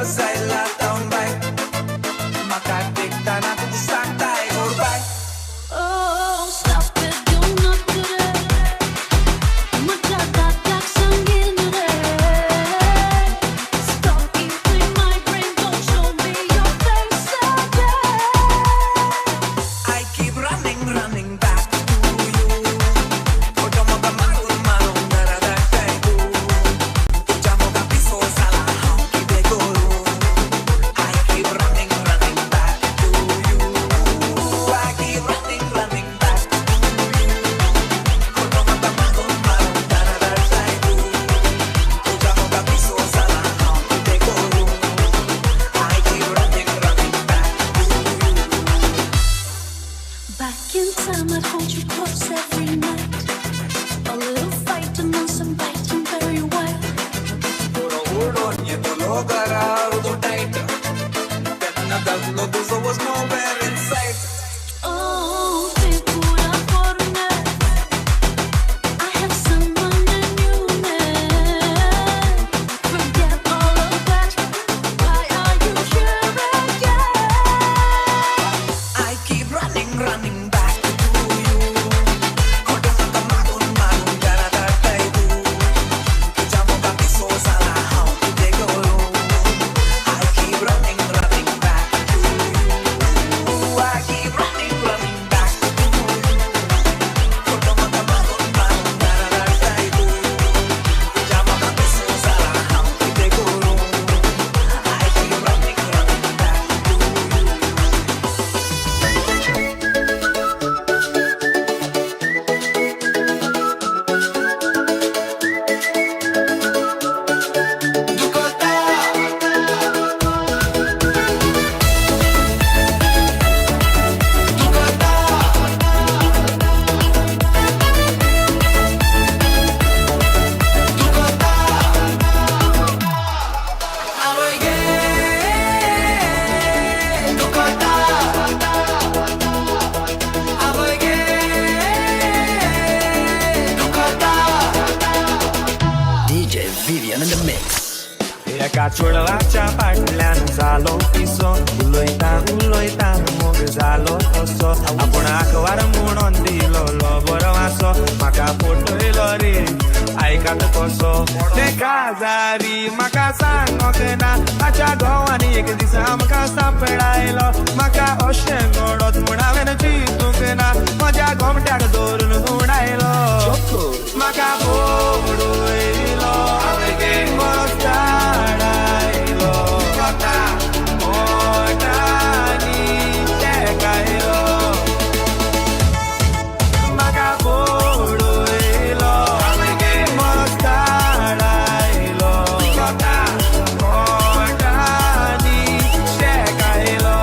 जायला तांबाय म्हाका देखतना तूं सांगताय उरबाय. Oh, stop it, do not do that. म्हज्या दादाक सांगीन रे. Stop eating my brain, don't show me your face again. I keep running, running back to you. खोटो मोगा मारून मारून घरा धाडटाय तूं. तुज्या मोगा पिसो जाला हांव कितें करूं? I keep running, running back to you. I keep running, running back to you. खोटो मोगा मारून मारून घरा धाडटाय तूं. तुज्या मोगा पिसो जाला हांव कितें करूं? I keep running, running back to you. Back in time, I'd hold you close every night. A little fight and then some biting, very wild. Udon येतलो घरा अर्दो टायट तेन्ना दादलो तुजो was nowhere in sight. Oh, te pura corner. I have someone new now. Forget all of that. Why are you here again? I keep running, running back to you. खोटो म्हाका मारून मारून घरा धाडटाय तूं. तुज्या मोगा पिसो जाला हांव कितें करूं? I keep running, running back to you. I keep running, running back to you. खोटो म्हाका मारून मारून घरा धाडटाय तूं. तुज्या मोगा पिसो जाला हांव कितें करूं? I keep running, running back to you. DJ Vivian in the mix. एका चेडवाच्या फाटल्यान जालो पिसो, उलयता उलयता मोग जालो तसो. आपूण आंकवार म्हणून दिलो बरो वासो, म्हाका फटयलो रे आयकात कसो. ते काजारी म्हाका सांगोंक ना, ताच्या घोवान एक दीस आमकां सांपडायलो. म्हाका अशें घडत म्हूण हांवें चिंतूंक ना, म्हज्या गोमट्याक दवरून उडायलो. म्हाका पडयलो बरो चाडायलो, मोटानी तेकायलो. म्हाका पडयलो बरो चाडायलो, मोटानी तेकायलो.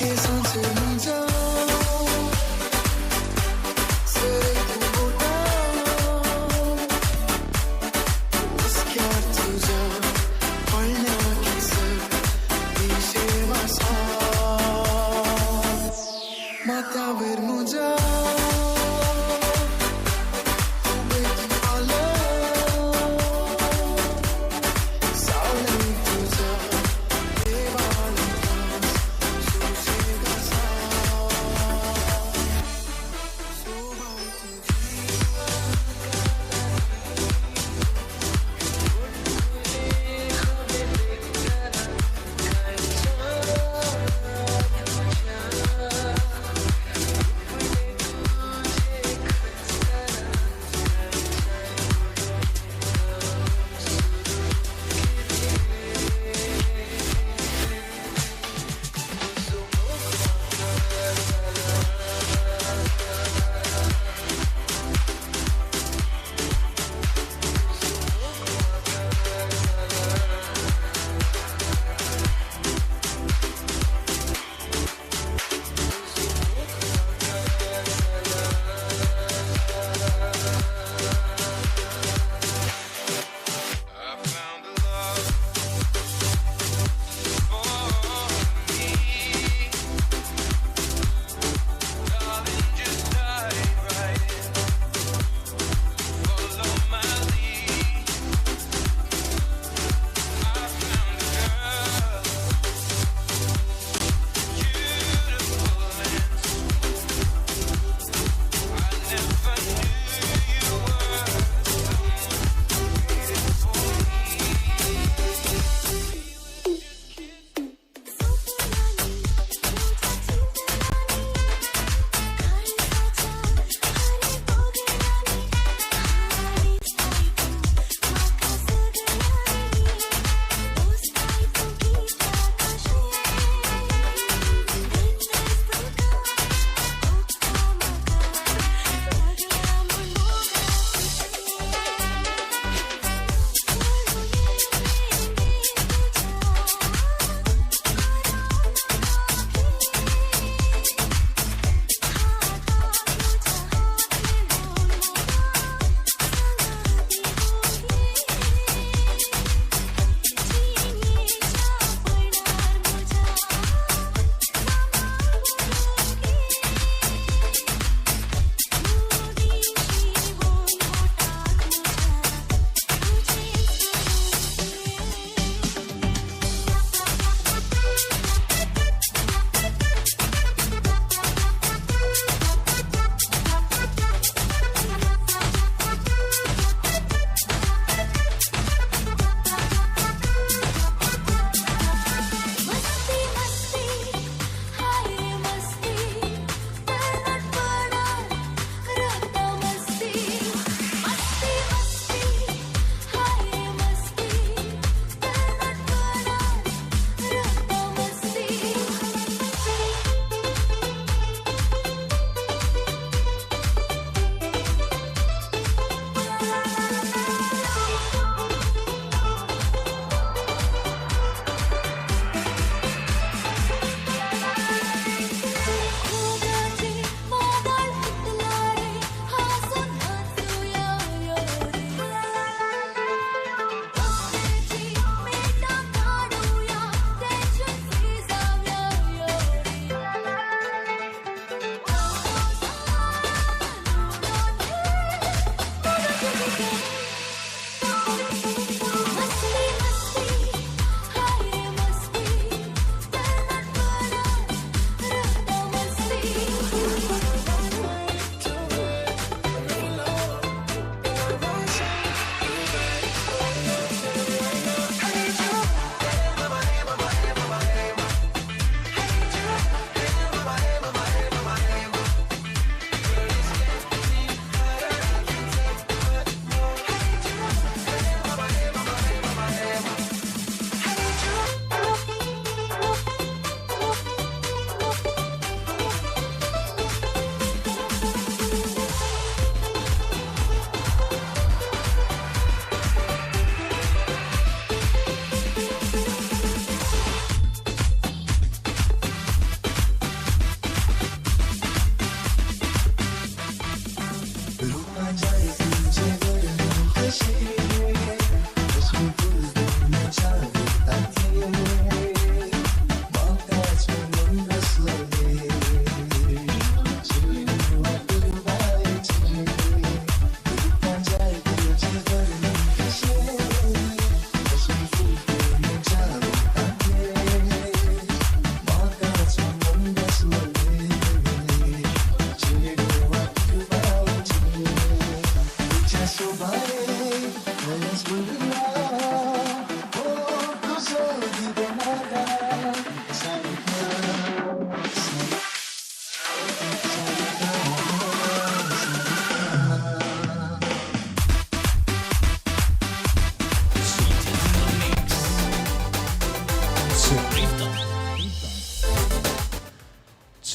केसांचेर म्हज्या सरयता बोटां हुस्क्यार तुज्या पडल्या केसर दिशेव आसा माथ्यावयर म्हज्या उबें पालो सावळें तुज्या देवाळांत सुशेग आसा सोबाय तुजी.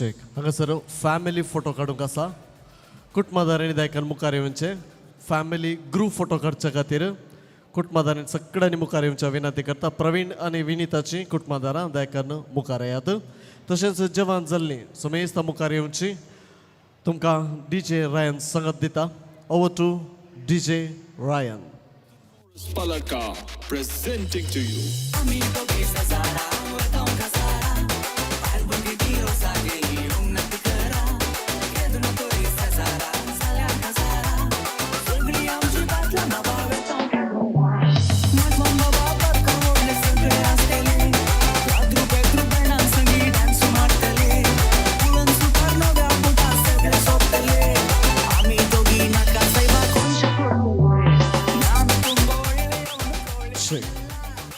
चेक हांगासर फॅमिली फोटो काडूंक आसा. कुटुंबादारांनी दायकान मुखार येवचें. फॅमिली ग्रूप फोटो काडच्या खातीर कुटुंबादारांनी सगळ्यांनी मुखार येवच्या विनंती करता. प्रवीण आनी विनिताची कुटुंबादारां दायकान मुखार येयात. तशेंच जेवण जाल्लीं समेस्तां मुखार येवची. तुमकां डीजे रायन संगत दिता. Over to DJ Ryan. Palaka presenting to you.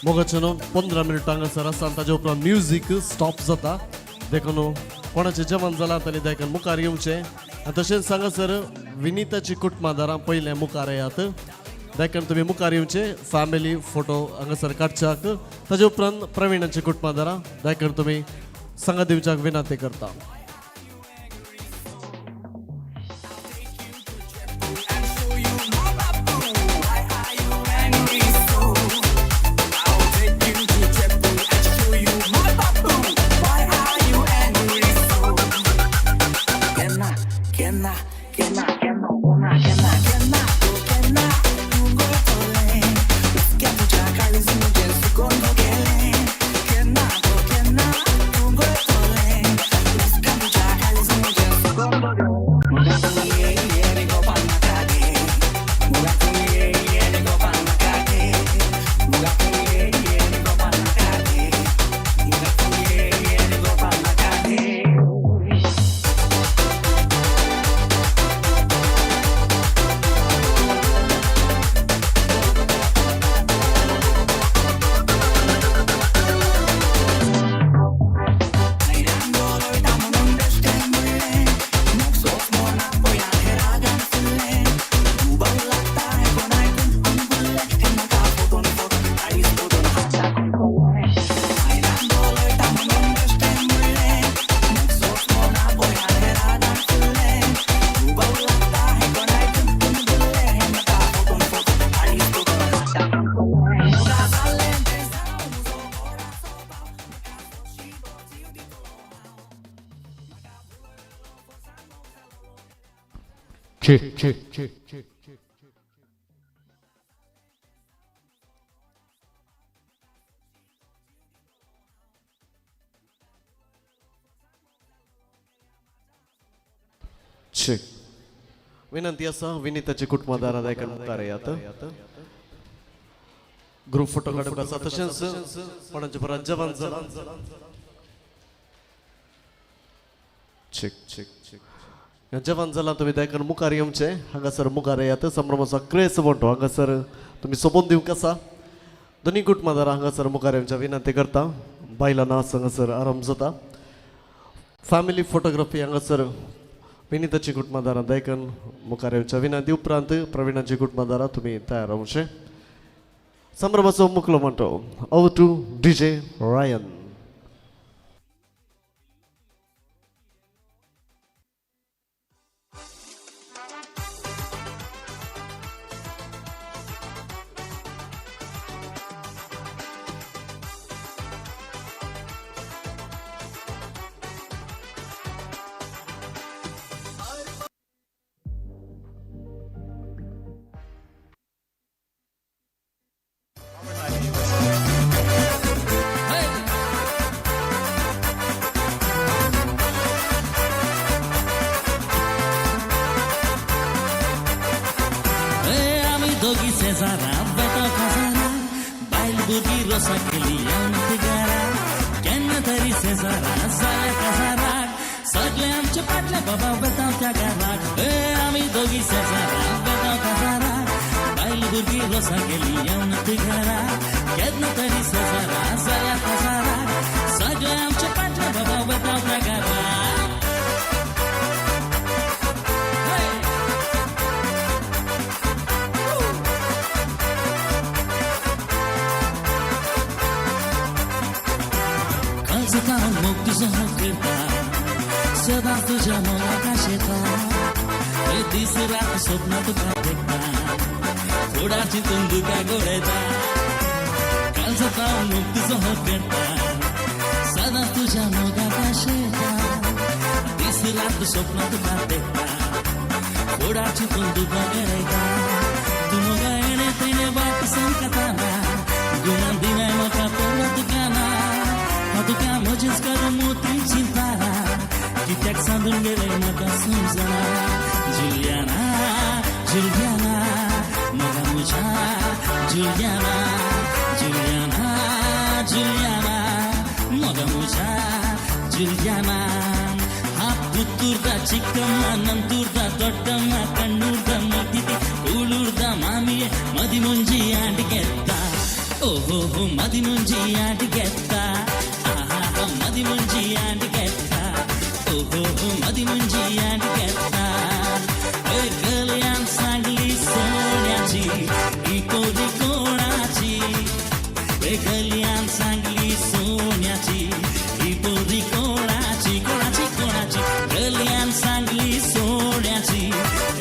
मोगाचें न्हू 15 मिनटां हांगासर आसा आनी ताजे उपरांत म्युजीक स्टॉप जाता. देखून कोणाचें जेवण जालां तांणी देखून मुखार येवचें. आनी तशेंच हांगासर विनिताची कुटुंबादारां पयलें मुखार येयात. देखून तुमी मुखार येवचें फॅमिली फोटो हांगासर काडच्याक. ताजे उपरांत प्रवीणाची कुटुंबादारां देखून तुमी संगत दिवच्याक विनंती करता. Check, check, check, check, check. Check. विनंती आसा विनिताची कुटुंबादारां देखून मुखार येयात. ग्रूप फोटो काडूंक आसा. तशेंच कोणाचें परत जेवण जालां. Check check check. जेवण जालां तुमी देखून मुखार येवचें. हांगासर मुखार येयात. संभ्रमाचो क्रेस म्हणटो हांगासर तुमी सोबोवन दिवंक आसा. दोनी कुटुंबादारां हांगासर मुखार येवच्या विनंती करता. बायलां नाच हांगासर आराम जाता. फॅमिली फोटोग्राफी हांगासर विनिताची कुटुंबादारां देखून मुखार येवच्या विनंती. उपरांत प्रवीणाची कुटुंबादारां तुमी तयार रावचें. संभ्रमाचो मुखलो म्हणटो. Over to DJ Ryan. सदां तुज्या मोगाक आशेता, दीस रात स्वप्न तुका देखता, थोडा चिंतून तुका गोळयता, कालचा मोग तुजो हो करता, सदां तुज्या मोगाक आशेता, दीस रात स्वप्न तुका देखता, थोडा चिंतून तुका गळयता, तूं मोगा येणे तेणे वाट संकताना, गुणान दिनाय म्हाका परत तुका ना, हांव तुका म्हजेंच करूं मोती चिंताना, कित्याक सांदून गेले म्हाका समजना, जुलियाना जुलियाना मोगा म्हज्या, जुलियाना जुलियाना जुलियाना मोगा म्हज्या जुलियाना. ಆ ಪುತ್ತೂರ್ದ ಚಿಕ್ಕಮ್ಮ ನಂತೂರ್ದ ದೊಡ್ಡಮ್ಮ ಕಣ್ಣೂರ್ದ ಮತಿತಿ ಕೂಳೂರ್ದ ಮಾಮಿಯೇ ಮದಿಮುಂಜಿ ಆಂಟಿಗೆತ್ತ, ಓಹೋ ಮದಿಮುಂಜಿ ಆಂಟಿಗೆತ್ತ, ಆಹಾ ಮದಿಮುಂಜಿ ಆಂಟಿಗೆತ್ತ, ಓಹೋ ಮದಿಮುಂಜಿ ಆಂಟಿಗೆತ್ತ. गलयान सांगली सोन्याची ही कोरी कोणाची, गलयान सांगली सोन्याची ही पोरी कोणाची, कोणाची कोणाची, गलयान सांगली सोन्याची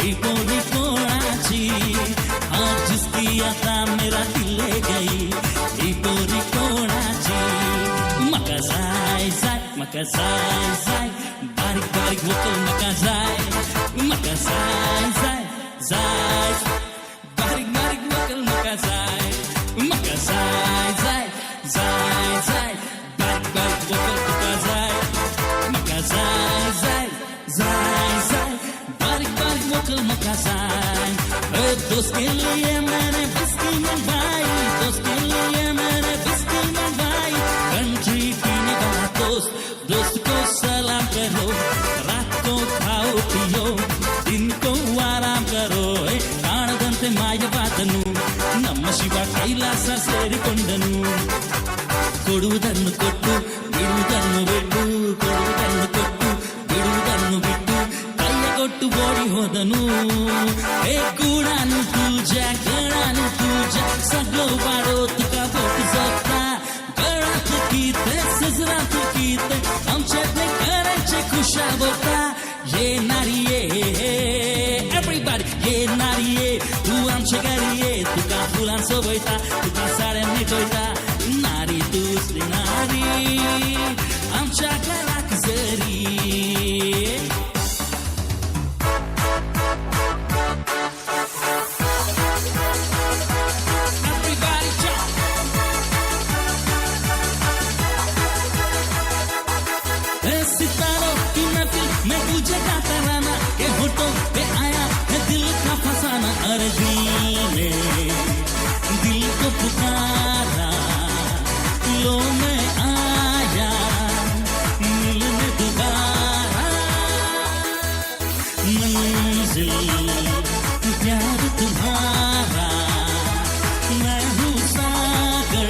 ही पोरी कोणाची, हाँ जिसकी आता मेरा दिल ले गई ही पोरी कोणाची. म्हाका जाय जाय म्हाका जाय जाय बारीक बारीक वकल म्हाका जाय, म्हाका जाय जाय जाय बारीक बारीक वकल म्हाका जाय, म्हाका जाय जाय जाय जाय बारीक बारीक वकल तुका जाय, म्हाका जाय जाय जाय जाय बारीक बारीक वकल म्हाका जाय. दोस्त के लिए मैंने बिस्की मंगवाई, दोस्त के लिए मैंने बिस्की मंगवाई, कंट्री पीने वाला दोस्त, दोस्त को सलाम करो, रात को खाओ पियो दिन को आराम करो. ಕಾಣದಂತೆ ಮಾಯವಾದನು ನಮ್ಮ ಶಿವ ಕೈಲಾಸ ಸೇರಿಕೊಂಡನು, ಕೊಡುವುದನ್ನು ಕೊಟ್ಟು ಬಿಡುವುದನ್ನು ಬಿಟ್ಟು, ಕೊಡುವುದನ್ನು ಕೊಟ್ಟು ಬಿಡುವುದನ್ನು ಬಿಟ್ಟು, ಕೈಯ ಕೊಟ್ಟು ಓಡಿ ಹೋದನು. ಹೇ ಕೂಡಾನು ಪೂಜಾ ಗಣಾನು ಪೂಜಾ ಸಗ್ಲೋ ಬಾಡೋ ತುಕಾ बोट जोता, गळात गीत सजरात गीत आमच्यातले करायचे खुशाल होता, ये नारी ये एव्हरीबॉडी ये नारी ये तू आमच्या घरी ये, तुका फुलां सोबयता तुका साड्यां नेटयता, नारी तुसली नारी आमच्या घराक जरी. Everybody jump. सितारों की महफिल में तुझे गाता राना, के होठों पे आया है दिल का फसाना, अरे दिल ने दिल को पुकारा, लो मैं आया मिलने दोबारा, मंजिल प्यार तुम्हारा, मैं हूँ सागर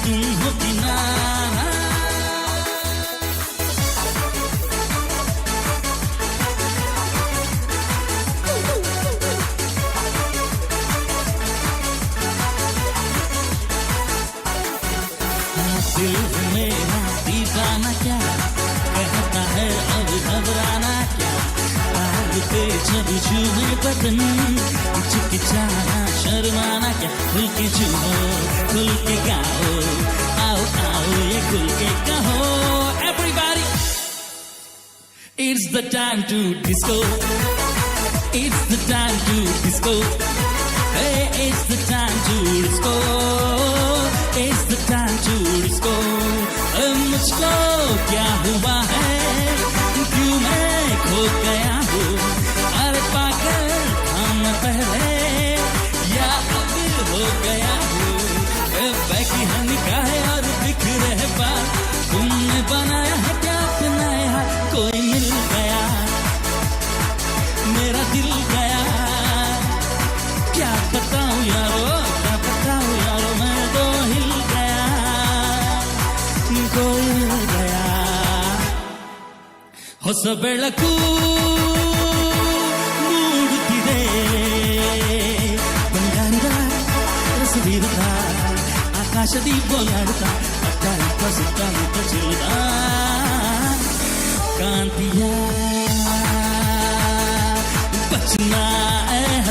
तुम हो किनारा. दिल मेरा दीवाना क्या कहता है अब घबराना क्या, आग पे जब छुए बदन हिचकिचाना शर्माना क्या, खुल के झूमो खुल के गाओ, आओ आओ ये खुल के कहो, everybody it's the time to disco, it's the time to disco, hey it's the time to disco, it's the time to disco. मुझको क्या हुआ है क्यों मैं खो गया हूँ, अरे पागल था मैं पहले या अब हो गया हूँ, बैकी है निगाहें और बिखरे है बाल, तुमने बनाया है क्या अपना हाल, कोई मिल गया मेरा दिल गया, क्या बताऊं यारो क्या बताऊं यारो, मैं तो हिल गया कोई मिल गया. ಹೊಸ ಬೆಳಕು ಮೂಡುತ್ತಿದೆ ಬಂಗಾರದ ರಸಬೀರದ ಆಕಾಶದಿ ಬೋಲಾಡುತ್ತಾ ಅತ್ತ ಇತ್ತ ಸುತ್ತಮುತ್ತ ಚೆಲ್ಲುತ್ತಾ.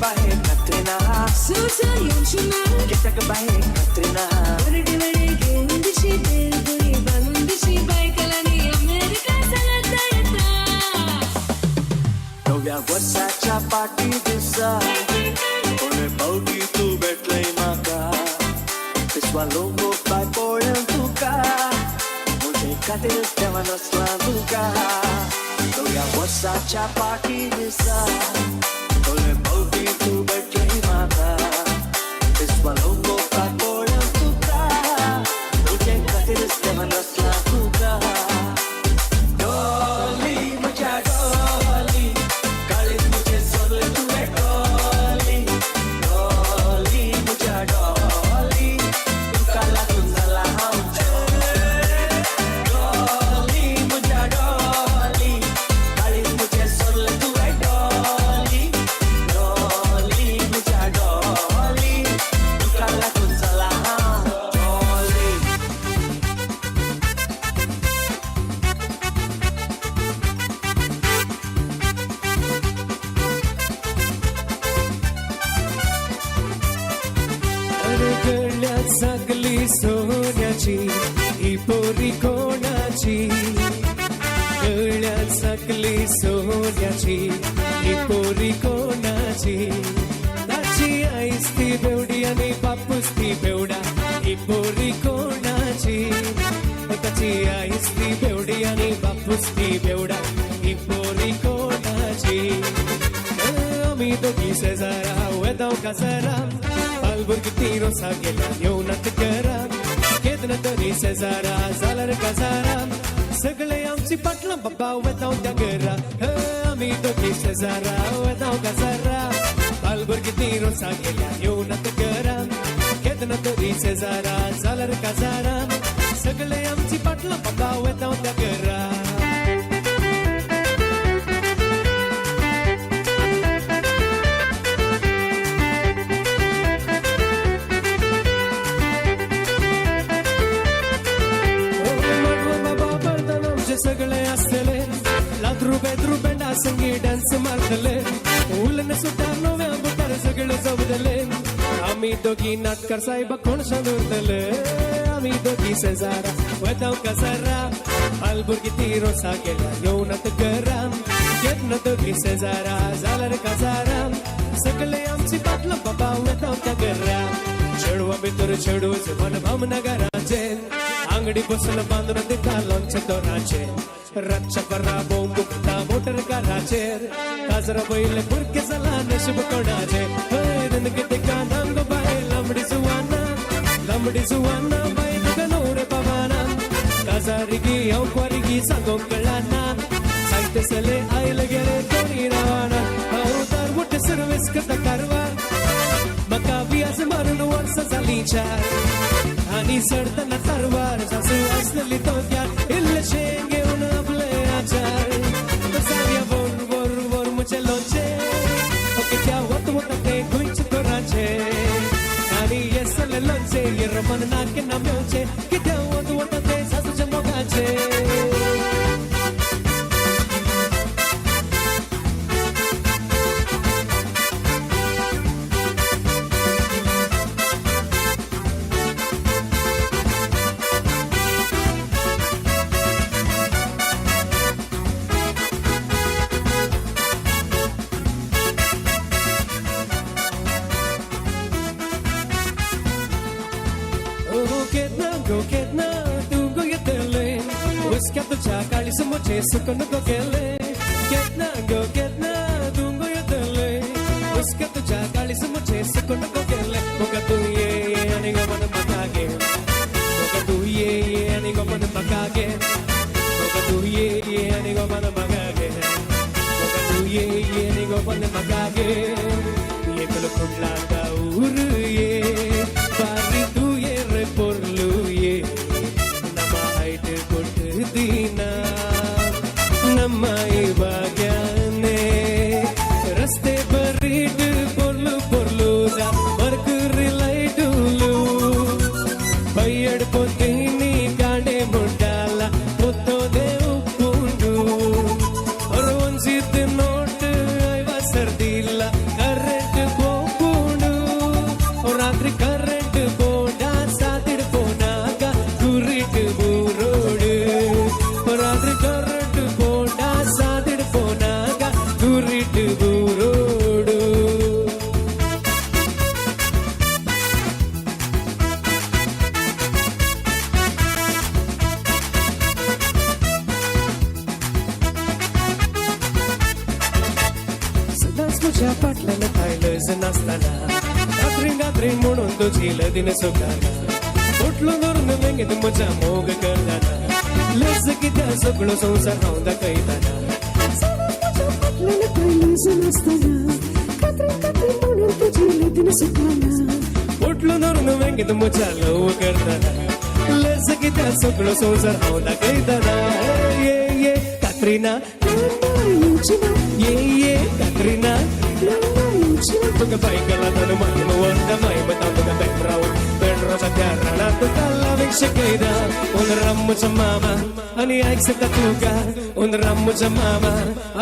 बाहे कत्रिना सुसर येवची ना कित्याक बाहे कत्रिना वरडे वरडे घेवन दिशी बेलपुरी बांदून दिशी बायकलांनी अमेरिका सांगाता येता. नव्या वर्साच्या पाटी दिसा कोणे पावटी तूं भेटलय म्हाका पिसवा लोंगो पाय पळोवन तुका म्हजे खातीर देवान असला तुका नव्या वर्साच्या पाटी दिसा कोणे पावटी तूं भेटलय म्हाका पिसवा लोंगो पाय पळोवन तुका म्हजे खातीर देवान असला तुका डॉली म्हज्या डॉली काळीज म्हजें सोडलें तुवें डॉली डॉली म्हज्या डॉली तुका लागून जाला हांव डॉली म्हज्या डॉली काळीज म्हजें सोडलें तुवें डॉली डॉली म्हज्या डॉली तुका लागून जाला हांव डॉली. अरे गळ्यात साकली सोन्याची ही पोरी कोणाची गळ्यात साकली सोन्याची ही पोरी कोणाची ताची आईस ती बेवडी आणि बापूस ती बेवडा ही पोरी कोणाची ताची आईस ती बेवडी आणि बापूस ती बेवडा ही पोरी कोणाची. आमी दोगी शेजारा वेदाव काजारा बालभुरगीं ती रोसा गेल्या येवनात घरा केन्ना तरी शेजारा जाल्यार काजारा सगळे आमची पाटलां बाबा वेताव त्या घरा. आमी दोगी शेजारा वेताव काजारा बालभुरगीं ती रोसा गेल्या येवनात घरा केन्ना तरी शेजारा जाल्यार काजारा सगळे आमची पाटलां बाबा वेताव त्या घरा. सगळे आसतले लाद्रू बेद्रू बेंडा संगी डान्स मारतले उलन सुद्धा नव्या बुटार सगळे जमतले आमी दोगी नाटकार साहेब कोण दवरतले आमी दोगी शेजारा वेताव काजारा बालभुरगीं ती रोसा गेल्या येवनात घरा केन्ना दोगी शेजारा जाल्यार काजारा सगळे आमची पाटलां बाबा वेताव त्या घरा. चेडवा भितर चेडू मन भावनगराचे आंगडी बसून बांदून दिता लोणचें दोराचेर रातच्या बरा बोंब दुखता मोटर काराचेर काजरा पयले भुरगे जाला नशीब कोणाचें हय रनके दिका नांगो बाय लांबडी सुवाना लांबडी सुवाना बाय तुका न्हवरे पावाना काजारिगी हांव क्वारिगी सांगोंक कळना सांगते सले आयले गेले कोणी रावना हांव दारवटे सर्वीस करता कारवार म्हाका वियाज मारून वर्सां जालीं चार आनी चडतना तारवार सासू आसलेली तोंक्यार इल्लेशें घेवन आपले आचार सारया वर वर वर म्हजें लोणचें कित्या वत वता तें खंयचे तोराचें आनी हें सगळें लोणचें हें रमन ना केन्ना मेवचें कित्या वत वता तें सासूच्या मोगाचें. तुझ्या काळीस म्हजें सुकून गेले केन्ना गो केन्ना तूं येतले उसक्या तुझ्या काळीस म्हजें सुकून गेले मोगा तूं ये आनी गो मन म्हाका गे मोगा तूं ये आनी गो मन म्हाका गे मोगा तूं ये आनी गो मन म्हाका गे मोगा तूं ये आनी गो मन म्हाका गे एकलो कुडला ऊर ये बारी तूं ये रे पोरलू ये ನಮ್ಮ ಹೈಟ್ ಕೊಟ್ಟು ದಿನ ನಮ್ಮ ಈ ಭಾಗ್ಯನೇ ರಸ್ತೆ ಬರೀಟ್ ಪೊರ್ಲು ಪೊರ್ಲು ಮರ್ಕುರಿ ಲೈಟುಲು ಬೈಯಡ್ ಪೊತ್ತೀನಿ ಕಾಂಡೆ ಮುಟ್ಟಾಲ ಪೊತ್ತೋದೆ ಉಪ್ಪುಂಡು ಒಂಜಿತ್ ನೋಟ್ ಐವ ಸರ್ದಿಲ್ಲ ಕರೆಂಟ್ कात्रीन कात्रीन म्हणून तुजी लदीन सुखाना पोटलो धरून वेंगेत म्हज्या मोग करताना लज कित्या सगळो संवसार हांव दाखयताना पोटलो धरून वेंगेत म्हज्या लव करताना लज कित्या सगळो संवसार हांव दाखयताना ये ये कात्रिना ये ये कात्रिना तुका बायकला तानु मायम वंद मायम तुका बेंड्राव बेंड्राच्या त्या राणात तुका लावीक शिकयता उंदरा म्हज्या मामा आनी आयक सांगता तुका उंदरा म्हज्या मामा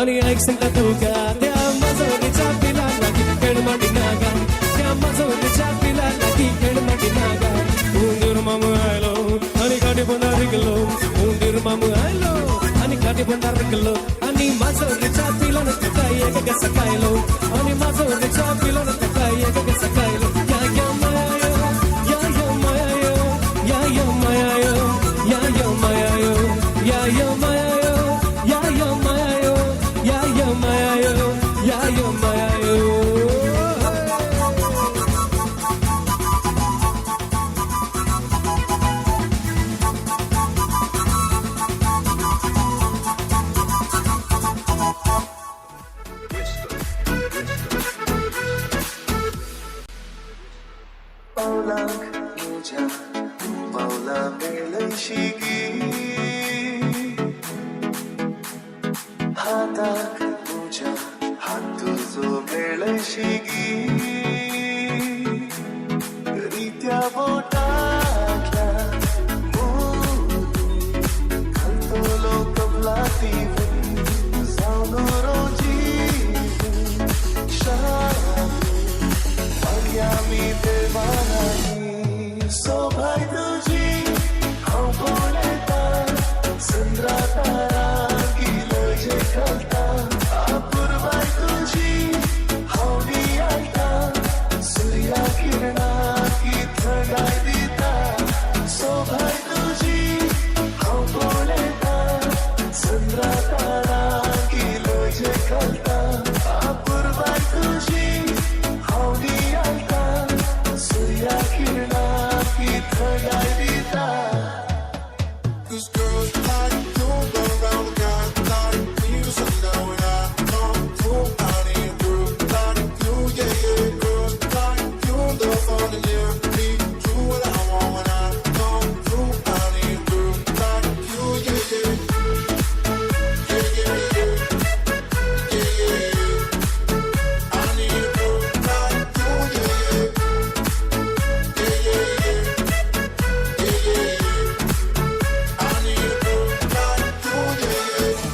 आनी आयक सांगता तुका त्या माजोरीच्या पिला लागीं खेळ माटी नागा त्या माजोरीच्या पिला लागीं खेळ माटी नागा उंदीर मामू आयलो आनी गाडी बंदार गेलो उंदीर मामू आयलो आनी गाडी बंदार गेलो आनी माजोरीच्या पिलान तुका एक सकायलो आनी माजोरीच्या पिलान तुका एक सकायलो या या मायायो या या मायायो या या मायायो या या मायायो या या मायायो या या मायायो या या मायायो या या मायायो. पावलांक म्हज्या पावलां मेळयशी गी हाताक म्हज्या हात तुजो मेळयशी गी रित्या बोटांतल्या मोदी घालतलो कबला दिवन जावन रोजीवन शामी मागया देवानी सोभाय तुजी हांव पळयता चंद्रा तारा किलजे घालता अपुरबाय तुजी हांव नियाळटा सुर्या किरणा की थंडाय दिता सोभाय तुजी हांव पळयता चंद्रा तारा किलजे घालता अपुरबाय तुजी हांव नियाळटा सुर्या किरणा की थंडाय दिता. Cause girls like you go round the guys like me to sundown when I come through. I need a girl like you, yeah, yeah. Girls like you, the fun to live me. Do what I want when I come through. I need a girl like you, yeah, yeah. Yeah, yeah, yeah. Yeah, yeah, yeah. I need a girl like you, yeah, yeah. Yeah, yeah, yeah. Yeah, yeah, yeah. I need a girl like you, yeah, yeah.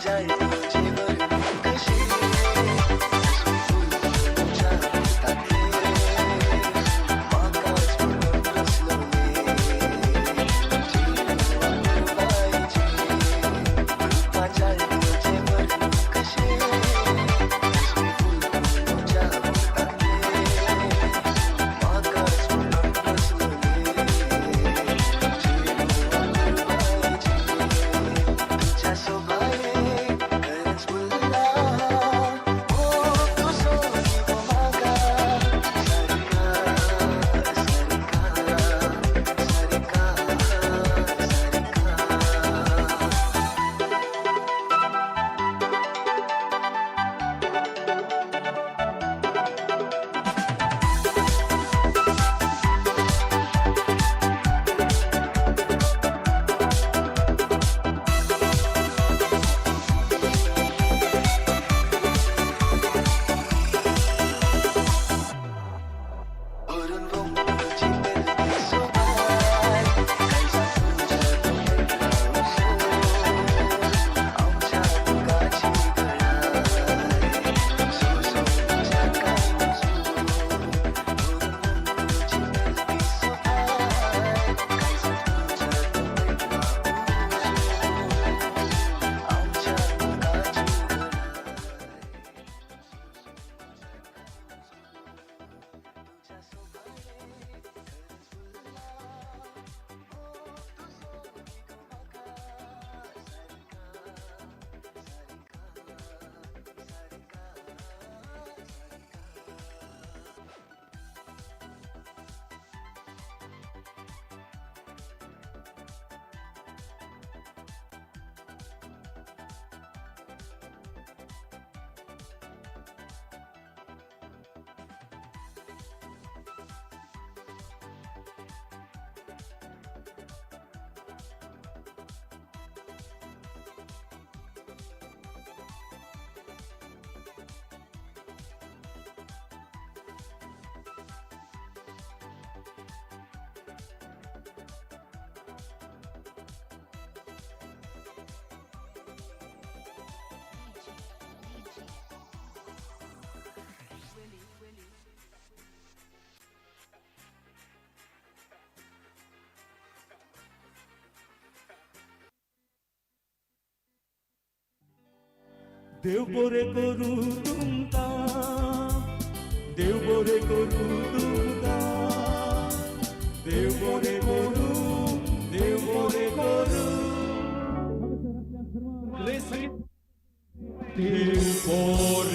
जाय तुजी बरी कशी देव बरें करूं तुमकां, देव बरें करूं तुमकां, देव बरें करूं, देव बरें करूं. देव बरें